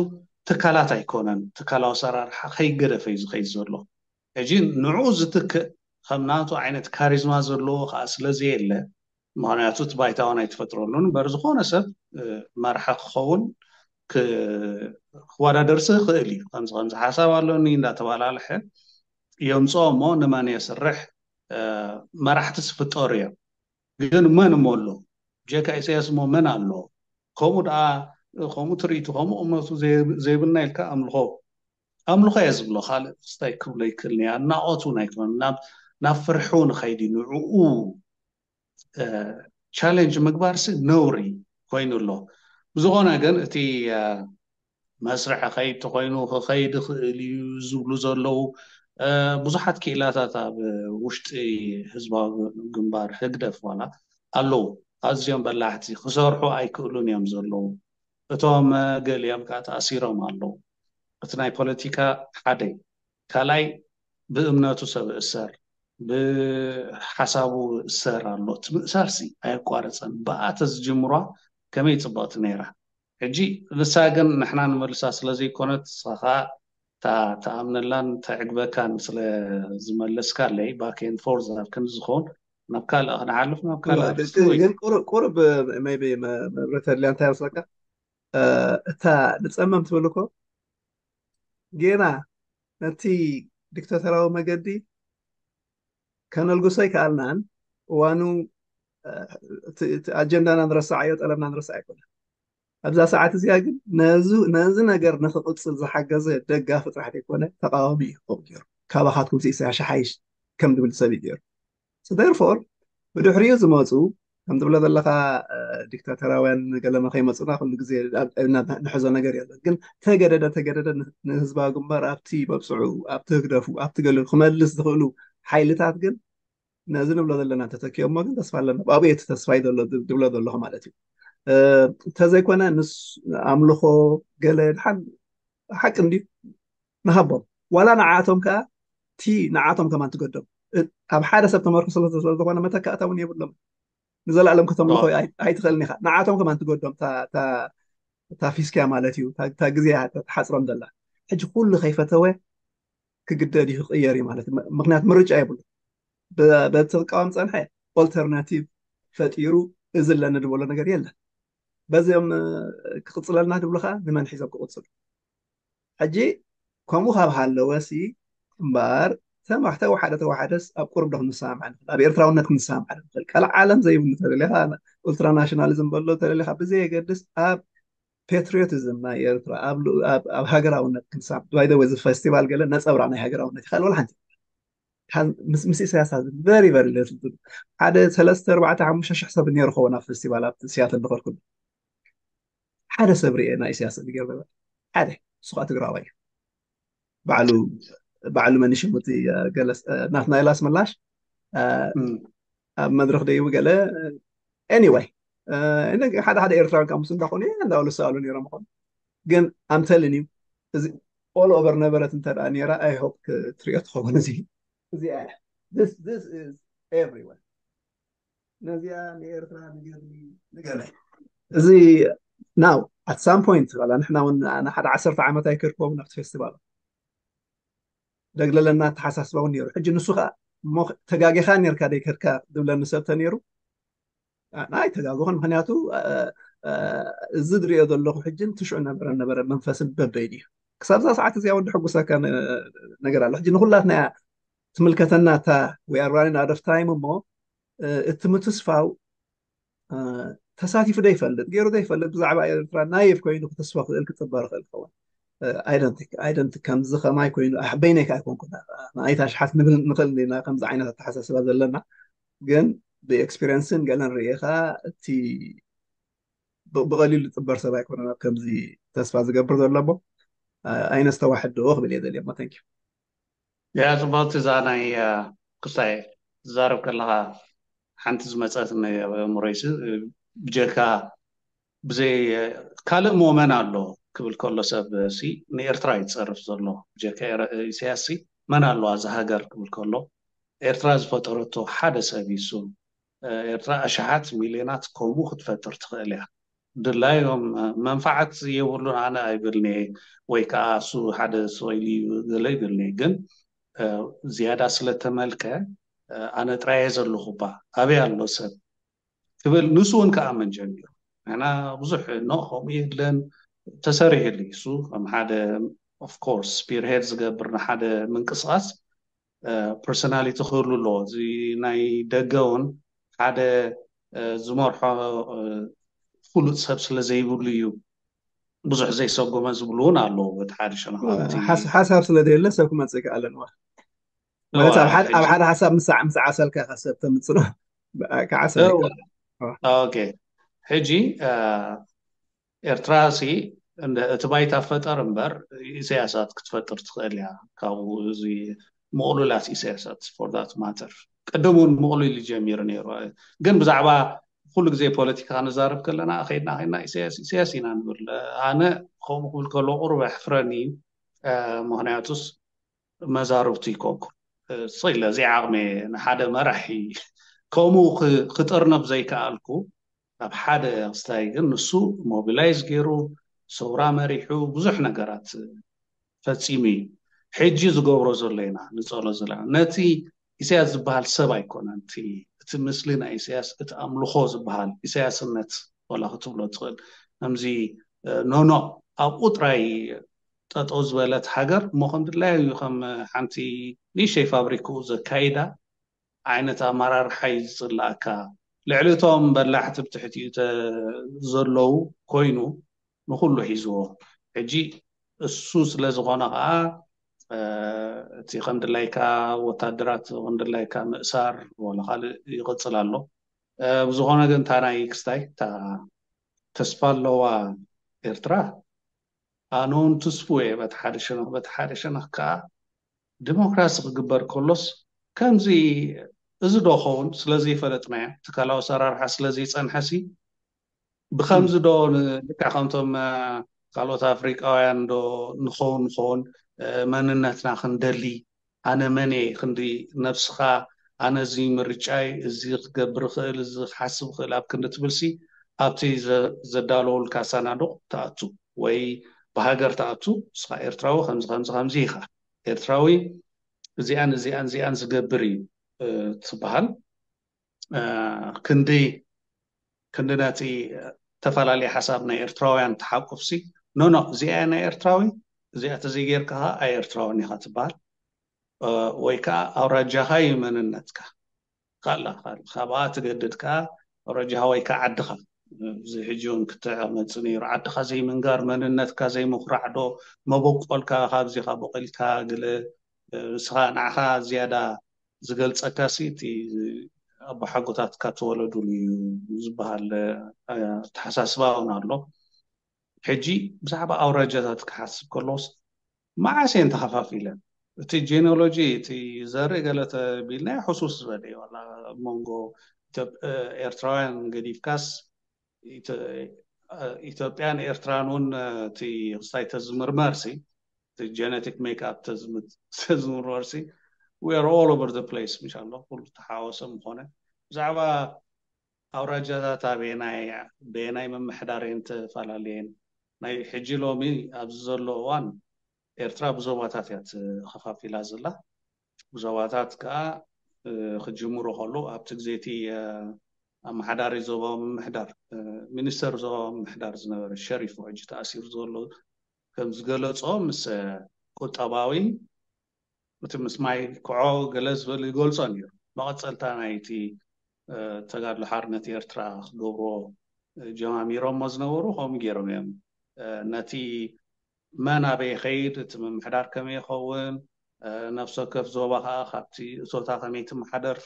ትካላት ኣይኮነን። ትካላዊ ኣሰራርሓ ከይገደፈ እዩ ዝኸይድ ዘሎ። ሕጂ ንዕኡ ዝትክእ ከም ናቱ ዓይነት ካሪዝማ ዘለዎ ከዓ ስለዘየለ፣ ምኽንያቱ እቲ ባይታ እውን ኣይተፈጥረሉን እምበር፣ ዝኾነ ሰብ መራሒ ክኸውን ክወዳደርሲ ይኽእል እዩ። ከምዚ ከምዚ ሓሳብ ኣለኒ እንዳተባላለሐ የምፅኦ እሞ ንመን የስርሕ? መራሕቲ ዝፍጠሩ እዮም። ግን መን እሞ ኣሎ? ብጀካ ኢሳያስ እሞ መን ኣሎ? ከምኡ ደኣ ከምኡ ትርኢቱ ከምኡ እምነቱ ዘይብልና ኢልካ ኣምልኾ ኣምልኾ እየ ዝብሎ። ካልእ ክስታይ ክብሎ ይክእል እየ። ኣድናቖት እውን ኣይኮነን። ናብ ፍርሒ እውን ኸይድ እዩ። ንዕኡ ቻለንጅ ምግባርሲ ነውሪ ኮይኑ ኣሎ። ብዝኾነ ግን እቲ መስርሕ ኸይድ ተኾይኑ ክኸይድ ይኽእል እዩ ዝብሉ ዘለዉ ብዙሓት ክኢላታት ኣብ ውሽጢ ህዝባዊ ግንባር፣ ህግደፍ ዋላ ኣለዉ። ኣዝዮም በላሕቲ፣ ክሰርሑ ኣይክእሉን እዮም ዘለዉ። እቶም ገሊኦም ከዓ ተኣሲሮም ኣለዉ። እቲ ናይ ፖለቲካ ሓደ እዩ። ካልኣይ ብእምነቱ ሰብ እእሰር፣ ብሓሳቡ እእሰር ኣሎ። እቲ ምእሳርሲ ኣየቋረፀን። ብኣ ተዝጅምሯ ከመይ ፅብቕቲ ነይራ። ሕጂ ንሳ ግን ንሕና ንመልሳ ስለ ዘይኮነት፣ ንስኻ ከዓ እታ ትኣምነላን ተዕግበካን ስለ ዝመለስካለይ፣ ባክ ኤንድ ፎርዝ ኣብ ክንዲ ዝኸውን ናብ ካልእ ክንሓልፍ፣ ናብ ካልእ ኣብ ግን ግን ቁሩብ ቁሩብ ሜይቢ መብረተ ድልያ እንታይ መስለካ? እታ ንፀመም ትብል እኮ ጌና ነቲ ዲክታተራዊ መገዲ ከነልግሶ ኣይከኣልናን። እዋኑ ኣጀንዳና ንረስዓዮ፣ ጠለብና ንረስዓ ኣይኮነ። ኣብዛ ሰዓት እዚኣ ግን ነዚ ነገር ንክቕፅል ዝሓገዘ ደጋፊ ጥራሕ ዘይኮነ ተቃዋሚ እዩ ክኸውን ገይሩ። ካባኻትኩም ኢሳያስ ሓይሽ ከም ዝብል ሰብ እዩ ገይሩ። So therefore ብድሕሪኡ ዝመፁ ከም ትብሎ ዘለካ ዲክታተራውያን ገለመ ከይመፁና ኩሉ ግዜ ንሕዞ ነገር የለን። ግን ተገደደ ተገደደ ንህዝባዊ ግንባር ኣብቲ መብፅዑ ኣብቲ ህግደፉ ኣብቲ ገሊኡ ክመልስ ዝኽእሉ ሓይልታት ግን ነዚ ንብሎ ዘለና ተተኪኦሞ ግን ተስፋ ኣለና። ኣብኡ እቲ ተስፋ እዩ ዘሎ ዝብሎ ዘለኹ ማለት እዩ። እንተዘይኮነ ምስ ኣምልኾ ገለ ድሓን ሓቂ እንድዩ ንሃቦም። ዋላ ንዓቶም ከኣ እቲ ንዓቶም ከማን ትገዶም። ኣብ ሓደ ሰብ ተመርኩሶ ስለዝኾነ መተካእታ እውን የብሎም። ንዘለኣለም ከተምልኾ ኣይትኽእልን ኢኻ። ንዓቶም ከማን ትገዶም እታ ፊስክያ ማለት እዩ። እታ ግዜ ትሓፅሮም ዘላ ሕጂ ኩሉ ከይፈተወ ክግደድ እዩ ክቕየር እዩ ማለት እዩ። ምክንያቱ ምርጫ የብሉ። በቲ ክቃወም ፀንሐ ኦልተርናቲቭ ፈጢሩ እዚ ኣለኒ ዝበሎ ነገር የለን። በዚኦም ክቕፅለልና ትብሉ ከዓ ንመን ሒዞም ክቕፅሉ? ሕጂ ከምኡ ካብ ሃለወ ሲ እምበር ተዋሕደ ተዋሓደስ ኣብ ቁርብ ዶ ክንሰማማዕ ንኽእል? ኣብ ኤርትራውነት ክንሰማማዕ ንኽእል? ቀልዓለም ዘይብሉ ተደሊኻ ኡልትራናሽናሊዝም በሎ ተደሊኻ ብዘየገድስ ኣብ ፓትሪዮቲዝም ናይ ኤርትራ ኣብ ሃገራውነት ክንሳብ ባይደወ እዚ ፌስቲቫል ገለ ነፀብራቕ ናይ ሃገራውነት ይኽእል ወላ ሓንቲ ምስ ኢሳያስ ቨሪ ቨሪ ሌትል ሓደ ሰለስተ ኣርባዕተ ሓሙሽተ ሽሕ ሰብ ነይሩ ኸውን ኣብ ፌስቲቫል ኣብ ሲያትል ዝኸድኩሉ ሓደ ሰብ ርኤ ናይ ኢሳያስ ዝገበረ ሓደ እሱ ከዓ ትግራዋይ እዩ። ባዕሉ ባዕሉ መን ሽሙ እቲ ገለ ናትናኤል ኣስመላሽ ኣብ መድረኽ ደይቡ ገለ anyway ሓደ ሓደ ኤርትራውያን ካብ ምስ እንዳኾኑ እንዳበሉ ዝሰኣሉ ነይሮም ይኾኑ ግን I'm telling you እዚ all over ነበረት እንተ ደኣ ነይራ I hope ክትሪኦ ትኸውን እዚ እዚኣ እያ this this is everywhere ነዚኣ ንኤርትራ ንገርኒ ንገለ እዚ now at some point ላ ንሕና እውን ሓደ ዓሰርተ ዓመት ኣይከድክዎም ናብቲ ፌስቲቫል ደግለለና ኣተሓሳስባ እውን ነይሩ ሕጂ ንሱ ከዓ ተጋጊኻ ነርካ ደይከድካ ዝብለኒ ሰብ ተነይሩ ኣይተጋግኹን ምክንያቱ እዚ ዝሪኦ ዘለኹ ሕጂ ትሽዑ ነበረ ነበረ መንፈስን በበይን እዩ ክሳብ እዛ ሰዓት እዚኣ ወዲ ሕጉሰካ ነገር ኣሎ ሕጂ ንኩላትና እያ ትምልከተና እታ we are running out of time እሞ እቲ ምትስፋው ተሳቲፉ ዘይፈልጥ ገይሩ ዘይፈልጥ ብዛዕባ ኤርትራ ናይቭ ኮይኑ ክተስፋ ክእል ክፅበር ክእል ክኸውን ኣይደንቲክ ከምዚ ከማይ ኮይኑ ኣሕበይነይ ከዓ ኣይኮንኩ ናይታ ሽሓት ንብል ንኽእል ኢና ከምዚ ዓይነት ኣተሓሳስባ ዘለና ግን ብኤክስፒሪንስን ገለን ርኢኻ እቲ ብቐሊሉ ዝፅበር ሰብ ኣይኮነን ኣብ ከምዚ ተስፋ ዝገብር ዘሎ እሞ ኣይነስተዋሕድኦ ክብል እየ ዘልዮ ሞ ተንኪ ያ ፅቡቅቲ እዛ ናይ ክስታይ ትዛረብ ከለካ ሓንቲ ዝመፀትኒ ኣብ ኣእምሮይሲ ብጀካ ብዘይ ካልእ ሞ መን ኣሎ ክብል ከሎ ሰብ ሲ ንኤርትራ እዩ ዝፀርፍ ዘሎ ብጀካ ኢሳያስ ሲ መን ኣለዋ እዛ ሃገር ክብል ከሎ ኤርትራ ዝፈጠረቶ ሓደ ሰብ እዩ እሱ ኤርትራ ኣሽሓት ሚልዮናት ከምኡ ክትፈጥር ትኽእል እያ ድላዮም መንፋዓት የብሉን ኣነ ኣይብልኒ፣ ወይ ከዓ እሱ ሓደ ሰው ኢሉ እዩ ገለ ይብልኒ። ግን ዝያዳ ስለተመልከ ኣነ ጥራየ ዘለኹ ባ ኣበይ ኣሎ ሰብ ክብል ንሱ እውን ክኣምን ጀሚሩ። ንሕና ብዙሕ ኖ ከምኡ የለን ተሰሪሕሉ እሱ ከም ሓደ of course spearhead ዝገብር ንሓደ ምንቅስቃስ personality ክህሉ ኣለዎ። እዚ ናይ ደገ እውን ሓደ ዝመርሖ ፍሉጥ ሰብ ስለ ዘይብሉ እዩ ብዙሕ ዘይሰጎመ ዝብሉ እውን ኣለዉ። በቲ ሓደ ሸነኽ ማለት እዩ። ሓሳብ ስለ ዘየለ ሰብ ክመፅእ ይከኣለን ማለት ኣብ ሓደ ሓሳብ ምስ ዓሰልካ ኢኻ ሰብ ተምፅሎ ክዓሰል ይከኣል። ሕጂ ኤርትራ ሲ እቲ ባይታ ፈጠር እምበር ኢሳያሳት ክትፈጥር ትኽእል እያ። ካብኡ እዚ ምቕሉላት ኢሳያሳት for that matter ቅድም እውን ምቕሉል ይጀሚሩ ነይሩ። ግን ብዛዕባ ኩሉ ግዜ ፖለቲካ ክንዛረብ ከለና ከይድና ከይድና ኢሳያስ ኢሳያስ ኢና ንብል። ኣነ ከምኡ ክብል ከሎ ቁሩብ ኣሕፍረኒ። ምክንያቱስ መዛርብቱ ይኮንኩ ስለ እዚ ዓቕሚ ንሓደ መራሒ ከምኡ ክጥርንፍ ዘይከኣልኩ ኣብ ሓደ ክስታይ ግን ንሱ ሞቢላይዝ ገይሩ ሰውራ መሪሑ ብዙሕ ነገራት ፈፂሙ እዩ። ሕጂ ዝገብሮ ዘሎ ኢና ንፀሎ ዘለና ነቲ ኢሳያስ ዝበሃል ሰብ ኣይኮነን። እቲ እቲ ምስሊ ናይ ኢሳያስ እቲ ኣምልኾ ዝበሃል ኢሳያስነት ወላ ክትብሎ ትኽእል ከምዚ ኖኖ ኣብኡ ጥራይ ጠጠው ዝበለት ሃገር እሞ ከም ድላዩ እዩ ከም ሓንቲ ንእሽተይ ፋብሪክኡ ዘካይዳ ዓይነት ኣመራርሓ እዩ ዝፅላእካ። ልዕሊ እቶም በላሕቲ ብትሕቲኡ ዘለዉ ኮይኑ ንኩሉ ሒዝዎ። ሕጂ እሱ ስለ ዝኾነ ከዓ እቲ ከም ድላይካ ወታደራት ከም ድላይካ ምእሳር ወላ ካልእ ይቕፅል ኣሎ። ብዝኾነ ግን እታ ናይ ክስታይ እታ ተስፋ ኣለዋ ኤርትራ ኣነውን ትስፉ እየ በቲ ሓደ ሸነኽ በቲ ሓደ ሸነኽ ከዓ ዲሞክራሲ ክግበር ከሎስ ከምዚ እዚ ዶ ኸውን ስለዘይፈለጥናዮ ትካላዊ ኣሰራርሓ ስለዘይፀንሐሲ ብከምዚ ዶ ልክዕ ከምቶም ካልኦት ኣፍሪቃውያን ዶ ንኸውን ንኸውን መንነትና ክንደሊ ኣነ መን እየ ክንዲ ነብስኻ ኣነ እዚ ምርጫይ እዚ ክገብር ክእል እዚ ክሓስብ ክእል ኣብ ክንዲ ትብልሲ ኣብቲ ዘዳለወልካ ሳናዱቅ ትኣቱ ወይ ብሃገር ትኣቱ እስኻ ኤርትራዊ ከምዚ ከምዚ ከምዚ ኢኻ ኤርትራዊ እዚኣን እዚኣን እዚኣን ዝገብር እዩ ትበሃል ክንዲ ክንዲ ነቲ ተፈላለየ ሓሳብ ናይ ኤርትራውያን ትሓቁፍሲ ኖኖ እዚኣ ናይ ኤርትራዊ እዚኣ ተዘይጌርካ ከዓ ኣይ ኤርትራውን ኢኻ ትበሃል ወይ ከዓ ኣውራጃኻ እዩ መንነትካ ካላ ካብኣ ትገድድ ከዓ ኣውራጃኻ ወይ ከዓ ዓድኻ እዚ ሕጂ እውን ክትመፅ ነይሩ ዓድኻ ዘይምንጋር መንነትካ ዘይምኩራዕ ዶ መበቆልካ ካብዚኻ በቂልካ ግለ ንስኻ ንዓኻ ዝያዳ ዝገልፀካ ሲ እቲ ኣቦሓጎታትካ ተወለዱሉ እዩ ዝበሃል ኣተሓሳስባ እውን ኣሎ። ሕጂ ብዛዕባ ኣውራጃታት ክሓስብ ከለዎስ መዓስ እየን ተኸፋፊለን? እቲ ጄኔሎጂ እቲ ዘርኢ ገለ ተቢልናዮ ሕሱስ ዝበለ እዩ ዋላ ኣብ መንጎ ኤርትራውያን ገዲፍካስ ኢትዮጵያን ኤርትራን እውን እቲ ክስታይ ተዝምርመር ሲ እቲ genetic make up ተዝምርመር ሲ we are all over the place ምሽ ኣሎ ኩሉ ተሓወሰ ምኾነ ብዛዕባ ኣውራጃታት ኣበየናይ በየናይ ምምሕዳር እየን ተፈላለየን ናይ ሕጂ ሎሚ ኣብዚ ዘሎ እዋን ኤርትራ ብዞባታት እያ ተኸፋፊላ ዘላ ብዞባታት ከዓ ክጅምሩ ከሉ ኣብቲ ግዜ እቲ ኣመሓዳሪ ዞባዊ ምምሕዳር ሚኒስተር ዞባዊ ምምሕዳር ዝነበረ ሸሪፍ ሕጂ ተኣሲሩ ዘሎ ከም ዝገለጾ ምስ ቁጠባዊ እቲ ምስ ማይ ክዖ ገለ ዝበሉ ይገልጾ ነይሩ መቐፀልታ ናይቲ ተጋድሎ ሓርነት ኤርትራ ክገብርዎ ጀማሚሮሞ ዝነበሩ ከምኡ ገይሮም እዮም ነቲ መን ኣበይ ይኸይድ እቲ ምምሕዳር ከመይ ይኸውን ነፍሲ ወከፍ ዞባ ከዓ ካብቲ እቶታ ከመይ ትመሓደር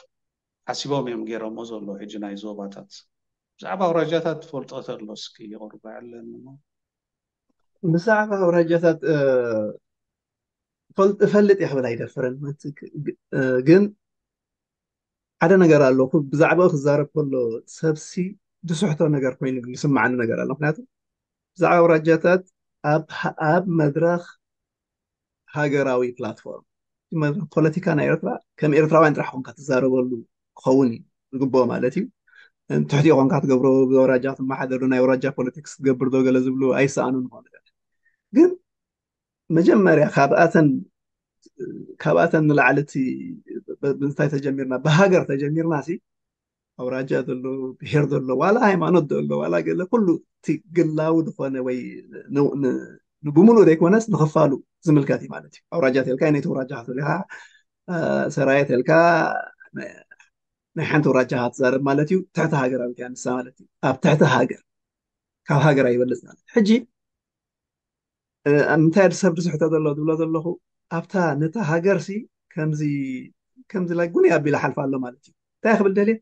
ሓሲቦም እዮም ገይሮሞ ዘሎ ሕጂ ናይ ዞባታት ብዛዕባ ኣውራጃታት ትፈልጦ ተሎ እስኪ ይቕርባ ኣለኒ ብዛዕባ ኣውራጃታት እፈልጥ እየ ክብል ኣይደፍርን ግን ሓደ ነገር ኣሎ ብዛዕባኡ ክዛረብ ከሎ ሰብሲ ዝስሕቶ ነገር ኮይኑ ዝስማዓኒ ነገር ኣሎ ምክንያቱ ብዛዕባ ኣውራጃታት ኣብ መድረኽ ሃገራዊ ፕላትፎርም መድረኽ ፖለቲካ ናይ ኤርትራ ከም ኤርትራውያን ጥራሕ ኮንካ ትዛረበሉ ክኸውን እዩ ዝግብኦ ማለት እዩ ትሕቲ ኾንካ ትገብሮ፣ ብኣውራጃ ትመሓደሩ፣ ናይ ኣውራጃ ፖለቲክስ ትገብር ዶ ገለ ዝብሉ ኣይሰኣኑን ይኾኑ። ግን መጀመርያ ካብኣተን ካብኣተን ንላዕሊ እቲ እንታይ ተጀሚርና፣ ብሃገር ተጀሚርና ሲ ኣውራጃ ዘሎ፣ ብሄር ዘሎ፣ ዋላ ሃይማኖት ዘሎ፣ ዋላ ገለ ኩሉ እቲ ግላዊ ዝኾነ ወይ ብሙሉእ ዘይኮነስ ንኽፋሉ ዝምልከት እዩ ማለት እዩ። ኣውራጃ ተልካ ነቲ ኣውራጃ ክትብል ኢኻ፣ ሰራየ ተልካ ናይ ሓንቲ ኣውራጃ ክትዛረብ ማለት እዩ። ትሕቲ ሃገራዊት እያ ንሳ ማለት እዩ። ኣብ ትሕቲ ሃገር ካብ ሃገር ኣይበልጽ ማለት ሕጂ እንታይ ሰብ ዝሕቶ ዘሎ ዝብሎ ዘለኹ ኣብታ ነታ ሃገር ሲ ከምዚ ከምዚ ላይ ጉን ኣቢላ ሓልፋ ኣሎ ማለት እዩ። እንታይ ክብል ደልየ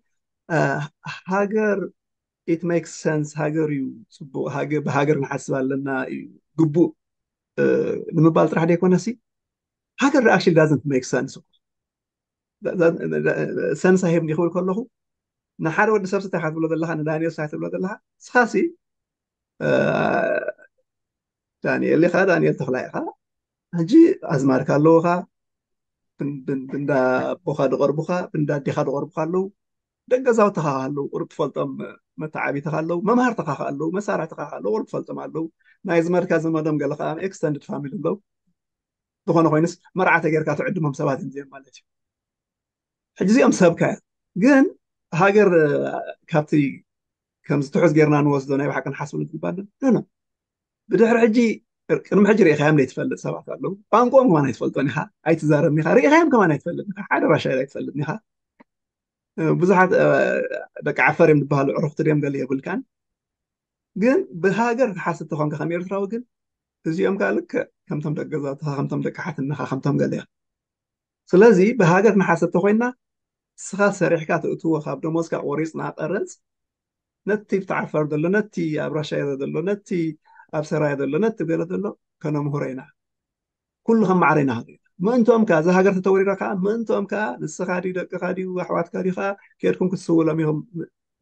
ሃገር it makes sense፣ ሃገር እዩ ጽቡቕ፣ ብሃገር ንሓስብ ኣለና እዩ ግቡእ ንምባል ጥራሕ ዘይኮነ ሲ ሃገር actually doesn't make sense። ሰንሳ ሂብኒ ክብል ከለኹ ንሓደ ወዲ ሰብ ስታይ ክትብሎ ዘለካ ንዳንኤል ስታይ ትብሎ ዘለካ ስኻሲ ዳንኤል ኢኻ፣ ዳንኤል ተኽላይ ኢኻ። ሕጂ ኣዝማድካ ኣለውኻ፣ ብንዳ ኣቦኻ ዝቐርቡኻ፣ ብንዳ ኣዴኻ ዝቐርቡኻ ኣለዉ፣ ደገዛውትኻ ኣለዉ፣ ቁሩብ ትፈልጦም መተዓቢትኻ ኣለዉ፣ መምሃርትኻ ኣለዉ፣ መሳርሕትኻ ኣለዉ፣ ቁሩብ ትፈልጦም ኣለዉ። ናይ ዝመድካ ዘመዶም ገለ ከዓ extended family ኣለዉ። ዝኾነ ኮይኑስ መርዓ ተጌርካ ትዕድሞም ሰባት እዮም እዚኦም ማለት እዩ። ሕጂ እዚኦም ሰብካ እዮም። ግን ሃገር ካብቲ ከምዚ ትሑዝ ጌርና ንወስዶ ናይ ብሓቂ ንሓስብሉ ዝግባእ ዶ? ኖ። ብድሕሪ ሕጂ ቅድሚ ሕጂ ርኢኻዮም ዘይትፈልጥ ሰባት ኣለዉ። ቋንቋኦም ከማን ኣይትፈልጦን ኢኻ፣ ኣይትዛረብን ኢኻ፣ ርኢኻዮም ከማን ኣይትፈልጥን ኢኻ፣ ሓደ ራሻይድ ኣይትፈልጥን ኢኻ። ብዙሓት ደቂ ዓፈር እዮም ዝበሃሉ ዕሩኽቲ ድዮም ገለ የብልካን። ግን ብሃገር ትሓስብ ተኾንካ ከም ኤርትራዊ ግን እዚኦም ከዓ ልክዕ ከምቶም ደቂ ገዛውትኻ፣ ከምቶም ደቂ ሓትነኻ፣ ከምቶም ገለ እዮም። ስለዚ ብሃገር ንሓስብ ተኾይንና ንስኻ ሰሪሕካ ትእትዎ ካብ ደሞዝካ ቆሪፅና ቀረፅ ነቲ ብተዓፈር ዘሎ፣ ነቲ ኣብ ራሻ ዘሎ፣ ነቲ ኣብ ሰራየ ዘሎ፣ ነቲ ገለ ዘሎ ከነምህሮ ኢና። ኩሉ ከም ማዕረ ኢና። ምእንቶም ከ እዛ ሃገር ተተወሪራ ከዓ ምእንቶም ከ ንስኻ ድዩ ደቅኻ ድዩ ኣሕዋትካ ድዩ ከዓ ከድኩም ክትስውሎም ኢኹም።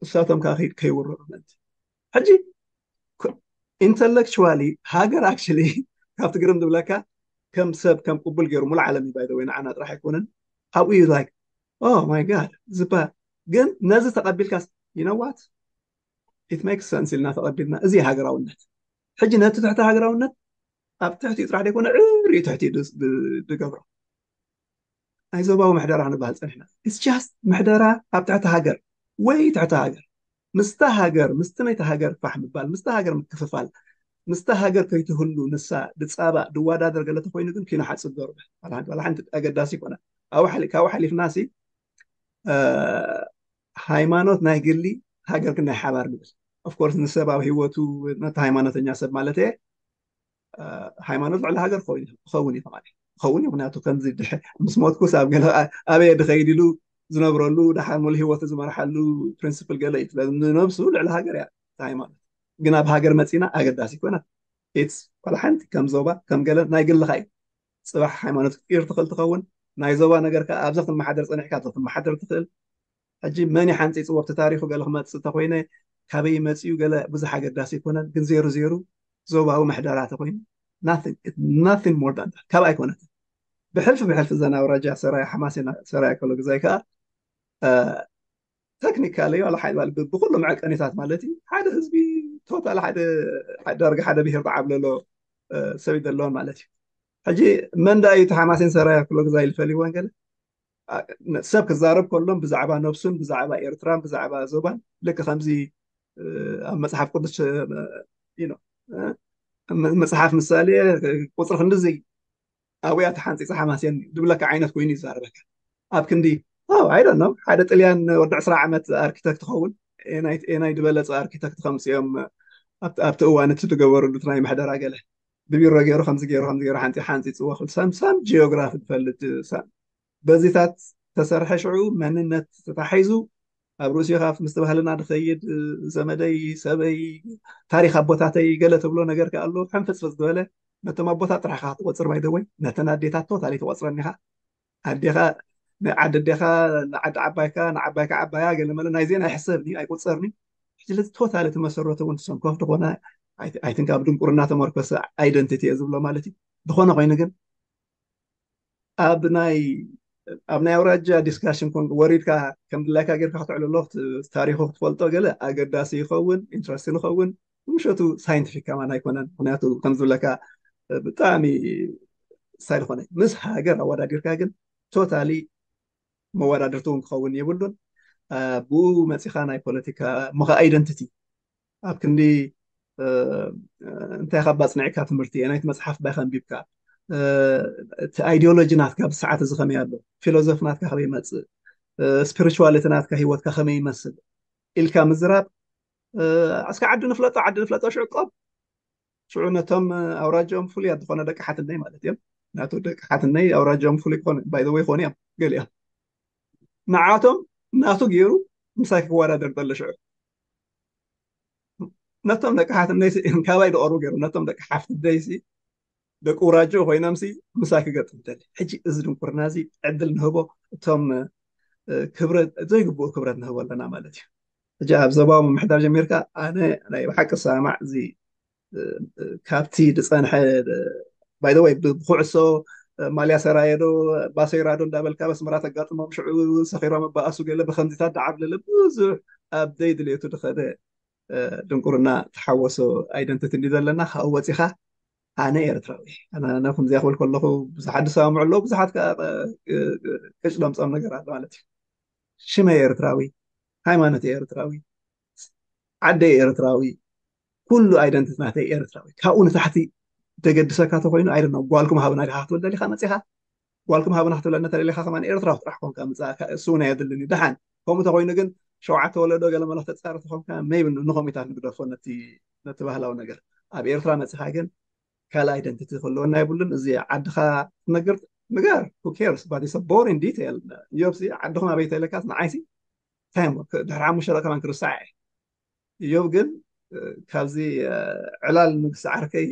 እሳቶም ከ ከይውረሩ ምእንቲ ሕጂ intellectually ሃገር actually ካብቲ ግርም ዝብለካ ከም ሰብ ከም ቅቡል ገይሩ ሙሉ ዓለም እዩ ባይዘ ወይ ንዓና ጥራሕ ኣይኮነን። ኣብኡ እዩ like oh my god ዝበሃል። ግን ነዚ ተቐቢልካ you know what it makes sense ኢልና ተቐቢልና እዚ ሃገራውነት። ሕጂ ነቲ ትሕቲ ሃገራውነት ኣብ ትሕቲ ጥራሕ ዘይኮነ ዕሪ ትሕቲ ዝገብሮ ናይ ዞባዊ ምሕደራ ክንበሃል ፀኒሕና። It's just ምሕደራ ኣብ ትሕቲ ሃገር ወይ ትሕቲ ሃገር ምስታ ሃገር ምስቲ ናይቲ ሃገር ፋሕ ምባል ምስታ ሃገር ምክፍፋል ምስታ ሃገር ከይትህሉ ንሳ ድፃባእ ድዋዳደር ገለ ተኮይኑ ግን ኪኖ ሓፂብ ዶርበ ዋላ ሓንቲ ኣገዳሲ ይኮነ። ካብኡ ሓሊፍና ሲ ሃይማኖት ናይ ግሊ ሃገር ግን ናይ ሓባር ንብል። Of course ንሰብ ኣብ ህይወቱ ነቲ ሃይማኖተኛ ሰብ ማለት እየ ሃይማኖት ልዕሊ ሃገር ክኸውን እዩ ማለት ክኸውን እዩ። ምክንያቱ ከምዚ ምስ ሞትኩስ ኣብ ገለ ኣበየ ድኸይድ ኢሉ ዝነብረሉ ደሓር ሙሉ ህይወቱ ዝመርሓሉ ፕሪንስፕል ገለ እዩ። ስለዚ ንነብሱ ልዕሊ ሃገር እያ ሃይማኖት። ግን ኣብ ሃገር መፂና ኣገዳሲ ይኮና ኢትስ ዋላ ሓንቲ ከም ዞባ ከም ገለ ናይ ግልኻ እዩ። ፅባሕ ሃይማኖት ክትቅይር ትኽእል ትኸውን። ናይ ዞባ ነገር ከዓ ኣብዚ ክትመሓደር ፀኒሕካ ኣብዚ ክትመሓደር ትኽእል። ሕጂ መን ይሓንፂፅዎ ኣብቲ ታሪኹ ገለ ክመፅእ ተኮይነ ካበይ መፅኡ ገለ ብዙሕ ኣገዳሲ ኣይኮነን። ግን ዜሩ ዜሩ ዞባዊ ምሕደራ ተኮይኑ nothing more than that ካብ ኣይኮነትን። ብሕልፊ ብሕልፊ ዘና ኣውራጃ ሰራያ ሓማሴን ሰራያ ከሎ ግዛይ ከዓ ተክኒካሊ ዋላ ሓይባል ብኩሉ መዐቀኒታት ማለት እዩ ሓደ ህዝቢ ቶታል ሓደ ዳርጋ ሓደ ብሄር ተዓብለሎ ሰብ ዘለዎን ማለት እዩ። ሕጂ መን ዳ እዩ እቲ ሓማሴን ሰራያ ክሎ ግዛ ኢልፈልይዎን ገለ ሰብ ክዛረብ ከሎም ብዛዕባ ነብሱን ብዛዕባ ኤርትራን ብዛዕባ ዞባን ልክ ከምዚ ኣብ መፅሓፍ ቅዱስ መፅሓፍ ምሳሌ ቁፅሪ ክንድዚ ኣብያ ተሓንፂፃ ሓማሴን ድብለካ ዓይነት ኮይኑ ይዛረበካ። ኣብ ክንዲ ኣይደኖም ሓደ ጥልያን ወዲ ዕስራ ዓመት ኣርኪተክት ኸውን ኤናይ ዝበለፀ ኣርኪተክት ከምፅኦም ኣብቲ እዋን እቲ ዝገበሩሉ ናይ ምሕደራ ገለ ብቢሮ ገይሩ ከምዚ ገይሩ ከምዚ ገይሩ ሓንፂ ሓንፂፅዎ ክብል ሳምሳም ጂኦግራፊ ዝፈልጥ ሳም በዚታት ተሰርሐ ሽዑ መንነት ተታሒዙ ኣብ ርእሲኡ ካብ ምስቲ ባህልና ድኸይድ ዘመደይ ሰበይ ታሪክ ኣቦታተይ ገለ ትብሎ ነገር ከ ኣሎ ሕንፍፅፍፅ ዝበለ ነቶም ኣቦታት ጥራሕ ካ ትቆፅር ባይደወይ ነተን ኣዴታት ቶታሊ ትቆፅረን ኢኻ። ኣዴኻ ንዓዲ ኣዴኻ ንዓዲ ዓባይካ ንዓባይካ ዓባያ ገለ መለ ናይ ዜና ኣይሕሰብኒ ኣይቆፀርኒ። ስለዚ ቶታሊ እቲ መሰረቱ እውን ሰንኮፍ ዝኾነ ኣይትን ካብ ድንቁርና ተመርኮሰ ኣይደንቲቲ እየ ዝብሎ ማለት እዩ። ዝኾነ ኮይኑ ግን ኣብ ናይ ኣብ ናይ ኣውራጃ ዲስካሽን ኮን ወሪድካ ከም ድላይካ ጌርካ ክትዕልሎ፣ ታሪኹ ክትፈልጦ ገለ ኣገዳሲ ይኸውን፣ ኢንትረስቲንግ ይኸውን። ምሸቱ ሳይንቲፊክ ከማን ኣይኮነን። ምክንያቱ ከም ዝብለካ ብጣዕሚ ስታይል ኾነ ምስ ሃገር ኣወዳዲርካ ግን ቶታሊ መወዳድርቲ እውን ክኸውን የብሉን። ብኡ መፂኻ ናይ ፖለቲካ ምኸ ኣይደንቲቲ ኣብ ክንዲ እንታይ ካብ ኣፅኒዕካ ትምህርቲ ናይቲ መፅሓፍ ባይካ ኣንቢብካ፣ እቲ ኣይዲዮሎጂ ናትካ ብሰዓት እዚ ከመይ ኣሎ፣ ፊሎዞፍ ናትካ ከመይ ይመፅእ፣ ስፒሪቹዋሊቲ ናትካ ህይወትካ ከመይ ይመስል ኢልካ ምዝራብ። እስከ ዓዲ ንፍለጦ፣ ዓዲ ንፍለጦ ሽዕቆብ ሽዑ ነቶም ኣውራጃኦም ፍሉያት ዝኾነ ደቂ ሓትነይ ማለት እዮም። ናቱ ደቂ ሓትነይ ኣውራጃኦም ፍሉይ ክኾኑ ባይዘወይ ክኾኑ እዮም ገሊኦም። ንዓቶም ናቱ ገይሩ ምሳይ ክወዳደር ዘሎ ሽዑ ነቶም ደቂ ሓትነይ ካባይ ዝቐርቡ ገይሩ ነቶም ደቂ ሓፍትደይሲ ደቂ ውራጆ ኮይኖምሲ ምሳይ ክገጥም ደሊ። ሕጂ እዚ ድንቁርና እዚ ዕድል ንህቦ፣ እቶም ክብረት ዘይግብኡ ክብረት ንህቦ ኣለና ማለት እዩ። ሕጂ ኣብ ዞባዊ ምምሕዳር ጀሚርካ ኣነ ናይ ብሓቂ ሰማዕ እዚ ካብቲ ዝፀንሐ ባይዘወይ ብኩዕሶ ማልያ ሰራየ ዶ ባሰይራ ዶ እንዳበልካ በስመራ ተጋጥሞም ሽዑ ሰኺሮም እበኣሱ ገለ ብከምዚታት ደዓብለለ ብዙሕ ኣብ ደይ ድልየቱ ድኸደ ድንቁርና ተሓወሶ ኣይደንቲቲ እንዲ ዘለና ካብኡ ወፂኻ ኣነ ኤርትራዊ ኣነ ከምዚኣ ክብል ከለኹ ብዙሓት ዝሰማምዑ ኣለዉ። ብዙሓት ቅጭ ደምፆም ነገር ኣሎ ማለት እዩ። ሽመይ ኤርትራዊ፣ ሃይማኖት ኤርትራዊ፣ ዓደይ ኤርትራዊ፣ ኩሉ ኣይደንቲቲ ናተይ ኤርትራዊ። ካብኡ ንታሕቲ ደገድሰካ ተኮይኑ ኣይደነ ጓልኩም ሃብና ዲካ ክትብል ደሊካ መፂኻ ጓልኩም ሃብና ክትብለኒ ተደሊካ ከማን ኤርትራዊ ጥራሕ ኮንካ ምፃእካ እሱ እውን ኣየድልን እዩ። ደሓን ከምኡ ተኮይኑ ግን ሸውዓተ ወለዶ ገለ መለ ተፃርፍ ተኮንካ maybe ንኮሚታት ንግደፎ ነቲ ነቲ ባህላዊ ነገር። ኣብ ኤርትራ መፂኻ ግን ካልእ ኣይደንቲቲ ክህልወና የብሉን። እዚ ዓድኻ ትነግር ንገር፣ who cares? But it's a boring detail. እዮብ ሲ ዓድኹም ኣበይ ተለካስ ንዓይሲ እንታይ እሞ ድሕሪ ሓሙሽተ ደቂ ከማን ክርስዓ እየ። እዮብ ግን ካብዚ ዕላል ንግስቲ ዓርከይ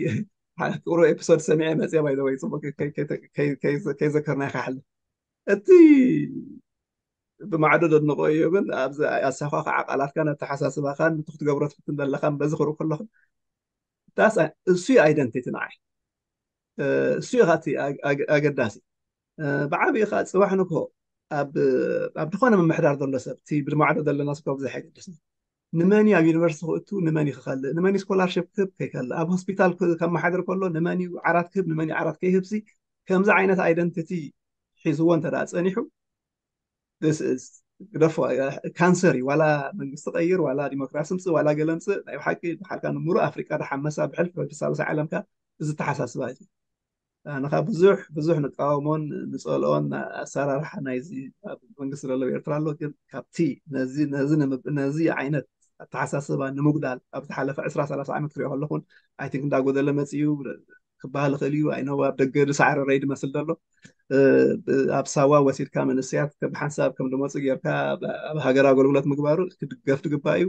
ቁሩብ ኤፒሶድ ሰሚዐ መፅየ ባይዘወይ ፅቡቅ ከይዘከርና ይካሓል እቲ ብማዕዶ ደድንቆ እዩ ግን ኣብዚ ኣሰኳኳዓ ቃላትካ ነተሓሳስባካን ነቲ ክትገብሮ ትፍትን ዘለካን በዚ ክርኢ ከለኹ እሱ እዩ ኣይደንቲቲ ንዓይ እሱ እዩ እቲ ኣገዳሲ ብዓብኡ ከዓ ፅባሕ ንግሆ ኣብ ዝኾነ ምምሕዳር ዘሎ ሰብ እቲ ብማዕዶ ዘለና ሰብ ብዙሕ ኣይገድስን ንመን ኣብ ዩኒቨርሲቲ ክእቱ ንመን ክኸልእ ንመን ስኮላርሽፕ ክህብ ከይከልእ ኣብ ሆስፒታል ከመሓድር ከሎ ንመን ዓራት ክህብ ንመን ዓራት ከይህብሲ ከምዚ ዓይነት ኣይደንቲቲ ሒዝዎ እንተ ጸኒሑ ግደፎ ካንሰር እዩ ዋላ መንግስቲ ቀይር ዋላ ዲሞክራሲ ምፅእ ዋላ ገለ ምፅእ ናይ ብሓቂ ብሓልካ ንሙሉእ ኣፍሪቃ ድሓመሳ ብሕልፊ ሳልሳይ ዓለምካ እዚ ተሓሳስባ እዩ ኣነ ከዓ ብዙሕ ብዙሕ ንቃወሞን ንፀልኦን ኣሰራርሓ ናይዚ ኣብ መንግስቲ ዘሎ ኤርትራ ኣሎ ግን ካብቲ ነዚ ነዚ ነዚ ዓይነት ኣተሓሳስባ ንምጉዳል ኣብ ዝሓለፈ ዕስራ ሰላሳ ዓመት ክሪኦ ከለኹን ኣይቲንክ እንዳጎደለ መፅዩ ክበሃል ይኽእል እዩ ኣይነው ኣብ ደገ ሳዕሪ ረይ ድመስል ዘሎ ኣብ ሳዋ ወሲድካ መንእሰያት ብሓንሳብ ከም ድመፁ ጌርካ ኣብ ሃገር ኣገልግሎት ምግባሩ ክድገፍ ትግባእ እዩ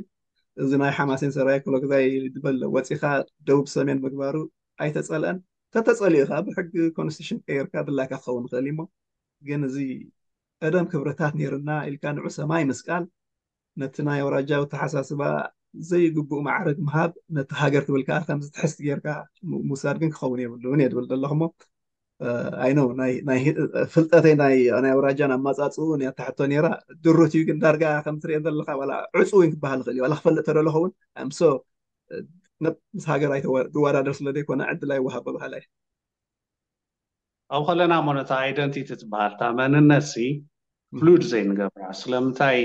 እዚ ናይ ሓማሴን ሰራይ ክሎ ግዛይ ዝበል ወፂኻ ደቡብ ሰሜን ምግባሩ ኣይተፀልአን ተተፀሊኡ ከዓ ብሕጊ ኮንስቲቱሽን ቀይርካ ድላይካ ክኸውን ይኽእል እሞ ግን እዚ ቀደም ክብረታት ነይርና ኢልካ ንዑ ሰማይ ምስቃል ነቲ ናይ ኣውራጃዊ ተሓሳስባ ዘይግብኡ ማዕረግ ምሃብ ነቲ ሃገር ክብል ከዓ ከም ዝትሕስቲ ጌርካ ምውሳድ ግን ክኸውን የብሉን እየ ድብል ዘለኹሞ ኣይኖ ፍልጠተይ ናይ ኣውራጃን ኣማፃፅኡ ንያታሕቶ ነራ ድሩት እዩ ግን ዳርጋ ከም ትሪኦ ዘለካ ዋላ ዕፁ እውን ክበሃል ይኽእል እዩ ዋላ ክፈልጥ ተደለኸውን ኣምሶ ምስ ሃገር ኣይተወዳደር ስለ ዘይኮነ ዕድል ኣይወሃቦ ባህላ እዩ ኣብ ከለና እሞ ነታ ኣይደንቲቲ ትበሃል እታ መንነት ሲ ፍሉድ ዘይንገብራ ስለምንታይ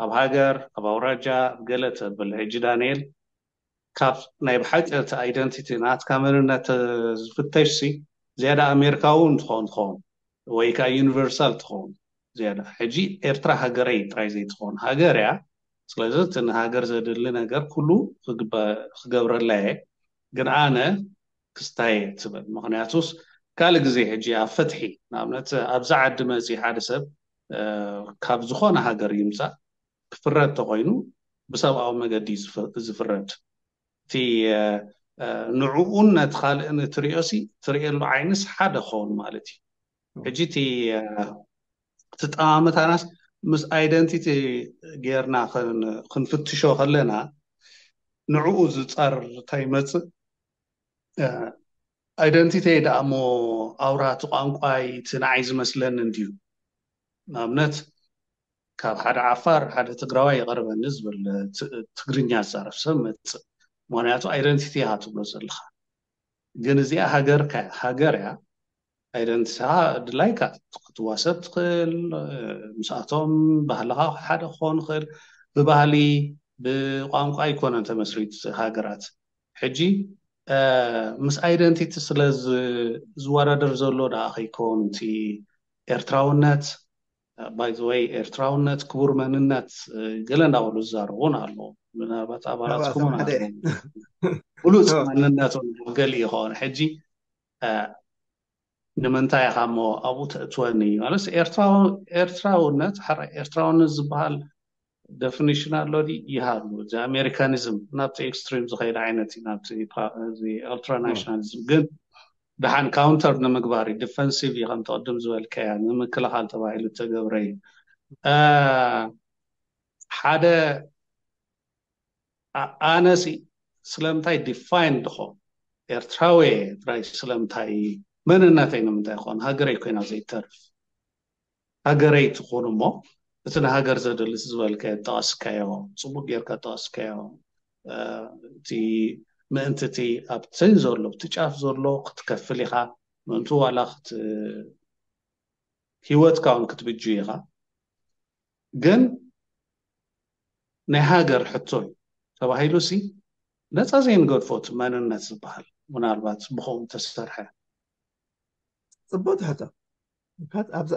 ኣብ ሃገር ኣብ ኣውራጃ ኣብ ገለ ተብል ሕጂ ዳንኤል ካብ ናይ ብሓቂ እቲ ኣይደንቲቲ ናትካ መንነት ዝፍተሽ ሲ ዝያዳ ኣሜሪካዊ እንትኸውን ትኸውን ወይ ከዓ ዩኒቨርሳል ትኸውን ዝያዳ ሕጂ ኤርትራ ሃገረይ ጥራይ ዘይትኸውን ሃገር እያ ስለዚ እቲ ንሃገር ዘድሊ ነገር ኩሉ ክገብረላ እየ ግን ኣነ ክስታይ እየ ትብል ምክንያቱስ ካልእ ግዜ ሕጂ ኣብ ፍትሒ ንኣብነት ኣብዚ ዓዲ መፂ ሓደ ሰብ ካብ ዝኾነ ሃገር ይምፃእ ክፍረድ ተኮይኑ ብሰብኣዊ መገዲ ዝፍረድ እቲ ንዕኡን ነቲ ካልእን እትሪኦ ሲ ትሪእየሉ ዓይንስ ሓደ ክኸውን ማለት እዩ ሕጂ እቲ እቲ ጠማምታናስ ምስ ኣይደንቲቲ ጌርና ክንፍትሾ ከለና ንዕኡ ዝፀር እንታይ ይመፅእ ኣይደንቲቲ ደኣ እሞ ኣውራ እቲ ቋንቋይ እቲ ንዓይ ዝመስለኒ እንድዩ ንኣብነት ካብ ሓደ ዓፋር ሓደ ትግራዋይ ይቐርበኒ ዝብል ትግርኛ ዝዛረብ ሰብ መፅእ። ምክንያቱ ኣይደንቲቲ ኢኻ ትብሎ ዘለኻ። ግን እዚኣ ሃገርካ ሃገር እያ። ኣይደንቲቲኻ ድላይካ ክትዋሰብ ትኽእል፣ ምስኣቶም ባህልኻ ሓደ ክኸውን ይኽእል። ብባህሊ ብቋንቋ ኣይኮነን ተመስሪቱ ሃገራት። ሕጂ ምስ ኣይደንቲቲ ስለ ዝወዳደር ዘሎ ደኣ ከይከውን እቲ ኤርትራውነት ባይዘወይ ኤርትራውነት ክቡር መንነት ገለ እንዳበሉ ዝዛረቡን ኣለዉ። ምናልባት ኣባላትኩም ብሉፅ መንነቶም ገሊ ይኸውን። ሕጂ ንምንታይ ኢኻ እሞ ኣብኡ ተእትወኒ? ማለት ኤርትራውነት፣ ኤርትራውነት ዝበሃል ደፊኒሽን ኣሎ ይሃሉ። እዚ ኣሜሪካኒዝም ናብቲ ኤክስትሪም ዝኸይድ ዓይነት እዩ፣ ናብቲ ኣልትራ ናሽናሊዝም። ግን ደሓን ካውንተር ንምግባር እዩ፣ ዲፈንሲቭ እዩ፣ ከምቲ ቅድም ዝበልካያ ንምክልኻል ተባሂሉ እተገብረ እዩ። ሓደ ኣነሲ ስለምንታይ ዲፋይን ድኾ ኤርትራዊ ጥራይ ስለምንታይ መንነተይ ንምንታይ ይኾን ሃገረይ ኮይና ዘይተርፍ? ሃገረይ ትኾን እሞ እቲ ንሃገር ዘደልስ ዝበልካዮ ጠቐስካዮ፣ ፅቡቅ ጌርካ ጠቐስካዮ፣ እቲ ምእንቲ እቲ ኣብቲ ዘሎ እቲ ጫፍ ዘሎ ክትከፍል ኢኻ፣ ምእንቱ ዋላ ክት ህይወትካ እውን ክትብጁ ኢኻ። ግን ናይ ሃገር ሕቶ እዩ ተባሂሉ ሲ ነፃ ዘይንገድፎ እቲ መንነት ዝበሃል ምናልባት ብኸምኡ ተሰርሐ። ፅቡቅ ትሕቶ።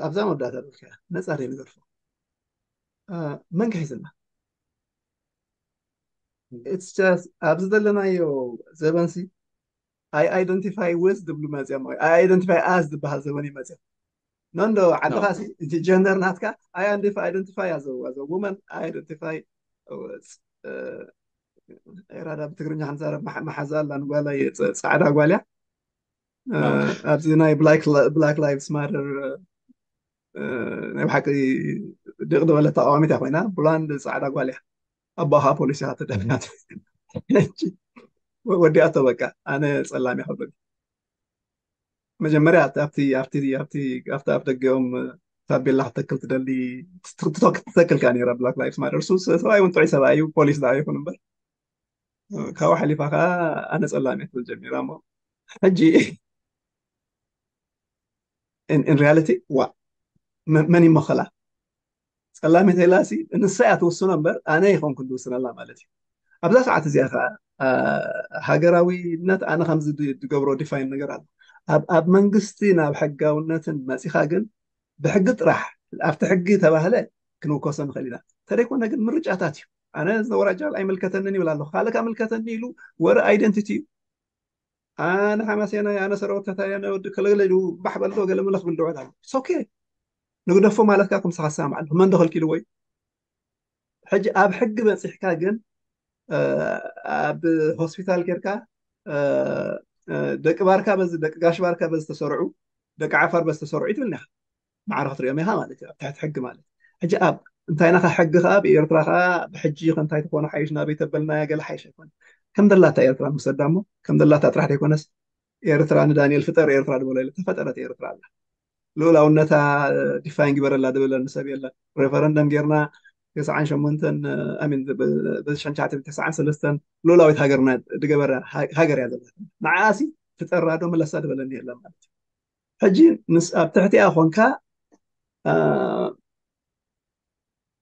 ኣብዛ መወዳእታ ብልካ ነፃ ዘይንገድፎ መን ክሒዝና? ኣብዚ ዘለናዮ ዘበንሲ I identify with ዝብሉ መፅኦም፣ I identify as ዝበሃል ዘበን እዩ መፅኦም። ኖ እንዶ ዓድኻ ጀንደር ናትካ I identify as a woman, I identify ኤራዳ ብትግርኛ ክንዛረብ መሓዛ ኣላ ንጓላ ፃዕዳ ጓልያ ኣብዚ ናይ ብላክ ላይቭስ ማተር ናይ ብሓቂ ድቕ ዝበለ ተቃዋሚት እያ ኮይና ብላንድ ፃዕዳ ጓል እያ። ኣቦኻ ፖሊሲ ተደናት ወዲኣቶ በቃ ኣነ ፀላም ይኸብለኒ። መጀመርያ ኣብቲ ኣብቲ ኣብቲ ኣብቲ ኣብ ደገኦም ታቤላ ክትተክል ትደሊ ትተክል ከኣ ነይራ ብላክ ላይፍስ ማተር። እሱ ሰብኣይ እውን ጥዑይ ሰብኣይ እዩ፣ ፖሊስ ደኣ ይኹን እምበር ካብኡ ሓሊፋ ከኣ ኣነ ጸላም እየ ትብል ጀሚራ። እሞ ሕጂ in reality ዋ መን ይመኸላ? ጸላም ተይላሲ ንሳ እያ ትውስኖ እምበር ኣነ ይኾንኩ ዝውስነላ ማለት እዩ። ኣብዛ ሰዓት እዚኣ ከዓ ሃገራዊነት ኣነ ከምዚ ዝገብሮ ዲፋይን ነገር ኣሎ። ኣብ መንግስቲ ናብ ሕጋውነትን መፂኻ ግን ብሕጊ ጥራሕ ኣብቲ ሕጊ ተባህለ ክንውከሶ ንኽእል ኢና። እንተደይኮነ ግን ምርጫታት እዩ። ኣነ ዝነወራጃል ኣይምልከተንን ይብል ኣለኹ። ካልእ ምልከተኒ ኢሉ ወረ ኣይደንቲቲ እዩ። ኣነ ሓማሴናይ፣ ኣነ ሰረወተታይ፣ ኣነ ወዲ ከለገለ ኢሉ ባሕ በሎ ገለ መለ ክብል ድውዕል ኣሎ። ሶኬ ንግደፎ ማለት ከዓ ከምስኻ ሰማዕ ኣለኹ። መን ዶ ከልኪልዎ እዩ? ሕጂ ኣብ ሕጊ በፂሕካ ግን ኣብ ሆስፒታል ጌርካ ደቂ ባርካ በዚ ደቂ ጋሽ ባርካ በዚ ተሰርዑ ደቂ ዓፋር በዚ ተሰርዑ ይትብልና ኢኻ። ማዕረ ክትሪኦም ኢኻ ማለት እዩ ኣብ ትሕቲ ሕጊ ማለት። ሕጂ ኣብ እንታይ ናኻ ሕጊ ከዓ ብኤርትራ ከዓ ብሕጂ እንታይ ትኾኑ ሓይሽ ናበይ ተበልናያ ገለ ሓይሽ ኣይኮነ። ከም ደላታ ኤርትራ ምሰዳ እሞ ከም ደላታ ጥራሕ ዘይኮነስ ኤርትራ ንዳንኤል ፍጠር ኤርትራ ዝበሎ የለ ተፈጠረት ኤርትራ ኣላ። ልኡላውነታ ዲፋይን ግበረላ ዝበለኒ ሰብ የለን። ሬፈረንደም ጌርና ተስዓን ሸሞንተን ኣሚን ብተስዓን ሰለስተን ልኡላዊት ሃገርና ድገበረ ሃገር እያ ዘላ። ንዓኣሲ ፍጠራ ዶ መለሳ ዝበለኒ የለን ማለት እዩ። ሕጂ ምስ ኣብ ትሕቲኣ ኮንካ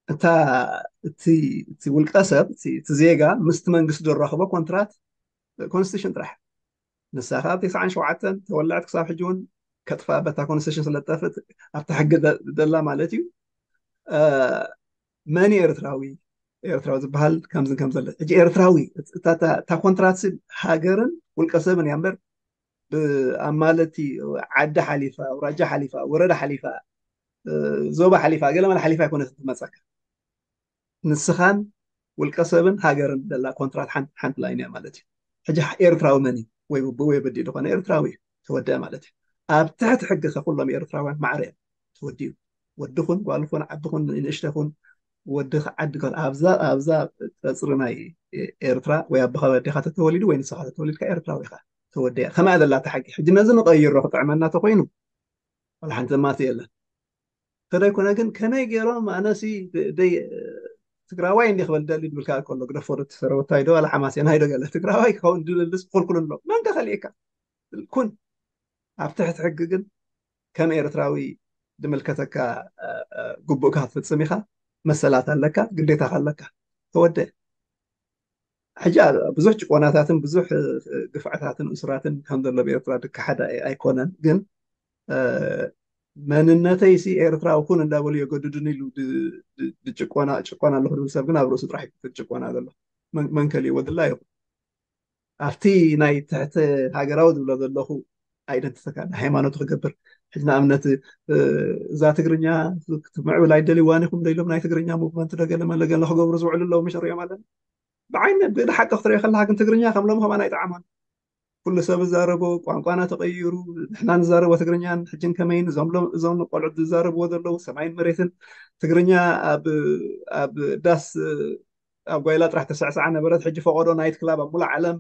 እታ እቲ ውልቀ ሰብ እቲ ዜጋ ምስቲ መንግስቲ ዝራኽቦ ኮንትራት ኮንስቲቱሽን ጥራሕ ንሳ ካብ ተስዓን ሸውዓተን ተወላዕት ክሳብ ሕጂ እውን ከጥፋ በታ ኮንስቲቱሽን ስለጠፍእ ኣብቲ ሕጊ ደላ ማለት እዩ። መን ኤርትራዊ ኤርትራዊ ዝበሃል ከምዝን ከም ዘለ ሕጂ ኤርትራዊ እታ ኮንትራት ሃገርን ውልቀ ሰብን እያ እምበር ብኣማለቲ ዓዲ ሓሊፋ ኣውራጃ ሓሊፋ ወረዳ ሓሊፋ ዞባ ሓሊፋ ገለመለ ሓሊፋ ኣይኮነት ትመፀካ። ንስኻን ውልቀ ሰብን ሃገርን ዘላ ኮንትራት ሓንቲ ላይን እያ ማለት እዩ። ሕጂ ኤርትራዊ መን እዩ? ወይ ውቢ ወይ በዲ ዝኾነ ኤርትራዊ እዩ ተወደአ ማለት እዩ። ኣብ ትሕቲ ሕጊ ከኩሎም ኤርትራውያን ማዕረ እዮም ተወዲኡ። ወድኹን ጓልኹን ዓድኹን ንእሽተኹን ወድኻ ዓድኻ ኣብዛ ኣብዛ ቀፅሪ ናይ ኤርትራ ወይ ኣቦኻ ወዲኻ ተተወሊዱ ወይ ንስኻ ተተወሊድካ ኤርትራዊ ኢኻ ተወደያ። ከማያ ዘላ እታ ሕጊ ሕጂ ነዚ ንቐይሮ ክጥዕመና ተኮይኑ ወላ ሓንቲ ዘማት የለን። ተደይኮነ ግን ከመይ ገይሮም ኣነሲ ደይ ትግራዋይ እንዲ ክበል ደሊ ድብልካ ከሎ ግደፎ ዶ ትሰረወታይ ዶ ዋላ ሓማሴናይ ዶ ገለ ትግራዋይ ክኸውን ድልልስ ክልኩል ኣሎ መን ከኸልኤካ ኩን ኣብ ትሕቲ ሕጊ ግን ከም ኤርትራዊ ድምልከተካ ግቡእካ ክትፍጽም ኢኻ መሰላት ኣለካ ግዴታካ ኣለካ ተወደ ሕጂ ብዙሕ ጭቆናታትን ብዙሕ ግፍዕታትን እሱራትን ከም ዘሎ ብኤርትራ ድከሓድ ኣይኮነን ግን መንነተይሲ ኤርትራዊ ኩን እንዳበሉ የገድዱን ኢሉ ጭቆና ጭቆና ኣለኹ ዝብል ሰብ ግን ኣብ ርእሱ ጥራሕ ጭቆና ዘሎ መንከል ይወድላ ይኹን ኣብቲ ናይ ትሕቲ ሃገራዊ ዝብሎ ዘለኹ ኣይደንቲተካ ሃይማኖቱ ክገብር ሕጂ ንኣብነት እዛ ትግርኛ ክትምዕብል ኣይደልዋን ኢኹም ዶ ኢሎም ናይ ትግርኛ ሙቭመንት ዶ ገለ መለ ገለ ክገብሩ ዝውዕሉ ኣለዉ ምሽ ሪኦም ኣለና ብዓይነ ብሓቂ ክትሪኦ ከለካ ግን ትግርኛ ከም ሎም ከማን ኣይጠዓማን ኩሉ ሰብ ዝዛረቦ ቋንቋና ተቐይሩ ንሕና ንዛረቦ ትግርኛን ሕጅን ከመይን እዞም ሎም እዞም ቆልዑት ዝዛረብዎ ዘለዉ ሰማይን መሬትን ትግርኛ ኣብ ኣብ ዳስ ኣብ ጓይላ ጥራሕ ተሰዕስዓ ነበረት ሕጂ ፈቐዶ ናይት ክላብ ኣብ ሙሉእ ዓለም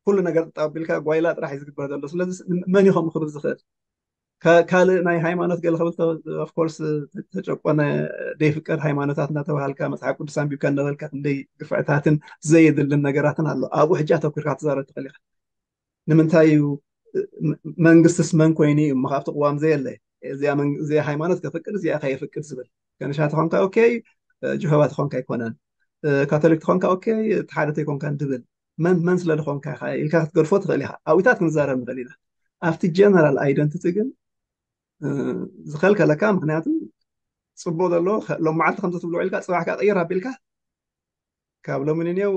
ኩሉ ነገር ተጣቢልካ ጓይላ ጥራሕ እዩ ዝግበር ዘሎ ስለዚ መን ይኸም ክብል ዝኽእል ካልእ ናይ ሃይማኖት ገለ ክብል ኦፍኮርስ ተጨቆነ ደይፍቀድ ሃይማኖታት እናተባሃልካ መፅሓፍ ቅዱስ ኣንቢብካ እናበልካ ክንደይ ግፍዕታትን ዘየድልን ነገራትን ኣሎ ኣብኡ ሕጂ ኣተኩርካ ትዛረብ ትኽእል ኢኻ ንምንታይ እዩ መንግስትስ መን ኮይኑ እዩ እሞ ካብቲ ቅዋም ዘየለ እዚኣ ሃይማኖት ከፍቅድ እዚኣ ከየፍቅድ ዝብል ከነሻ ተኾንካ ኦኬ ጅሆባ ተኾንካ ኣይኮነን ካቶሊክ ተኾንካ ኦኬ ሓደ ተይኮንካን ድብል መን መን ስለ ዝኾንካ ኢኻ ኢልካ ክትገድፎ ትኽእል ኢኻ ኣብታት ክንዛረብ ንኽእል ኢና ኣብቲ ጀነራል ኣይደንቲቲ ግን ዝኸልከለካ ምክንያቱ ፅቡቅ ዘሎ ሎም መዓልቲ ከምዚ ትብሎ ኢልካ ፅባሕካ ቀይር ኣቢልካ ካብ ሎሚ ንኔው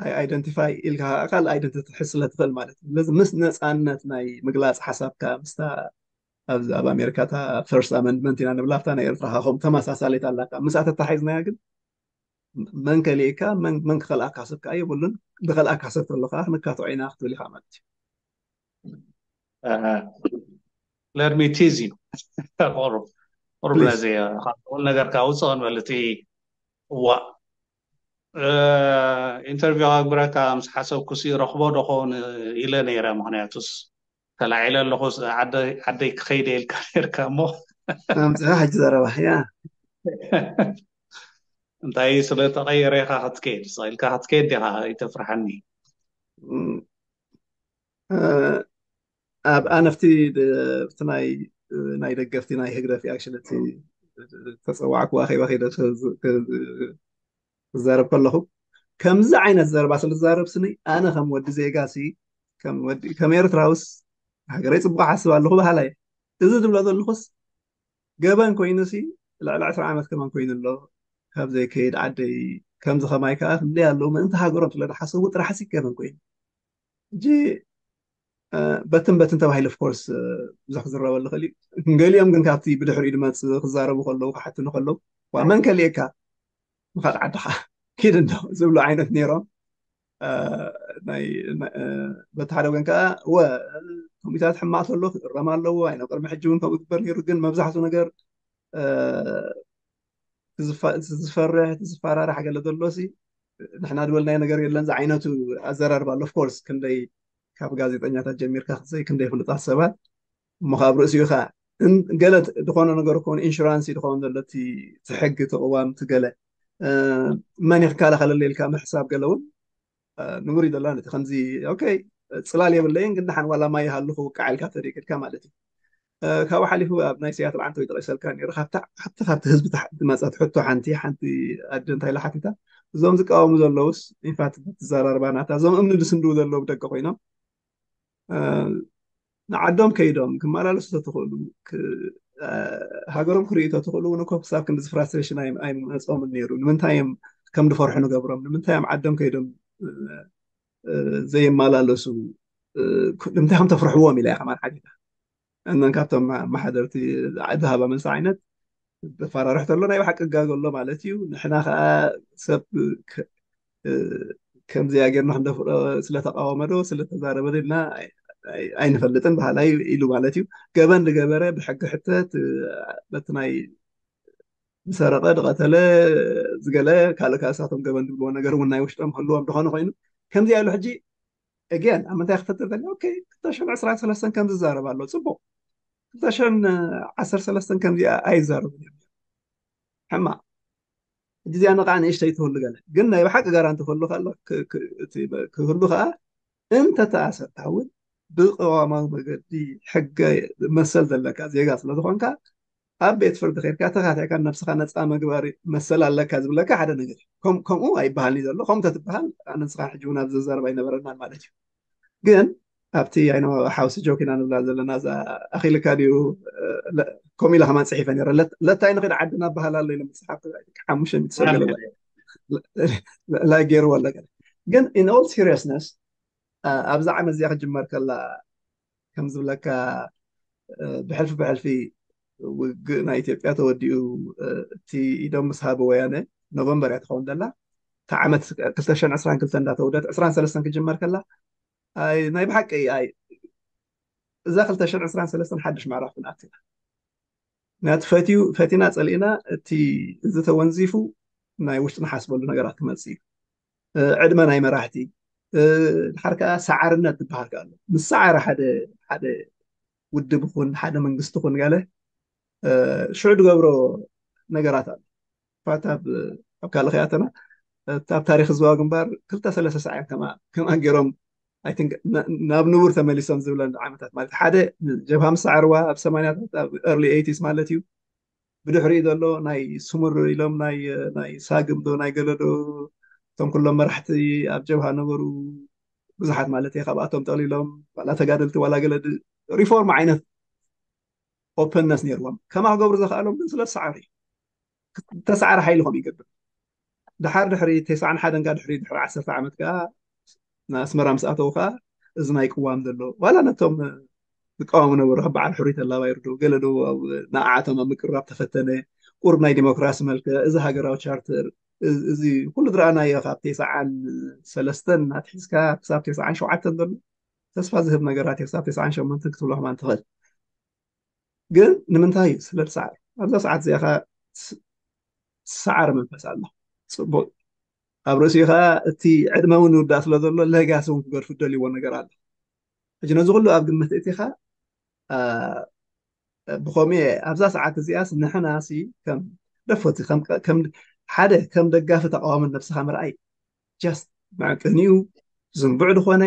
ኣይ ኣይደንቲፋይ ኢልካ ካል ኣይደንቲቲ ትሕስ ስለ ትኽእል ማለት እዩ ስለዚ ምስ ነፃነት ናይ ምግላፅ ሓሳብካ ምስታ ኣብዚ ኣብ ኣሜሪካ ታ ፈርስት ኣመንድመንት ኢና ንብላ ኣብታ ናይ ኤርትራ ካኹም ተመሳሳሌት ኣላካ ምስኣ ተታሒዝናያ ግን መን ከሊእካ መን ክኸልኣካ ሰብ ከዓ የብሉን ዝኸልኣካ ሰብ ተሎ ከዓ ክንካትዖ ኢና ክትብል ኢኻ ማለት እዩ let me tease you ቁሩብ ነዚ ካልኦን ነገር ካውፅእ ክንበል እቲ እዋ ኢንተርቪው ኣግብረካ ምስ ሓሰብኩ ሲ ረኽቦ ዶኾን ኢለ ነይረ ምክንያቱስ ተላዒለ ኣለኹ ዓደይ ክኸይደ ኢልካ ነርካ እሞ ኣምፅኻ ሕጂ ዘረባ ያ እንታይ ስለተቐየረ ኢኻ ክትከይድ ኢልካ ክትከይድ ዲኻ ይተፍርሓኒ ኣብ ኣነፍቲ ናይ ናይ ደገፍቲ ናይ ህግደፍ ኣክሽን እቲ ተፀዋዕኩ ኣኼባ ከይደ ክዛረብ ከለኹ ከምዚ ዓይነት ዘረባ ስለ ዝዛረብ ስኒ ኣነ ከም ወዲ ዜጋ ሲ ከም ኤርትራውስ ሃገረይ ፅቡቅ ሓስብ ኣለኹ በሃላ እየ እዚ ዝብሎ ዘለኹስ ገበን ኮይኑ ሲ ልዕሊ ዕስራ ዓመት ከመን ኮይኑ ኣሎ ካብ ዘይከይድ ዓደይ ከምዚ ከማይ ከዓ ክንደይ ኣለዉ ምእንቲ ሃገሮም ስለ ዝሓሰቡ ጥራሕ ሲ ገበን ኮይኑ ሕጂ በትን በትን ተባሂሉ ኦፍኮርስ ብዙሕ ክዝረበሉ ክእል እዩ ገሊኦም ግን ካብቲ ብድሕሪኡ ድመፅ ክዛረቡ ከለዉ ክሓትኑ ከለዉ ዋ መን ከልእካ ንኻል ዓድኻ ኪድ እንዶ ዝብሉ ዓይነት ነይሮም በቲ ሓደ ወገን ከዓ ወ ኮሚታት ሕማቅ ተሎ ክእረም ኣለዎ ኣይነ ቅድሚ ሕጂ እውን ከምኡ ግበር ነይሩ ግን መብዛሕቱ ነገር ዝፈርሕ ዝፈራራሕ ገለ ዘሎ ሲ ንሕና ዝበልናዮ ነገር የለን ዝዓይነቱ ኣዘራርባ ኣሎ ኦፍኮርስ ክንደይ ካብ ጋዜጠኛታት ጀሚርካ ክዘይ ክንደይ ፍሉጣት ሰባት እሞ ካብ ርእሲኡ ከዓ ገለ ዝኾነ ነገር ከውን ኢንሹራንስ ዝኾነ ዘሎ እቲ ሕጊ ተቅዋም ትገለ መን ክከላኸለለ ኢልካ ምሕሳብ ገለ እውን ንቡር ይደላ ነቲ ከምዚ ኦኬ ፅላል የብለይን ግን ደሓን ዋላ ማይ ይሃሉ ክውቃዕ ኢልካ ተደይክልካ ማለት እዩ ካብኡ ሓሊፉ ኣብ ናይ ሲያትል ዓንተ ይጠቂሰልካ ነይሩ ካብቲ ሓብቲ ካብቲ ህዝቢ ዝመፀት ሕቶ ሓንቲ ሓንቲ ኣደ እንታይ ኢላ ሓቲታ እዞም ዝቃወሙ ዘለውስ ኢንፋት ትዘራርባ ናታ እዞም እምኒ ዝስንድው ዘለዉ ብደቂ ኮይኖም ንዓዶም ከይዶም ክመላለሱ ተትኽእሉ ሃገሮም ክርእዩ ተትኽእሉ እውን እኮ ክሳብ ክንዲ ፍራስትሬሽን ኣይመፆምን ነይሩ ንምንታይ እዮም ከም ዝፈርሑ ንገብሮም ንምንታይ እዮም ዓዶም ከይዶም ዘይመላለሱ ንምንታይ ከም ተፍርሕዎም ኢላ ከማን ሓቲታ እነን ካብቶም መሓደርቲ ዝሃባ መልሲ ዓይነት ዘፈራርሕ ተሎ ናይ ብሓቂ ጋገሎ ማለት እዩ ንሕና ከዓ ሰብ ከምዚኣ ጌርና ክንደፍሮ ስለተቃወመ ዶ ስለተዛረበ ዶ ኢልና ኣይንፈልጥን ባህላይ ኢሉ ማለት እዩ ገበን ዝገበረ ብሕጊ ሕተት በቲ ናይ ዝሰረቐ ዝቐተለ ዝገለ ካልእ ካልሳቶም ገበን ዝብልዎ ነገር እውን ናይ ውሽጦም ክህልዎም ዝኾነ ኮይኑ ከምዚ ያሉ ሕጂ እግን ኣብ ምንታይ ክፈጥር ዘለ ክልተ ሽሕን ዕስራን ሰለስተን ከም ዝዛረብ ኣሎ ፅቡቅ ክልተ ሽሕን ዓሰርተ ሰለስተን ከምዚ ኣይዛረቡ ሕማቕ። ሕጂ እዚኣ ንቓዕ ንእሽተይ ትህሉ ገለ ግን ናይ ብሓቂ ጋራንቲ ክህሉ ከሎ ክህሉ ከዓ እንተተኣሰርካ እውን ብቅዋማዊ መገዲ ሕገ መሰል ዘለካ ዜጋ ስለዝኾንካ ኣብ ቤት ፍርዲ ከድካ ተኻቲዕካ ነብስኻ ነፃ ምግባር መሰል ኣለካ ዝብለካ ሓደ ነገር እዩ። ከምኡ ኣይበሃልን እዩ ዘሎ። ከምኡ ተትበሃል ኣነ ንስኻ ሕጂ እውን ኣብዚ ዘረባ ኣይነበረናን ማለት እዩ። ግን ኣብቲ ኣይነ ሓውሲ ጆኪና ንብላ ዘለና እዛ ኣኺልካ ድዩ ከምኡ ኢለ ከማን ፅሒፈ ነረ ለታይ ንኽድ ዓድና በሃል ኣሎ ኢለ ምፅሓፍ ሓሙሽተ ሚእቲ ሰብ ገለ ላይ ገይርዎ ኣሎ። ግን in all seriousness ኣብዚ ዓመት እዚኣ ክጅመር ከላ ከም ዝብለካ ብሕልፊ ብሕልፊ ውግእ ናይ ኢትዮጵያ ተወዲኡ እቲ ኢዶም ምስ ሃበ ወያነ ኖቨምበር እያ ትኸውን ዘላ። እታ ዓመት ክልተ ሽሕን ዕስራን ክልተ እንዳተወደት ዕስራን ሰለስተን ክጅመር ከላ ናይ ብሓቂ እዛ ክልተ ሽሕን ዕስራን ሰለስተን ሓድሽ ምዕራፍ ክንኣት ኢና። ምክንያቱ ፈትዩ ፈቲና ፀሊእና እቲ እዚ ተወንዚፉ ናይ ውሽጢ ንሓስበሉ ነገራት ክመፅእ እዩ። ዕድመ ናይ መራሕቲ ድሓር ከዓ ሰዓርነት ዝበሃል ከ ኣሎ። ምስ ሰዓረ ሓደ ሓደ ውድብ ይኹን ሓደ መንግስቲ ይኹን ገለ ሽዑ ዝገብሮ ነገራት ኣሎ። ፋት ኣብ ካልእ ከይኣተና ኣብ ታሪክ ህዝባዊ ግንባር ክልተ ሰለስተ ሰዓት ከማ ገይሮም ናብ ንቡር ተመሊሶም ዝብለን ዓመታት ማለት ሓደ ጀብሃ ምስ ሰዓርዋ ኣብ ሰማንያታት ኣብ early eighties ማለት እዩ። ብድሕሪኡ ዘሎ ናይ ስሙር ኢሎም ናይ ሳግም ዶ ናይ ገለዶ እቶም ኩሎም መራሕቲ ኣብ ጀብሃ ነበሩ ብዙሓት ማለት እየ። ካብኣቶም ጠቕሊሎም ዋላ ተጋደልቲ ዋላ ገለ ሪፎርም ዓይነት ኦፐንነስ ነይርዎም። ከማ ክገብሩ ዘኽኣሎም ግን ስለ ዝሰዓሩ እዩ። ተሰዓረ ሓይሊ ከም ይገብር ድሓር ድሕሪ ተስዓን ሓደን ጋር ድሕሪ ድሕሪ ዓሰርተ ዓመት ከዓ ንኣስመራ ምስ ኣተዉ ከዓ እዚ ናይ ቅዋም ዘሎ ዋላ ነቶም ዝቃወሙ ነበሩ። ከም በዓል ሕሩይ ተላባይ ርዶ ገለ ዶ ንዓዓቶም ኣብ ምቅራብ ተፈተነ። ቁሩብ ናይ ዲሞክራሲ መልክዕ እዚ ሃገራዊ ቻርተር እዚ ኩሉ ዝረኣናዮ ካብ ተስዓን ሰለስተን ኣትሒዝካ ክሳብ ተስዓን ሸውዓተን ዘሎ ተስፋ ዝህብ ነገራት እዩ። ክሳብ ተስዓን ሸሞንተን ክትብሎ ከማን ትኽእል። ግን ንምንታይ እዩ ስለ ዝሰዓር ኣብዛ ሰዓት እዚኣ ከዓ ዝሰዓር መንፈስ ኣሎ። ፅቡቅ ኣብ ርእሲኡ ከዓ እቲ ዕድመ እውን ይውዳእ ስለ ዘሎ ለጋሲ እውን ክገድፉ ደልይዎ ነገር ኣሎ። ሕጂ ነዚ ኩሉ ኣብ ግምት እቲኻ ብኸምኡ ኣብዛ ሰዓት እዚኣስ ንሕና ሲ ከም ደፈቲ ሓደ ከም ደጋፊ ተቃዋሚ ነብስኻ ምርኣይ just መዕቀኒኡ ዝንቡዕ ዝኾነ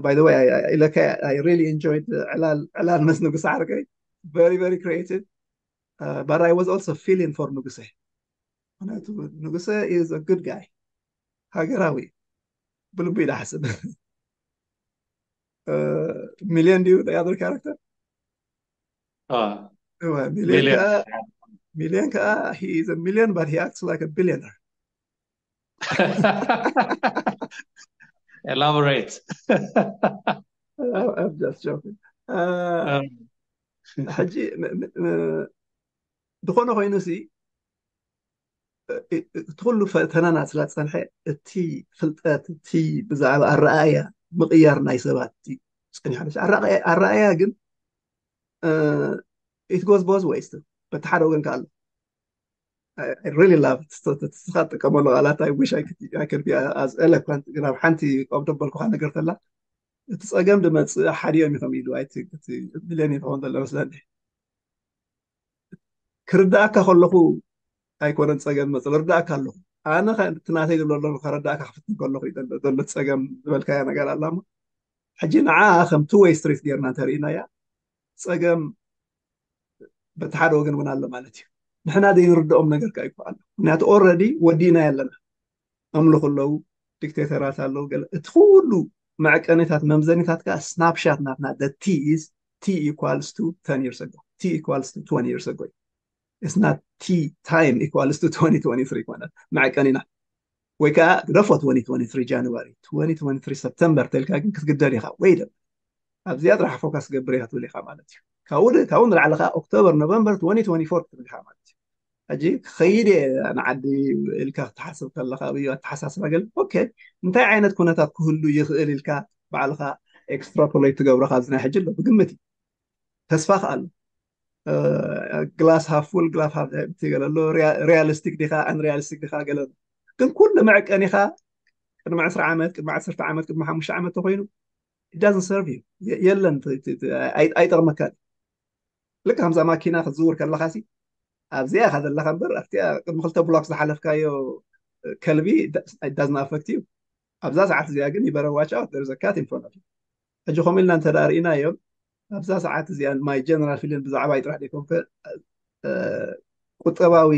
by the way ኢለካ I really enjoyed ዕላል መስ ንጉስ ዓርከይ very very creative but I was also feeling for ንጉሰ ምክንያቱ ንጉሰ is a good guy ሃገራዊ ብልቡ ኢለ ሓስብ ሚሊዮን ድዩ the other character ሚሊዮን ከዓ he is a million but he acts like a billionaire elaborate I'm just joking ሕጂ ዝኾነ ኮይኑ ሲ እቲ ኩሉ ፈተናና ስለ ዝፀንሐ እቲ ፍልጠት እቲ ብዛዕባ ኣረኣእያ ምቕያር ናይ ሰባት እዩ ፀኒሑ ኣሎ። ኣረኣእያ ግን it goes both ways በቲ ሓደ ወገን ከ ኣሎ I really love ንስኻ ትጥቀመሉ ቃላት I wish I could be as eloquent ግን ኣብ ሓንቲ ካብ ደበልኩኻ ነገር ተላ እቲ ፀገም ድመፅእ ሓዲኦም እዩ ከም ኢሉ ሚሊዮን ይኸውን ዘሎ መስለኒ ክርዳእካ ከለኹ ኣይኮነን ፀገም መፅእ ርዳእካ ኣለኹ ኣነ እቲ ናተይ ዝብሎ ኣለኹ ከረዳእካ ክፍትን ከለኹ ዘሎ ፀገም ዝበልካያ ነገር ኣላ ሕጂ ንዓ ከም two way street ጌርና እንተርኢናያ ፀገም በቲ ሓደ ወገን እውን ኣሎ ማለት እዩ ንሕና ዘይንርድኦም ነገር ከዓ ይበሃል ምክንያቱ already ወዲእና ኣለና ኣምልኹ ኣለዉ ዲክቴተራት ኣለዉ ገለ እቲ ኩሉ መዕቀኒታት መምዘኒታት ከዓ snapshot ናትና the T is T equals to ten years ago T equals to twenty years ago it's not T time equals to twenty twenty-three ኮነ መዕቀኒና ወይ ከዓ ግደፎ twenty twenty-three January twenty twenty-three September ተልካ ግን ክትግደድ ኢኻ ወይ ደ ኣብዚኣ ጥራሕ ፎካስ ገብር ኢኻ ትብል ኢኻ ማለት እዩ ካብኡ ካብኡ ንላዕሊ ከዓ ኦክቶበር ኖቨምበር twenty twenty-four ትብል ኢኻ ማለት እዩ ሕጂ ክኸይድ እየ ንዓዲ ኢልካ ክትሓስብ ከለካ እዩ ኣተሓሳስባ ገለ ኦኬ እንታይ ዓይነት ኩነታት ክህሉ ይኽእል ኢልካ ባዕልካ extrapolate ትገብሮ ካብዚ ናይ ሕጂ ኣሎ ብግምት እዩ ተስፋ ከዓ ኣሎ glass half full glass half empty ገለ ኣሎ realistic ዲኻ unrealistic ዲኻ ገለ ኣሎ ግን ኩሉ መዕቀኒኻ ቅድሚ ዕስራ ዓመት ቅድሚ ዓሰርተ ዓመት ቅድሚ ሓሙሽተ ዓመት ተኮይኑ it doesn't serve you የለን ኣይጠቕመካ ልክ ከምዛ ማኪና ክትዝውር ከለካ ሲ ኣብዚኣ ኢኻ ዘለኻ እምበር ኣብቲኣ ቅድሚ ክልተ ብሎክ ዝሓለፍካዮ ከልቢ ዳዝና ኣፈክት እዩ። ኣብዛ ሰዓት እዚኣ ግን ይበረዋቻ ደርዘካት ኢንፎርማቲቭ ሕጂ ከምኡ ኢልና እንተ ርኢናዮም ኣብዛ ሰዓት እዚኣ ማይ ጀነራል ፊልን ብዛዕባ ጥራሕ ደይኮንከ ቁጠባዊ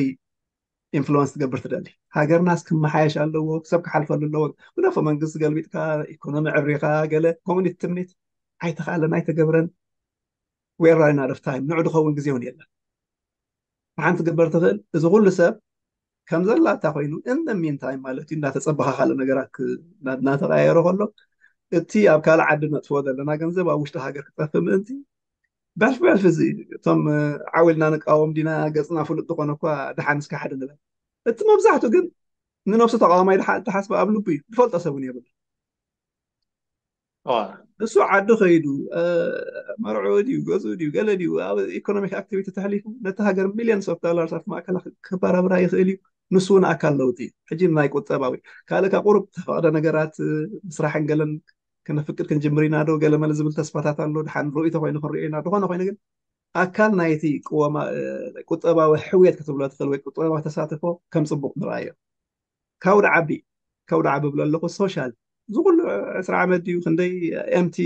ኢንፍሉወንስ ትገብር ትደሊ። ሃገርናስ ክመሓየሽ ኣለዎ፣ ሰብ ክሓልፈሉ ኣለዎ። ግደፎ መንግስቲ ገልቢጥካ ኢኮኖሚ ዕሪኻ ገለ ኮሚኒቲ ትምኒት ኣይተኻለን ኣይተገብረን። ዌራይና ኦፍ ታይም ንዑ ድኸውን ግዜ እውን የለን። ሓንቲ ግበር ትኽእል እዚ ኩሉ ሰብ ከም ዘላታ ኮይኑ እንደ ሚንታይም ማለት እዩ እንዳተፀበኻ ካልእ ነገራት እናተቀያየረ ከሎ እቲ ኣብ ካልእ ዓዲ ነጥፍዎ ዘለና ገንዘብ ኣብ ውሽጢ ሃገር ክጠፍእ ምእንቲ በልፊ በልፊ እዚ እቶም ዓው ኢልና ንቃወም ዲና ገፅና ፍሉጥ ዝኾነ እኳ ደሓን እስከ ሓደ ንበል። እቲ መብዛሕቱ ግን ንነብሱ ተቃዋማይ ተሓስበ ኣብ ልቡ እዩ ዝፈልጦ ሰብ እውን የብሉ። እሱ ዓዲ ከይዱ መርዑ ድዩ ገዝኡ ድዩ ገለ ድዩ ኣብ ኢኮኖሚክ ኣክቲቪቲ ተሕሊፉ ነቲ ሃገር ሚሊዮንስ ኦፍ ዶላርስ ኣብቲ ማእከላ ክበራብራ ይኽእል እዩ። ንሱ እውን ኣካል ለውጢ እዩ። ሕጂ ናይ ቁጠባዊ ካልእ ካብ ቁሩብ ተፈቕደ ነገራት ምስራሕን ገለን ከነፍቅድ ክንጅምር ኢና ዶ ገለ መለ ዝብል ተስፋታት ኣሎ። ድሓን ርእይቶ ኮይኑ ክንሪኦ ኢና። ዝኾነ ኮይኑ ግን ኣካል ናይቲ ቅወማ ቁጠባዊ ሕውየት ክትብሎ ትኽእል ወይ ቁጠባዊ ተሳትፎ ከም ፅቡቅ ንርኣዮ። ካውዲ ዓቢ ካውዲ ዓቢ ብሎ ኣለኹ ሶሻል እዚ ኩሉ ዕስራ ዓመት ድዩ ክንደይ ኤምቲ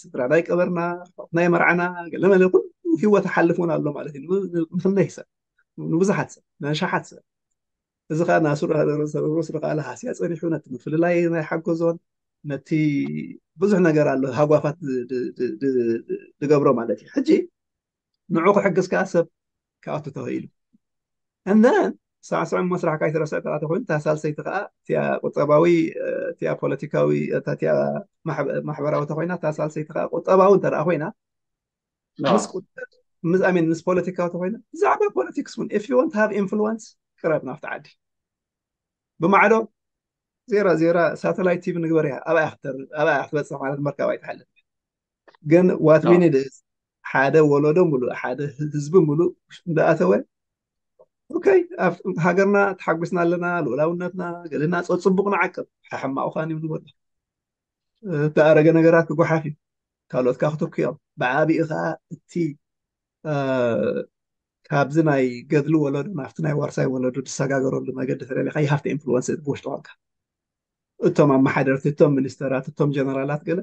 ስድራ ናይ ቀበርና ናይ መርዓና ገለመለ ኩሉ ህይወት ሓልፍ እውን ኣሎ ማለት እዩ። ንክንደይ ሰብ ንብዙሓት ሰብ ንኣሽሓት ሰብ እዚ ከዓ ናሱ ርእሱ ከዓ ሃስያ ፀኒሑ ነቲ ምፍልላይ ናይ ሓገዞን ነቲ ብዙሕ ነገር ኣሎ ሃጓፋት ዝገብሮ ማለት እዩ። ሕጂ ንዑ ክሕግዝ ከዓ ሰብ ክኣቱ ተኽኢሉ። And then ሳዕስዑ መስራሕ ካይተረስዐ ተኣተ ኮይኑ እታ ሳልሰይቲ ከዓ እቲኣ ቁጠባዊ እቲኣ ፖለቲካዊ እቲኣ ማሕበራዊ ተኮይና እታ ሳልሰይቲ ከዓ ቁጠባዊ እንተ ኮይና ምስ ቁጠብ ምስ ኣሜን ምስ ፖለቲካዊ ተኮይና ብዛዕባ ፖለቲክስ እውን if you want have influence ቅረብ ናብቲ ዓዲ ብማዕዶ ዜራ ዜራ ሳተላይት ቲቪ ንግበር እያ ኣብኣ ክትበፅሕ ማለት መርከብ ኣይትሓልፍ። ግን what we need is ሓደ ወለዶ ሙሉእ ሓደ ህዝቢ ሙሉእ እንዳኣተወ okay ሃገርና ተሓጒስና ኣለና ልኡላውነትና ገለና ፅቡቅ ንዓቅብ ሕማቅ ኳን እዩ ንበሎ። እተኣረገ ነገራት ክጓሓፍ እዩ። ካልኦት ከዓ ክትኩዮም ብዓቢኡ ከዓ እቲ ካብዚ ናይ ገድሊ ወለዶ ናብቲ ናይ ዋርሳይ ወለዶ ዝሰጋገረሉ መገዲ ተደሊካ you have to influence ብውሽጢ ኮንካ እቶም ኣመሓደርቲ እቶም ሚኒስተራት እቶም ጀነራላት ገለ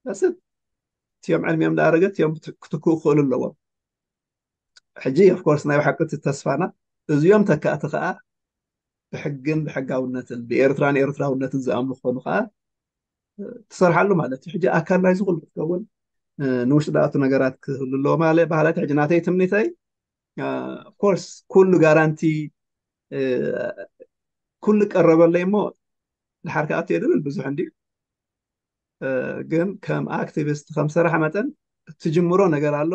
ዳስት እቲኦም ዕድሚኦም ዳኣረገ እቲኦም ክትክኡ ክኽእሉ ኣለዎም። ሕጂ of course ናይ ብሓቂ እቲ ተስፋና እዚኦም ተካእቲ ከዓ ብሕግን ብሕጋውነትን ብኤርትራን ኤርትራውነትን ዝኣምኑ ክኾኑ ከዓ ትሰርሓሉ ማለት እዩ። ሕጂ ኣካል ናይዚ ኩሉ ክትከውን ንውሽጢ ዳኣቱ ነገራት ክህሉ ኣለዎ ማለት ባህላት ሕጂ ናተይ ትምኒተይ of course ኩሉ ጋራንቲ ኩሉ ቀረበለይ እሞ ድሓር ክኣቱ እየ ዝብል ብዙሕ እንዲ ግን ከም ኣክቲቪስት ከም ሰራሕ መጠን ትጅምሮ ነገር ኣሎ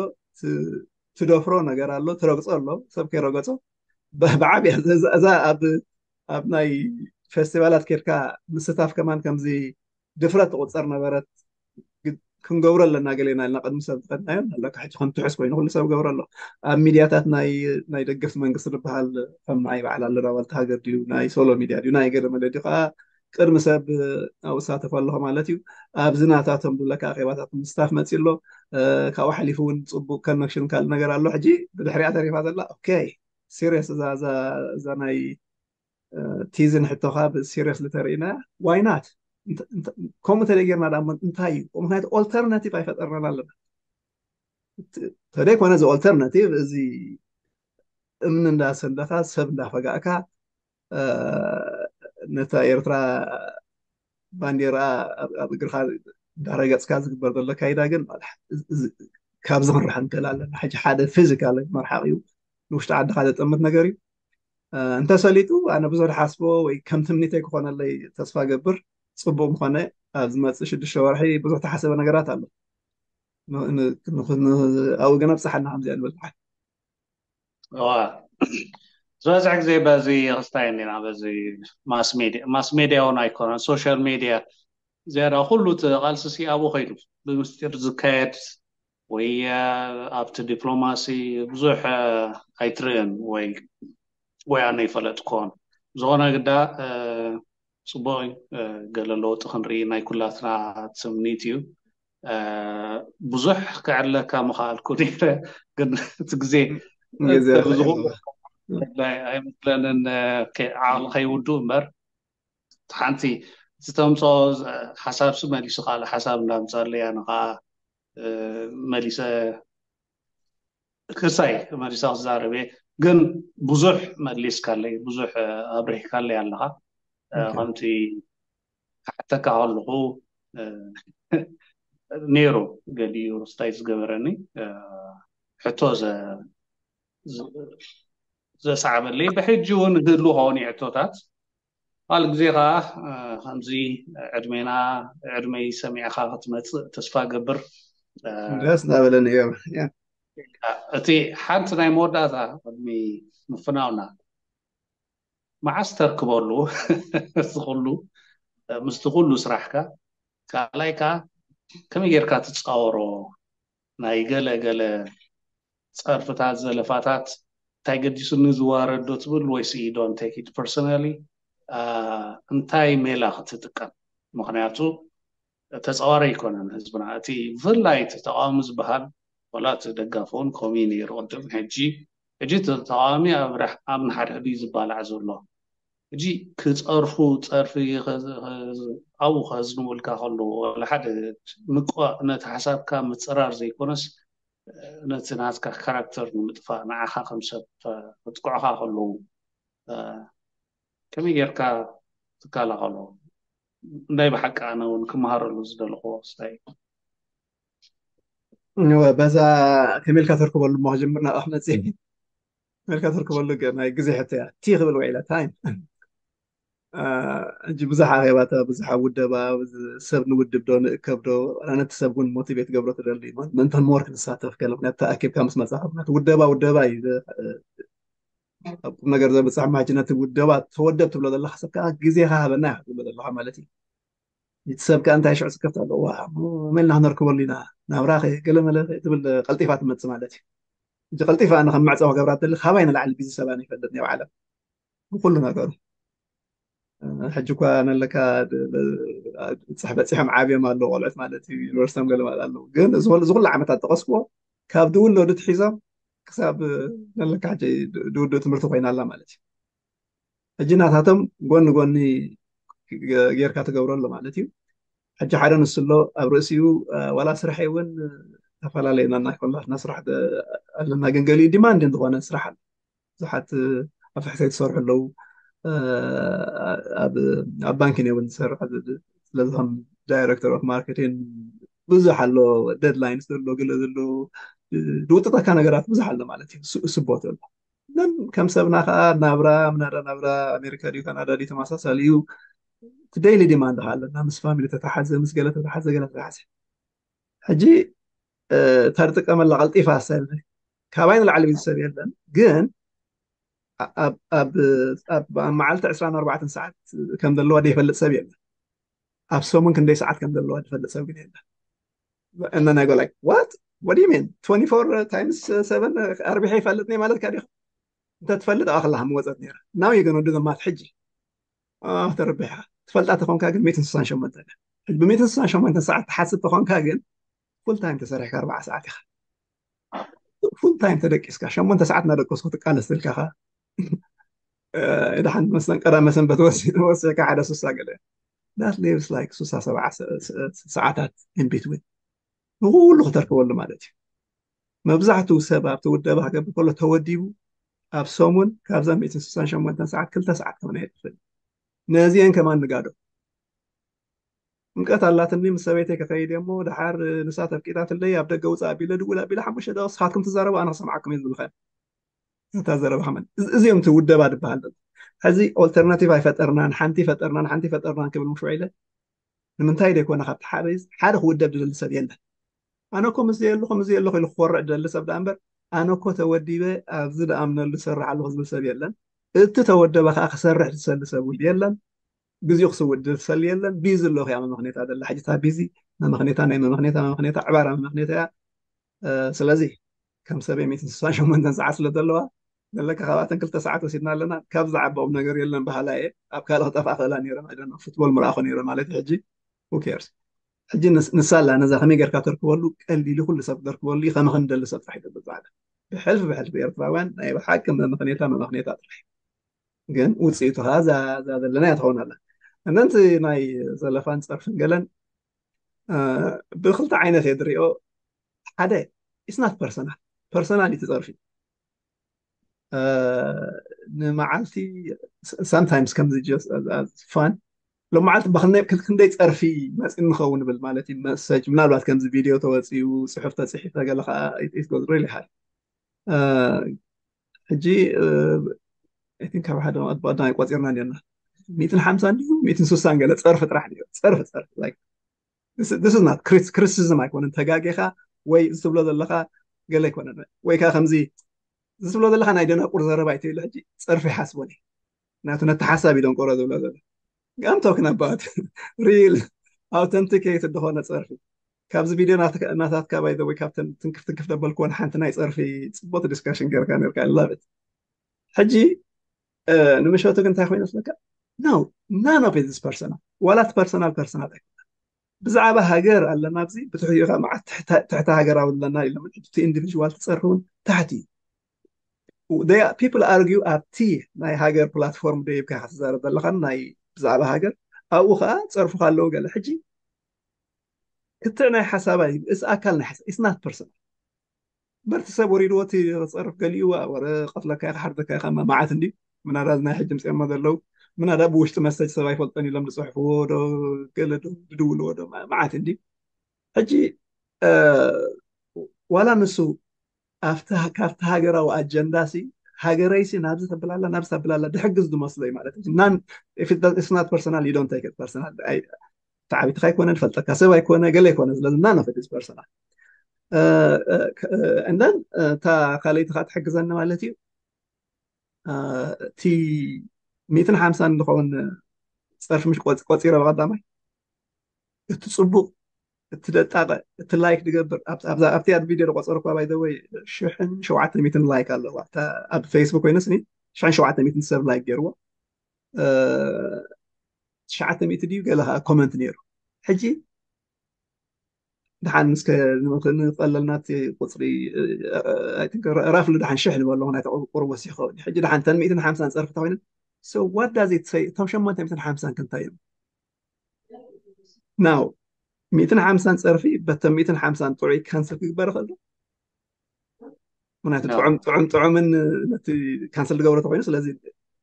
ትደፍሮ ነገር ኣሎ ትረግፆ ኣሎ ሰብ ከይረገፆ ብዓብያ እዛ ኣብ ኣብ ናይ ፌስቲቫላት ኬድካ ምስታፍ ከማን ከምዚ ድፍረት ትቁፀር ነበረት። ክንገብሮ ኣለና ገሌና ኢልና ቅድሚ ሰብ ዝኸድናዮ ኣለካ ሕጂ ከም ትሕስ ኮይኑ ኩሉ ሰብ ገብሮ ኣሎ ኣብ ሚድያታት ናይ ናይ ደገፍቲ መንግስቲ ዝበሃል ከም ናይ በዓል ኣለና ዋልታ ሃገር ድዩ ናይ ሶሎ ሚድያ ድዩ ናይ ገለ መለ ድዩ ከዓ ቅድሚ ሰብ ኣብኡ እሳተፍ ኣለኹ ማለት እዩ። ኣብዚ ናታቶም ዝብለካ ኣኼባታት ምስታፍ መፂ ኣሎ። ካብኡ ሓሊፉ እውን ፅቡቅ ኮነክሽን ካልእ ነገር ኣሎ። ሕጂ ብድሕሪኣ ተሪፋ ዘላ ኦኬ ሲሪየስ እዛ እዛ እዛ ናይ ቲዝን ሕቶኻ ብሲሪየስ ልተርእና ዋይ ናት ከምኡ ተደይ ጌርና ዳ እንታይ እዩ ምክንያቱ ኦልተርናቲቭ ኣይፈጠርናን ኣለና ተደይ ኮነ እዚ ኦልተርናቲቭ እዚ እምኒ እንዳሰንደኻ ሰብ እንዳፈጋእካ ነታ ኤርትራ ባንዴራ ኣብ እግርኻ እንዳረገፅካ ዝግበር ዘሎ ካይዳ ግን ካብዚ ክንርሓ ንክእል ኣለና ሕጂ ሓደ ፊዚካል መርሓቅ እዩ ንውሽጢ ዓድካ ዘጠምት ነገር እዩ እንተሰሊጡ ኣነ ብዙሕ ሓስቦ ወይ ከም ትምኒተይ ክኾነለይ ተስፋ ገብር ፅቡቅ ምኾነ ኣብ ዝመፅእ ሽዱሽተ ወርሒ ብዙሕ ተሓሰበ ነገራት ኣሎ ኣብኡ ግን ኣብፀሓና ከምዚኣ ንበፅሓ ዝበዝሕ ግዜ በዚ ክስታይ ና በዚ ማስ ሜድያ እውን ኣይኮነን ሶሻል ሜድያ ዝያዳ ኩሉ እቲ ቃልሲ ሲ ኣብኡ ከይዱ ብምስጢር ዝካየድ ወይ ኣብቲ ዲፕሎማሲ ብዙሕ ኣይትርእን ወይ ወይ ኣነ ይፈለጥኮን ዝኾነ ግዳ ፅቡቅ እዩ ገለ ለውጢ ክንርኢ ናይ ኩላትና ትምኒት እዩ ብዙሕ ክዕለካ ምኽኣልኩ ነይረ ግን እቲ ግዜ ግዜ ብዝኹ ረኺብና። ኣይመስለንን። ዓቕሊ ከይውዱ እምበር ሓንቲ ዝተምፅኦ ሓሳብሲ መሊሱ ካልእ ሓሳብ እንዳምፀለይ ኣነ ከዓ መሊሰ ክሳይ መሊሳ ክዛረብ እየ። ግን ብዙሕ መሊስካለይ፣ ብዙሕ ኣብሪህካለይ ኣለኻ። ከምቲ ክሓተካ ከለኹ ነይሩ ገሊኡ ርስታይ ዝገበረኒ ሕቶ ዘስዓበለይ፣ ብሕጂ እውን ህሉ ከውን ሕቶታት። ካል ግዜ ከዓ ከምዚ ዕድሜና ዕድመይ ሰሚዕካ ክትመፅእ ተስፋ ገብር። ደስ እናበለኒ እዮም። እቲ ሓንቲ ናይ መወዳእታ ቅድሚ ምፍናውና፣ መዓስ ተርክበሉ ዝኩሉ ምስቲ ኩሉ ስራሕካ? ካልኣይ ከዓ ከመይ ጌርካ ትፃወሮ? ናይ ገለ ገለ ፀርፍታት፣ ዘለፋታት እንታይ ገዲሱኒ ዝዋረድ ዶ ትብል ወይስ you don't take it personally? እንታይ ሜላ ክትጥቀም? ምክንያቱ ተፃዋሪ ኣይኮነን ህዝብና። እቲ ብፍላይ እቲ ተቃዋሚ ዝበሃል ዋላ እቲ ደጋፊ እውን ከምኡ እዩ ነይሩ ቅድም። ሕጂ ሕጂ እቲ ተቃዋሚ ኣብ ራሕ- ኣብ ንሓድሕዱ እዩ ዝባላዕ ዘሎ። ሕጂ ክፀርፉ ፀርፊ ከዝ- ከዝ- ኣብኡ ከዝንቡልካ ከለዉ ዋላ ሓደ ምቋ ነቲ ሓሳብካ ምፅራር ዘይኮነስ ነቲ ናትካ ካራክተር ንምጥፋእ ንዓኻ ከም ሰብ ከጥቅዑኻ ከለዉ ከመይ ጌርካ ትከላኸሎ? ናይ ብሓቂ ኣነ እውን ክመሃረሉ ዝደለኹዎ ክስታይ እዩ። እወ፣ በዛ ከመይ ኢልካ ተርክበሉ እሞ ክጅምር ናብኣ ክመፅእ እየ። ከመይ ኢልካ ተርክበሉ ገ- ናይ ግዜ ሕቶ እያ። ቲ ክብል ውዒለ ታይም ሕጂ ብዙሕ ኣኼባታ ብዙሕ ኣብ ውደባ ሰብ ንውድብ ዶ ንእከብ ዶ ዋላ ነቲ ሰብ እውን ሞቲቬት ገብሮ ትደሊ ምእንተ ሞር ክንሳተፍ ገለ ምክንያቱ ተኣኪብካ ምስ መፃኻ ምክንያቱ ውደባ ውደባ እዩ ኣብ ቁም ነገር ዘብፅሕ ማጂ ነቲ ውደባ ተወደብ ትብሎ ዘለካ ሰብ ከዓ ግዜካ ሃበና ኢካ ትብሎ ዘለካ ማለት እዩ። እቲ ሰብ ከዓ እንታይ ሽዑ ስከፍት ኣለዎ መልና ክነርክበሉ ኢና ናብራ ገለመለ ትብል ቀልጢፋ ትመፅእ ማለት እዩ። እዚ ቀልጢፋ ኣነ ከም መዕፀዊ ክገብራ ትደሊ ካባይ ንላዕሊ ቢዚ ሰብ ኣነ ይፈልጥ ናይ ዓለም ብኩሉ ነገሩ ሕጂ እኳ ነለካ ፅሕ በፂሖም ዓብዮም ኣለዉ ቆልዑት ማለት እዩ ዩኒቨርሲቶም ገለ ማለት ኣለዉ ግን እዚ ኩሉ ዓመታት ጠቀስክዎ ካብ ድውለዱ ትሒዞም ክሳብ ነለካ ሕጂ ድውድኡ ትምህርቲ ኮይና ኣላ ማለት እዩ ሕጂ ናታቶም ጎኒ ጎኒ ጌርካ ትገብሮ ኣሎ ማለት እዩ ሕጂ ሓደ ንሱ ኣሎ ኣብ ርእሲኡ ዋላ ስራሕ እውን ተፈላለየ ናና ኮላትና ስራሕ ኣለና ግን ገሊኡ ዲማንድ ዝኾነ ስራሕ ኣሎ ብዙሓት ኣብ ትሕተይ ትሰርሑ ኣለዉ ኣብ ባንኪ እውን ዝሰርሕ ስለዚ ከም ዳይረክተር ኦፍ ማርኬቲን ብዙሕ ኣሎ ደድላይን ዘሎ ገለ ዘሎ ዝውጥጠካ ነገራት ብዙሕ ኣሎ ማለት እዩ ስቦት ኣሎ ን ከም ሰብና ከዓ ናብራ ምናዳ ናብራ ኣሜሪካ ድዩ ካናዳ ድዩ ተመሳሳሊ እዩ ዴይሊ ዲማንድ ከዓ ኣለና ምስ ፋሚሊ ተተሓዘ ምስ ገለ ተተሓዘ ገለ ተተሓዘ ሕጂ እታ ዝጥቀመላ ቀልጢፋ ሰብ ካባይ ንላዕሊ ብዙ ሰብ የለን ግን ኣብ መዓልቲ ዕስራን ኣርባዕተን ሰዓት ከም ዘለዋ ዘይፈልጥ ሰብ የለን ኣብ ሰሙን ክንደይ ሰዓት ከም ዘለዋ ዝፈልጥ ሰብ ግን የለን and then I go like what what do you mean twenty-four times seven ኣርቢሐ ይፈልጥ ነይ ማለት ካ ዲኹ እንተ ትፈልጥ ኣዋ ከላካ ምወፀት ነይራ now you gonna do the math ሕጂ ተረቢሕካ ትፈልጣ ተኾንካ ግን ሚእትን ስሳን ሸሞንተን ሕጂ ብሚእትን ስሳን ሸሞንተን ሰዓት ትሓስብ ተኾንካ ግን ፉል ታይም ተሰሪሕካ ኣርባዓ ሰዓት ኢኻ ፉል ታይም ተደቂስካ ሸሞንተ ሰዓት እናደቀስኩ ትቃለስ ትልካኻ ድሓን መስለን ቀዳመ ሰንበት ወሲዕካ ሓደ ሱሳ ገለ that leaves like ሱሳ ሰብዓ ሰዓታት in between ንኩሉ ክተርክበሉ ማለት እዩ መብዛሕትኡ ሰብ ኣብቲ ውደባ ክገብር ከሎ ተወዲቡ ኣብ ሰሙን ካብዛ ሚእትን ስሳን ሸሞንተን ሰዓት ክልተ ሰዓት ከምና የጥፍእ ነዚአን ከማን ንጋዶ ጭንቀት ኣላትኒ ምስ ሰበይተይ ክኸይድ እሞ ድሓር ንሳ ተፍቂዳትለይ ኣብ ደገ ውፅእ ኣቢለ ድውል ኣቢለ ሓሙሽተ ደቂቕ ንስኻትኩም ትዛረቡ ኣነ ክሰምዓኩም እየ ዝብልካ እታ ዘረባ ከመን እዚኦም እቲ ውደባ ዝበሃል ዘሎ ሕዚ ኦልተርናቲቭ ኣይፈጠርናን ሓንቲ ፈጠርናን ሓንቲ ፈጠርናን ክብል ምሽ ኢለ ንምንታይ ዘይኮነ ካብቲ ሓደ ሓደ ክውደብ ዝደሊ ሰብ የለን ኣነ እኮ ምስ ዘለኹ ምስ ዘለኹ ኢሉ ክኮርዕ ዝደሊ ሰብ ዳኣ እምበር ኣነ እኮ ተወዲበ ኣብዚ ዝኣምነሉ ዝሰርሕ ኣለኹ ዝብል ሰብ የለን እቲ ተወደበ ከዓ ክሰርሕ ዝሰሊ ሰብ እውን የለን ግዜኡ ክስውእ ዝሰሊ የለን ቢዚ ኣለኹ እያ መመክኔታ ደላ ሕጂ እታ ቢዚ መመክኔታ ናይ መመክኔታ መመክኔታ ዕባራ መመክኔታ እያ ስለዚ ከም ሰበይ ሚእትን ስሳን ሸሞንተን ሰዓት ስለ ዘለዋ ዘለካ ካብኣተን ክልተ ሰዓት ወሲድና ኣለና ካብ ዝዓበኦም ነገር የለን በሃላ እየ ኣብ ካልእ ክጠፍኣ ክእላ ነይረ ፉትቦል ምርኣኹ ነይረ ማለት ሕጂ who cares ሕጂ ንሳ ኣላ ነዛ ከመይ ጌርካ ተርክበሉ ቀሊሉ ኩሉ ሰብ ክተርክበሉ እዩ ከመ ክንደሊ ሰብ ጥራሕ ይደሊ ዛዕዳ ብሕልፊ ብሕልፊ ኤርትራውያን ናይ ብሓቂ መመኽኔታ መመኽኔታ ጥራሕ። ግን ውፅኢቱ ከዓ እዛ እዛ ዘለና እያ ትኸውን ኣላ። እነንቲ ናይ ዘለፋን ፀርፍን ገለን ብክልተ ዓይነት እየ ዝሪኦ። ሓደ፣ it's not personal፣ personal እዩ ትፀርፊ። ንመዓልቲ sometimes ከምዚ just fun ሎም መዓልቲ ብክንደይ ክንደይ ፀርፊ መፂ ንኸውን ብል ማለት እዩ። መሰጅ ምናልባት ከምዚ ቪድዮ ተወፂኡ፣ ፅሑፍ ተፅሒፈ፣ ገለ ከዓ it goes really high። ሕጂ I think ካብ ሓደ ብቐዳማይ ቆፂርና ኔርና ሚእትን ሓምሳን ድዩ ሚእትን ስሳን ገለ ፀርፊ ጥራሕ ድዩ? ፀርፊ ፀርፊ። This is not criticism ኣይኮነን፣ ተጋጌኻ ወይ ዝትብሎ ዘለኻ ገለ ኣይኮነን። ወይ ከዓ ከምዚ ዝትብሎ ዘለኻ ናይ ደናቁር ዘረባ እዩ ትብል። ሕጂ ፀርፊ ይሓስቦን እዩ ናቱ ነቲ ሓሳብ እዩ ደንቆሮ ዝብሎ ዘሎ። I'm talking about real authenticated ዝኾነ ፀርፊ። ካብዚ ቪድዮ ናትካ ባይ ወይ ካብተን ትንክፍ ትንክፍ ደበልክወን ሓንቲ ናይ ፀርፊ ፅቡቅ ዲስካሽን ገርካ ነርካ። I love it። ሕጂ ንምሸቱ ግን እንታይ ኮይኑ ስለካ? No, none of it is personal። ዋላ እቲ personal personal ኣይኮነ። ብዛዕባ ሃገር ኣለና ኣብዚ ብትሕሪኡ ከዓ መዓት ትሕተ ሃገራዊ ኣለና ኢሎም እቲ ኢንዲቪጅዋል ትፀርፊ እውን ታሕቲ እዩ። People argue ኣብቲ ናይ ሃገር ፕላትፎርም ደይብካ ክትዛረብ ዘለካ ናይ ብዛዕባ ሃገር ኣብኡ ከዓ ፀርፉካ ኣለዉ ገለ። ሕጂ ክትዕ ናይ ሓሳብ እዩ፣ it's ኣካል ናይ ሓሳብ፣ it's not personal። በርቲ ሰብ ወሪድዎ እቲ ክፀርፍ ገሊኡ ወረ ቀትለካ ኢኻ ሓርደካ ኢኻ መዓት እንዲ ምናዳ ናይ ሕጂ ምፅኦሞ ዘለዉ ምናዳ ብውሽጢ መሰጅ ሰብ ኣይፈልጦን ኢሎም ዝፅሕፍዎ ዶ ገለ ዶ ዝድውልዎ ዶ መዓት እንዲ። ሕጂ ዋላ ንሱ ኣብቲ ካብቲ ሃገራዊ ኣጀንዳ ሲ ሃገረይ ሲ ናብዚ ተብላላ ናብዚ ተብላላ ድሕግዝ ዝመስሎ እዩ ማለት እዩ። ናን if it's not personal you don't take it personal። ተዓቢትካ ኣይኮነ ዝፈልጠካ ሰብ ኣይኮነ ገለ ኣይኮነ ስለዚ none of it is personal። And then እታ ካልኣይቲ ከዓ ትሕግዘኒ ማለት እዩ። እቲ ሚእትን ሓምሳን ዝኸውን ፀርፊ ምሽ ቆፂረ ብቐዳማይ እቲ ፅቡቅ እቲ ደጣቀ እቲ ላይክ ዝገብር ኣብቲ ኣብ ቪድዮ ዝቆፀርኳ ባይ ዘ ወይ ሽሕን ሸውዓተ ሚእትን ላይክ ኣለዋ። ኣብ ፌስቡክ ኮይነስኒ ሽሕን ሸውዓተ ሚእትን ሰብ ላይክ ገይርዎ። ትሽዓተ ሚእቲ ድዩ ገለ ከዓ ኮመንት ነይሩ። ሕጂ ደሓን እስከ ንቐለልና እቲ ቁፅሪ ራፍሊ ደሓን ሽሕ ንበሎ ናይ ቁርብ ወሲኹ። ሕጂ ደሓን ተን ሚእትን ሓምሳን ፀርፍታ ኮይነን ሰዋዳ ዘይትሰይ እቶም ሸሞንተ ሚእትን ሓምሳን ክንታይ እዮም? ናው ሚእትን ሓምሳን ፀርፊ በተን ሚእትን ሓምሳን ጥዑይ ካንስል ክግበር ይኽእል ዶ? ምክንያቱ ጥዑም ጥዑምን ነቲ ካንስል ዝገብሮ ተኮይኑ ስለዚ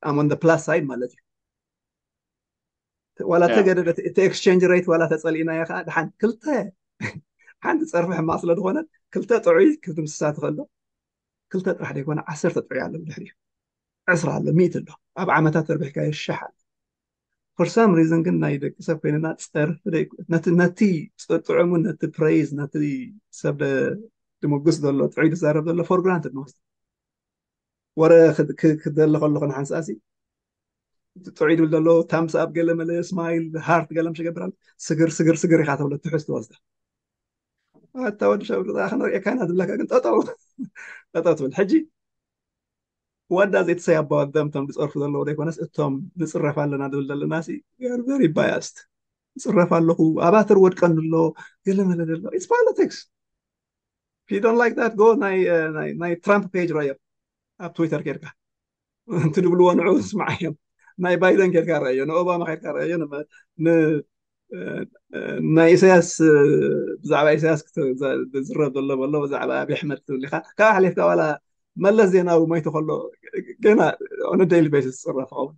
I'm on the plus side ማለት እዩ። ዋላ ተገደደት እቲ ኤክስቼንጅ ሬት ዋላ ተፀሊእናዮ ከዓ ደሓን ክልተ ሓንቲ ፀርፊ ሕማቅ ስለዝኮነት ክልተ ጥዑይ ክትምስሳ ትኽእል ዶ? ክልተ ጥራሕ ዘይኮነ ዓሰርተ ጥዑይ ኣሎ ብድሕሪኡ ዕስራ ኣሎ ሚእቲ ኣሎ ኣብ ዓመታት ተርቢሕካዮ ሽሕ ኣሎ። For some reason ግን ናይ ደቂ ሰብ ኮይንና ፀርፊ ነቲ ጥዑሙን ነቲ ፕሬዝ ነቲ ሰብ ድምጉስ ዘሎ ጥዑይ ዝዛረብ ዘሎ for granted ንወስድ። ወረ ክደሊ ከለኹ ንሓንሳእሲ ጥዑይ ድብል ዘሎ ታምስ ኣብ ገለ መለ ስማይል ሃርት ገለ ምሽ ገብራል ስግር ስግር ስግር ኢኻ ተብሎ ትሕዝ ትወስዳ። ኣታ ወዲ ሸብሪ ክንሪኤካ ኢና ዝብለካ ግን ጠጠው ጠጠው ትብል። ሕጂ ዋዳ ዘይትሰይ ኣባወደም እቶም ዝፀርፉ ዘለዎ ዘይኮነስ እቶም ንፅረፍ ኣለና ዝብል ዘለና ሲ very biased። ንፅረፍ ኣለኹ ኣባተር ወድቀን ኣሎ ገለ መለ ዘሎ it's politics። If you don't like that go ናይ ትራምፕ ፔጅ ረዮ ኣብ ትዊተር ኬድካ እንትድብልዎ ንዑ ስማዓዮም። ናይ ባይደን ኬድካ ረዮ ንኦባማ ኬድካ ረዮ ናይ ኢሳያስ ብዛዕባ ኢሳያስ ዝረብ ዘሎ በሎ ብዛዕባ ኣብይ ኣሕመድ ክትብል ኢኻ ካብ ሓሊፍካ ዋላ መለስ ዜናዊ ሞይቱ ከሎ ገና on daily basis ዝፅረፍ ኸውን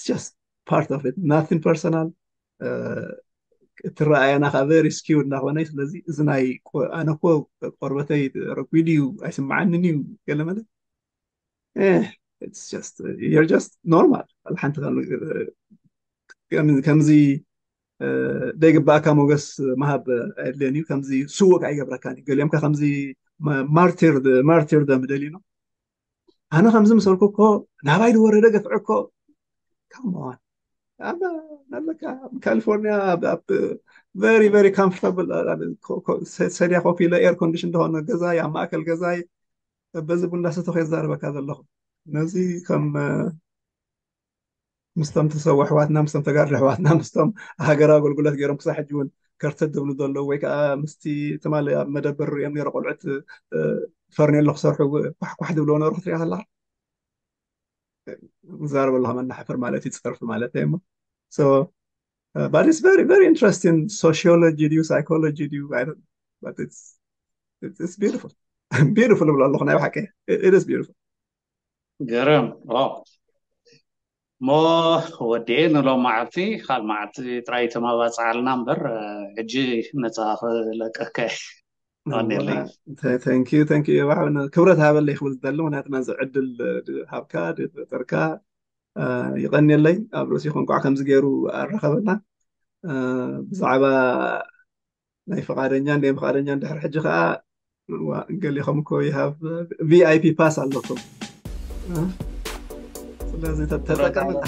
just part of it nothing personal። እትረኣየና ከዓ very skewed እንዳኾነ ስለዚ እዚ ናይ ኣነ ኮ ቆርበተይ ረጒድ እዩ ኣይስምዓንን እዩ ገለመለ just normal ሓንቲ ከምዚ ዘይግባእካ ሞገስ ምሃብ ኣየድልዮን እዩ። ከምዚ ስውእ ከዓ ይገብረካን እዩ። ገሊኦም ከ ከምዚ ማርቲር ማርቲር ደም ደልዩ ነው። ኣነ ከምዚ ምሰልኩ እኮ ናባይ ዝወረደ ገፍዒ እኮ come on ኣለካ ካሊፎርኒያ very very comfortable ሰድያ ኮፍ ኢለ air condition እንደሆነ ገዛይ ኣብ ማእከል ገዛይ በዚ ቡና ሰተኹ የዛረበካ ዘለኹ ነዚ ከም ምስቶም ተሰው ኣሕዋትና ምስቶም ተጋድሎ ኣሕዋትና ምስቶም ሃገራዊ ኣገልግሎት ገይሮም ክሳብ ሕጂ እውን ከርተት ዝብሉ ዘለዉ ወይ ከዓ ምስቲ ትማሊ ኣብ መደበር ሪኦም ነይሮ ቆልዑት ፈርኔሎ ክሰርሑ ኳሕኳሕ ዝብልዎ ነበሩ ክትሪኣ ከለካ። ዝዛረበሉ ከመናሕፍር ማለት እዩ፣ ፀርፊ ማለት እዩ። So but it's very, very interesting. Sociology ድዩ, psychology ድዩ? I don't know. But it's, it's beautiful. Beautiful እብሎ ኣለኹ፣ ናይ ብሓቂ። It is beautiful. ገረም። ሞ ወዴ ንሎም መዓልቲ፣ ካል መዓልቲ ጥራይ ተማባፅዓልና እምበር፣ ሕጂ ነፃ ክለቀካ። Thank you, thank you። ክብረት ሃበለይ ክብል ዝደሊ፣ ምክንያቱ ነዚ ዕድል ሃብካ ዝፈጠርካ፣ ይቐንየለይ። ኣብ ርእሲ እንቋዕ ከምዚ ገይሩ ኣራኸበና። ብዛዕባ ናይ ፍቓደኛ እንደ ፍቓደኛ እንድሕር ሕጂ ከዓ ገሊኹም እኮ you have VIP pass ኣለኩም። ስለዚ ተጠቀምና።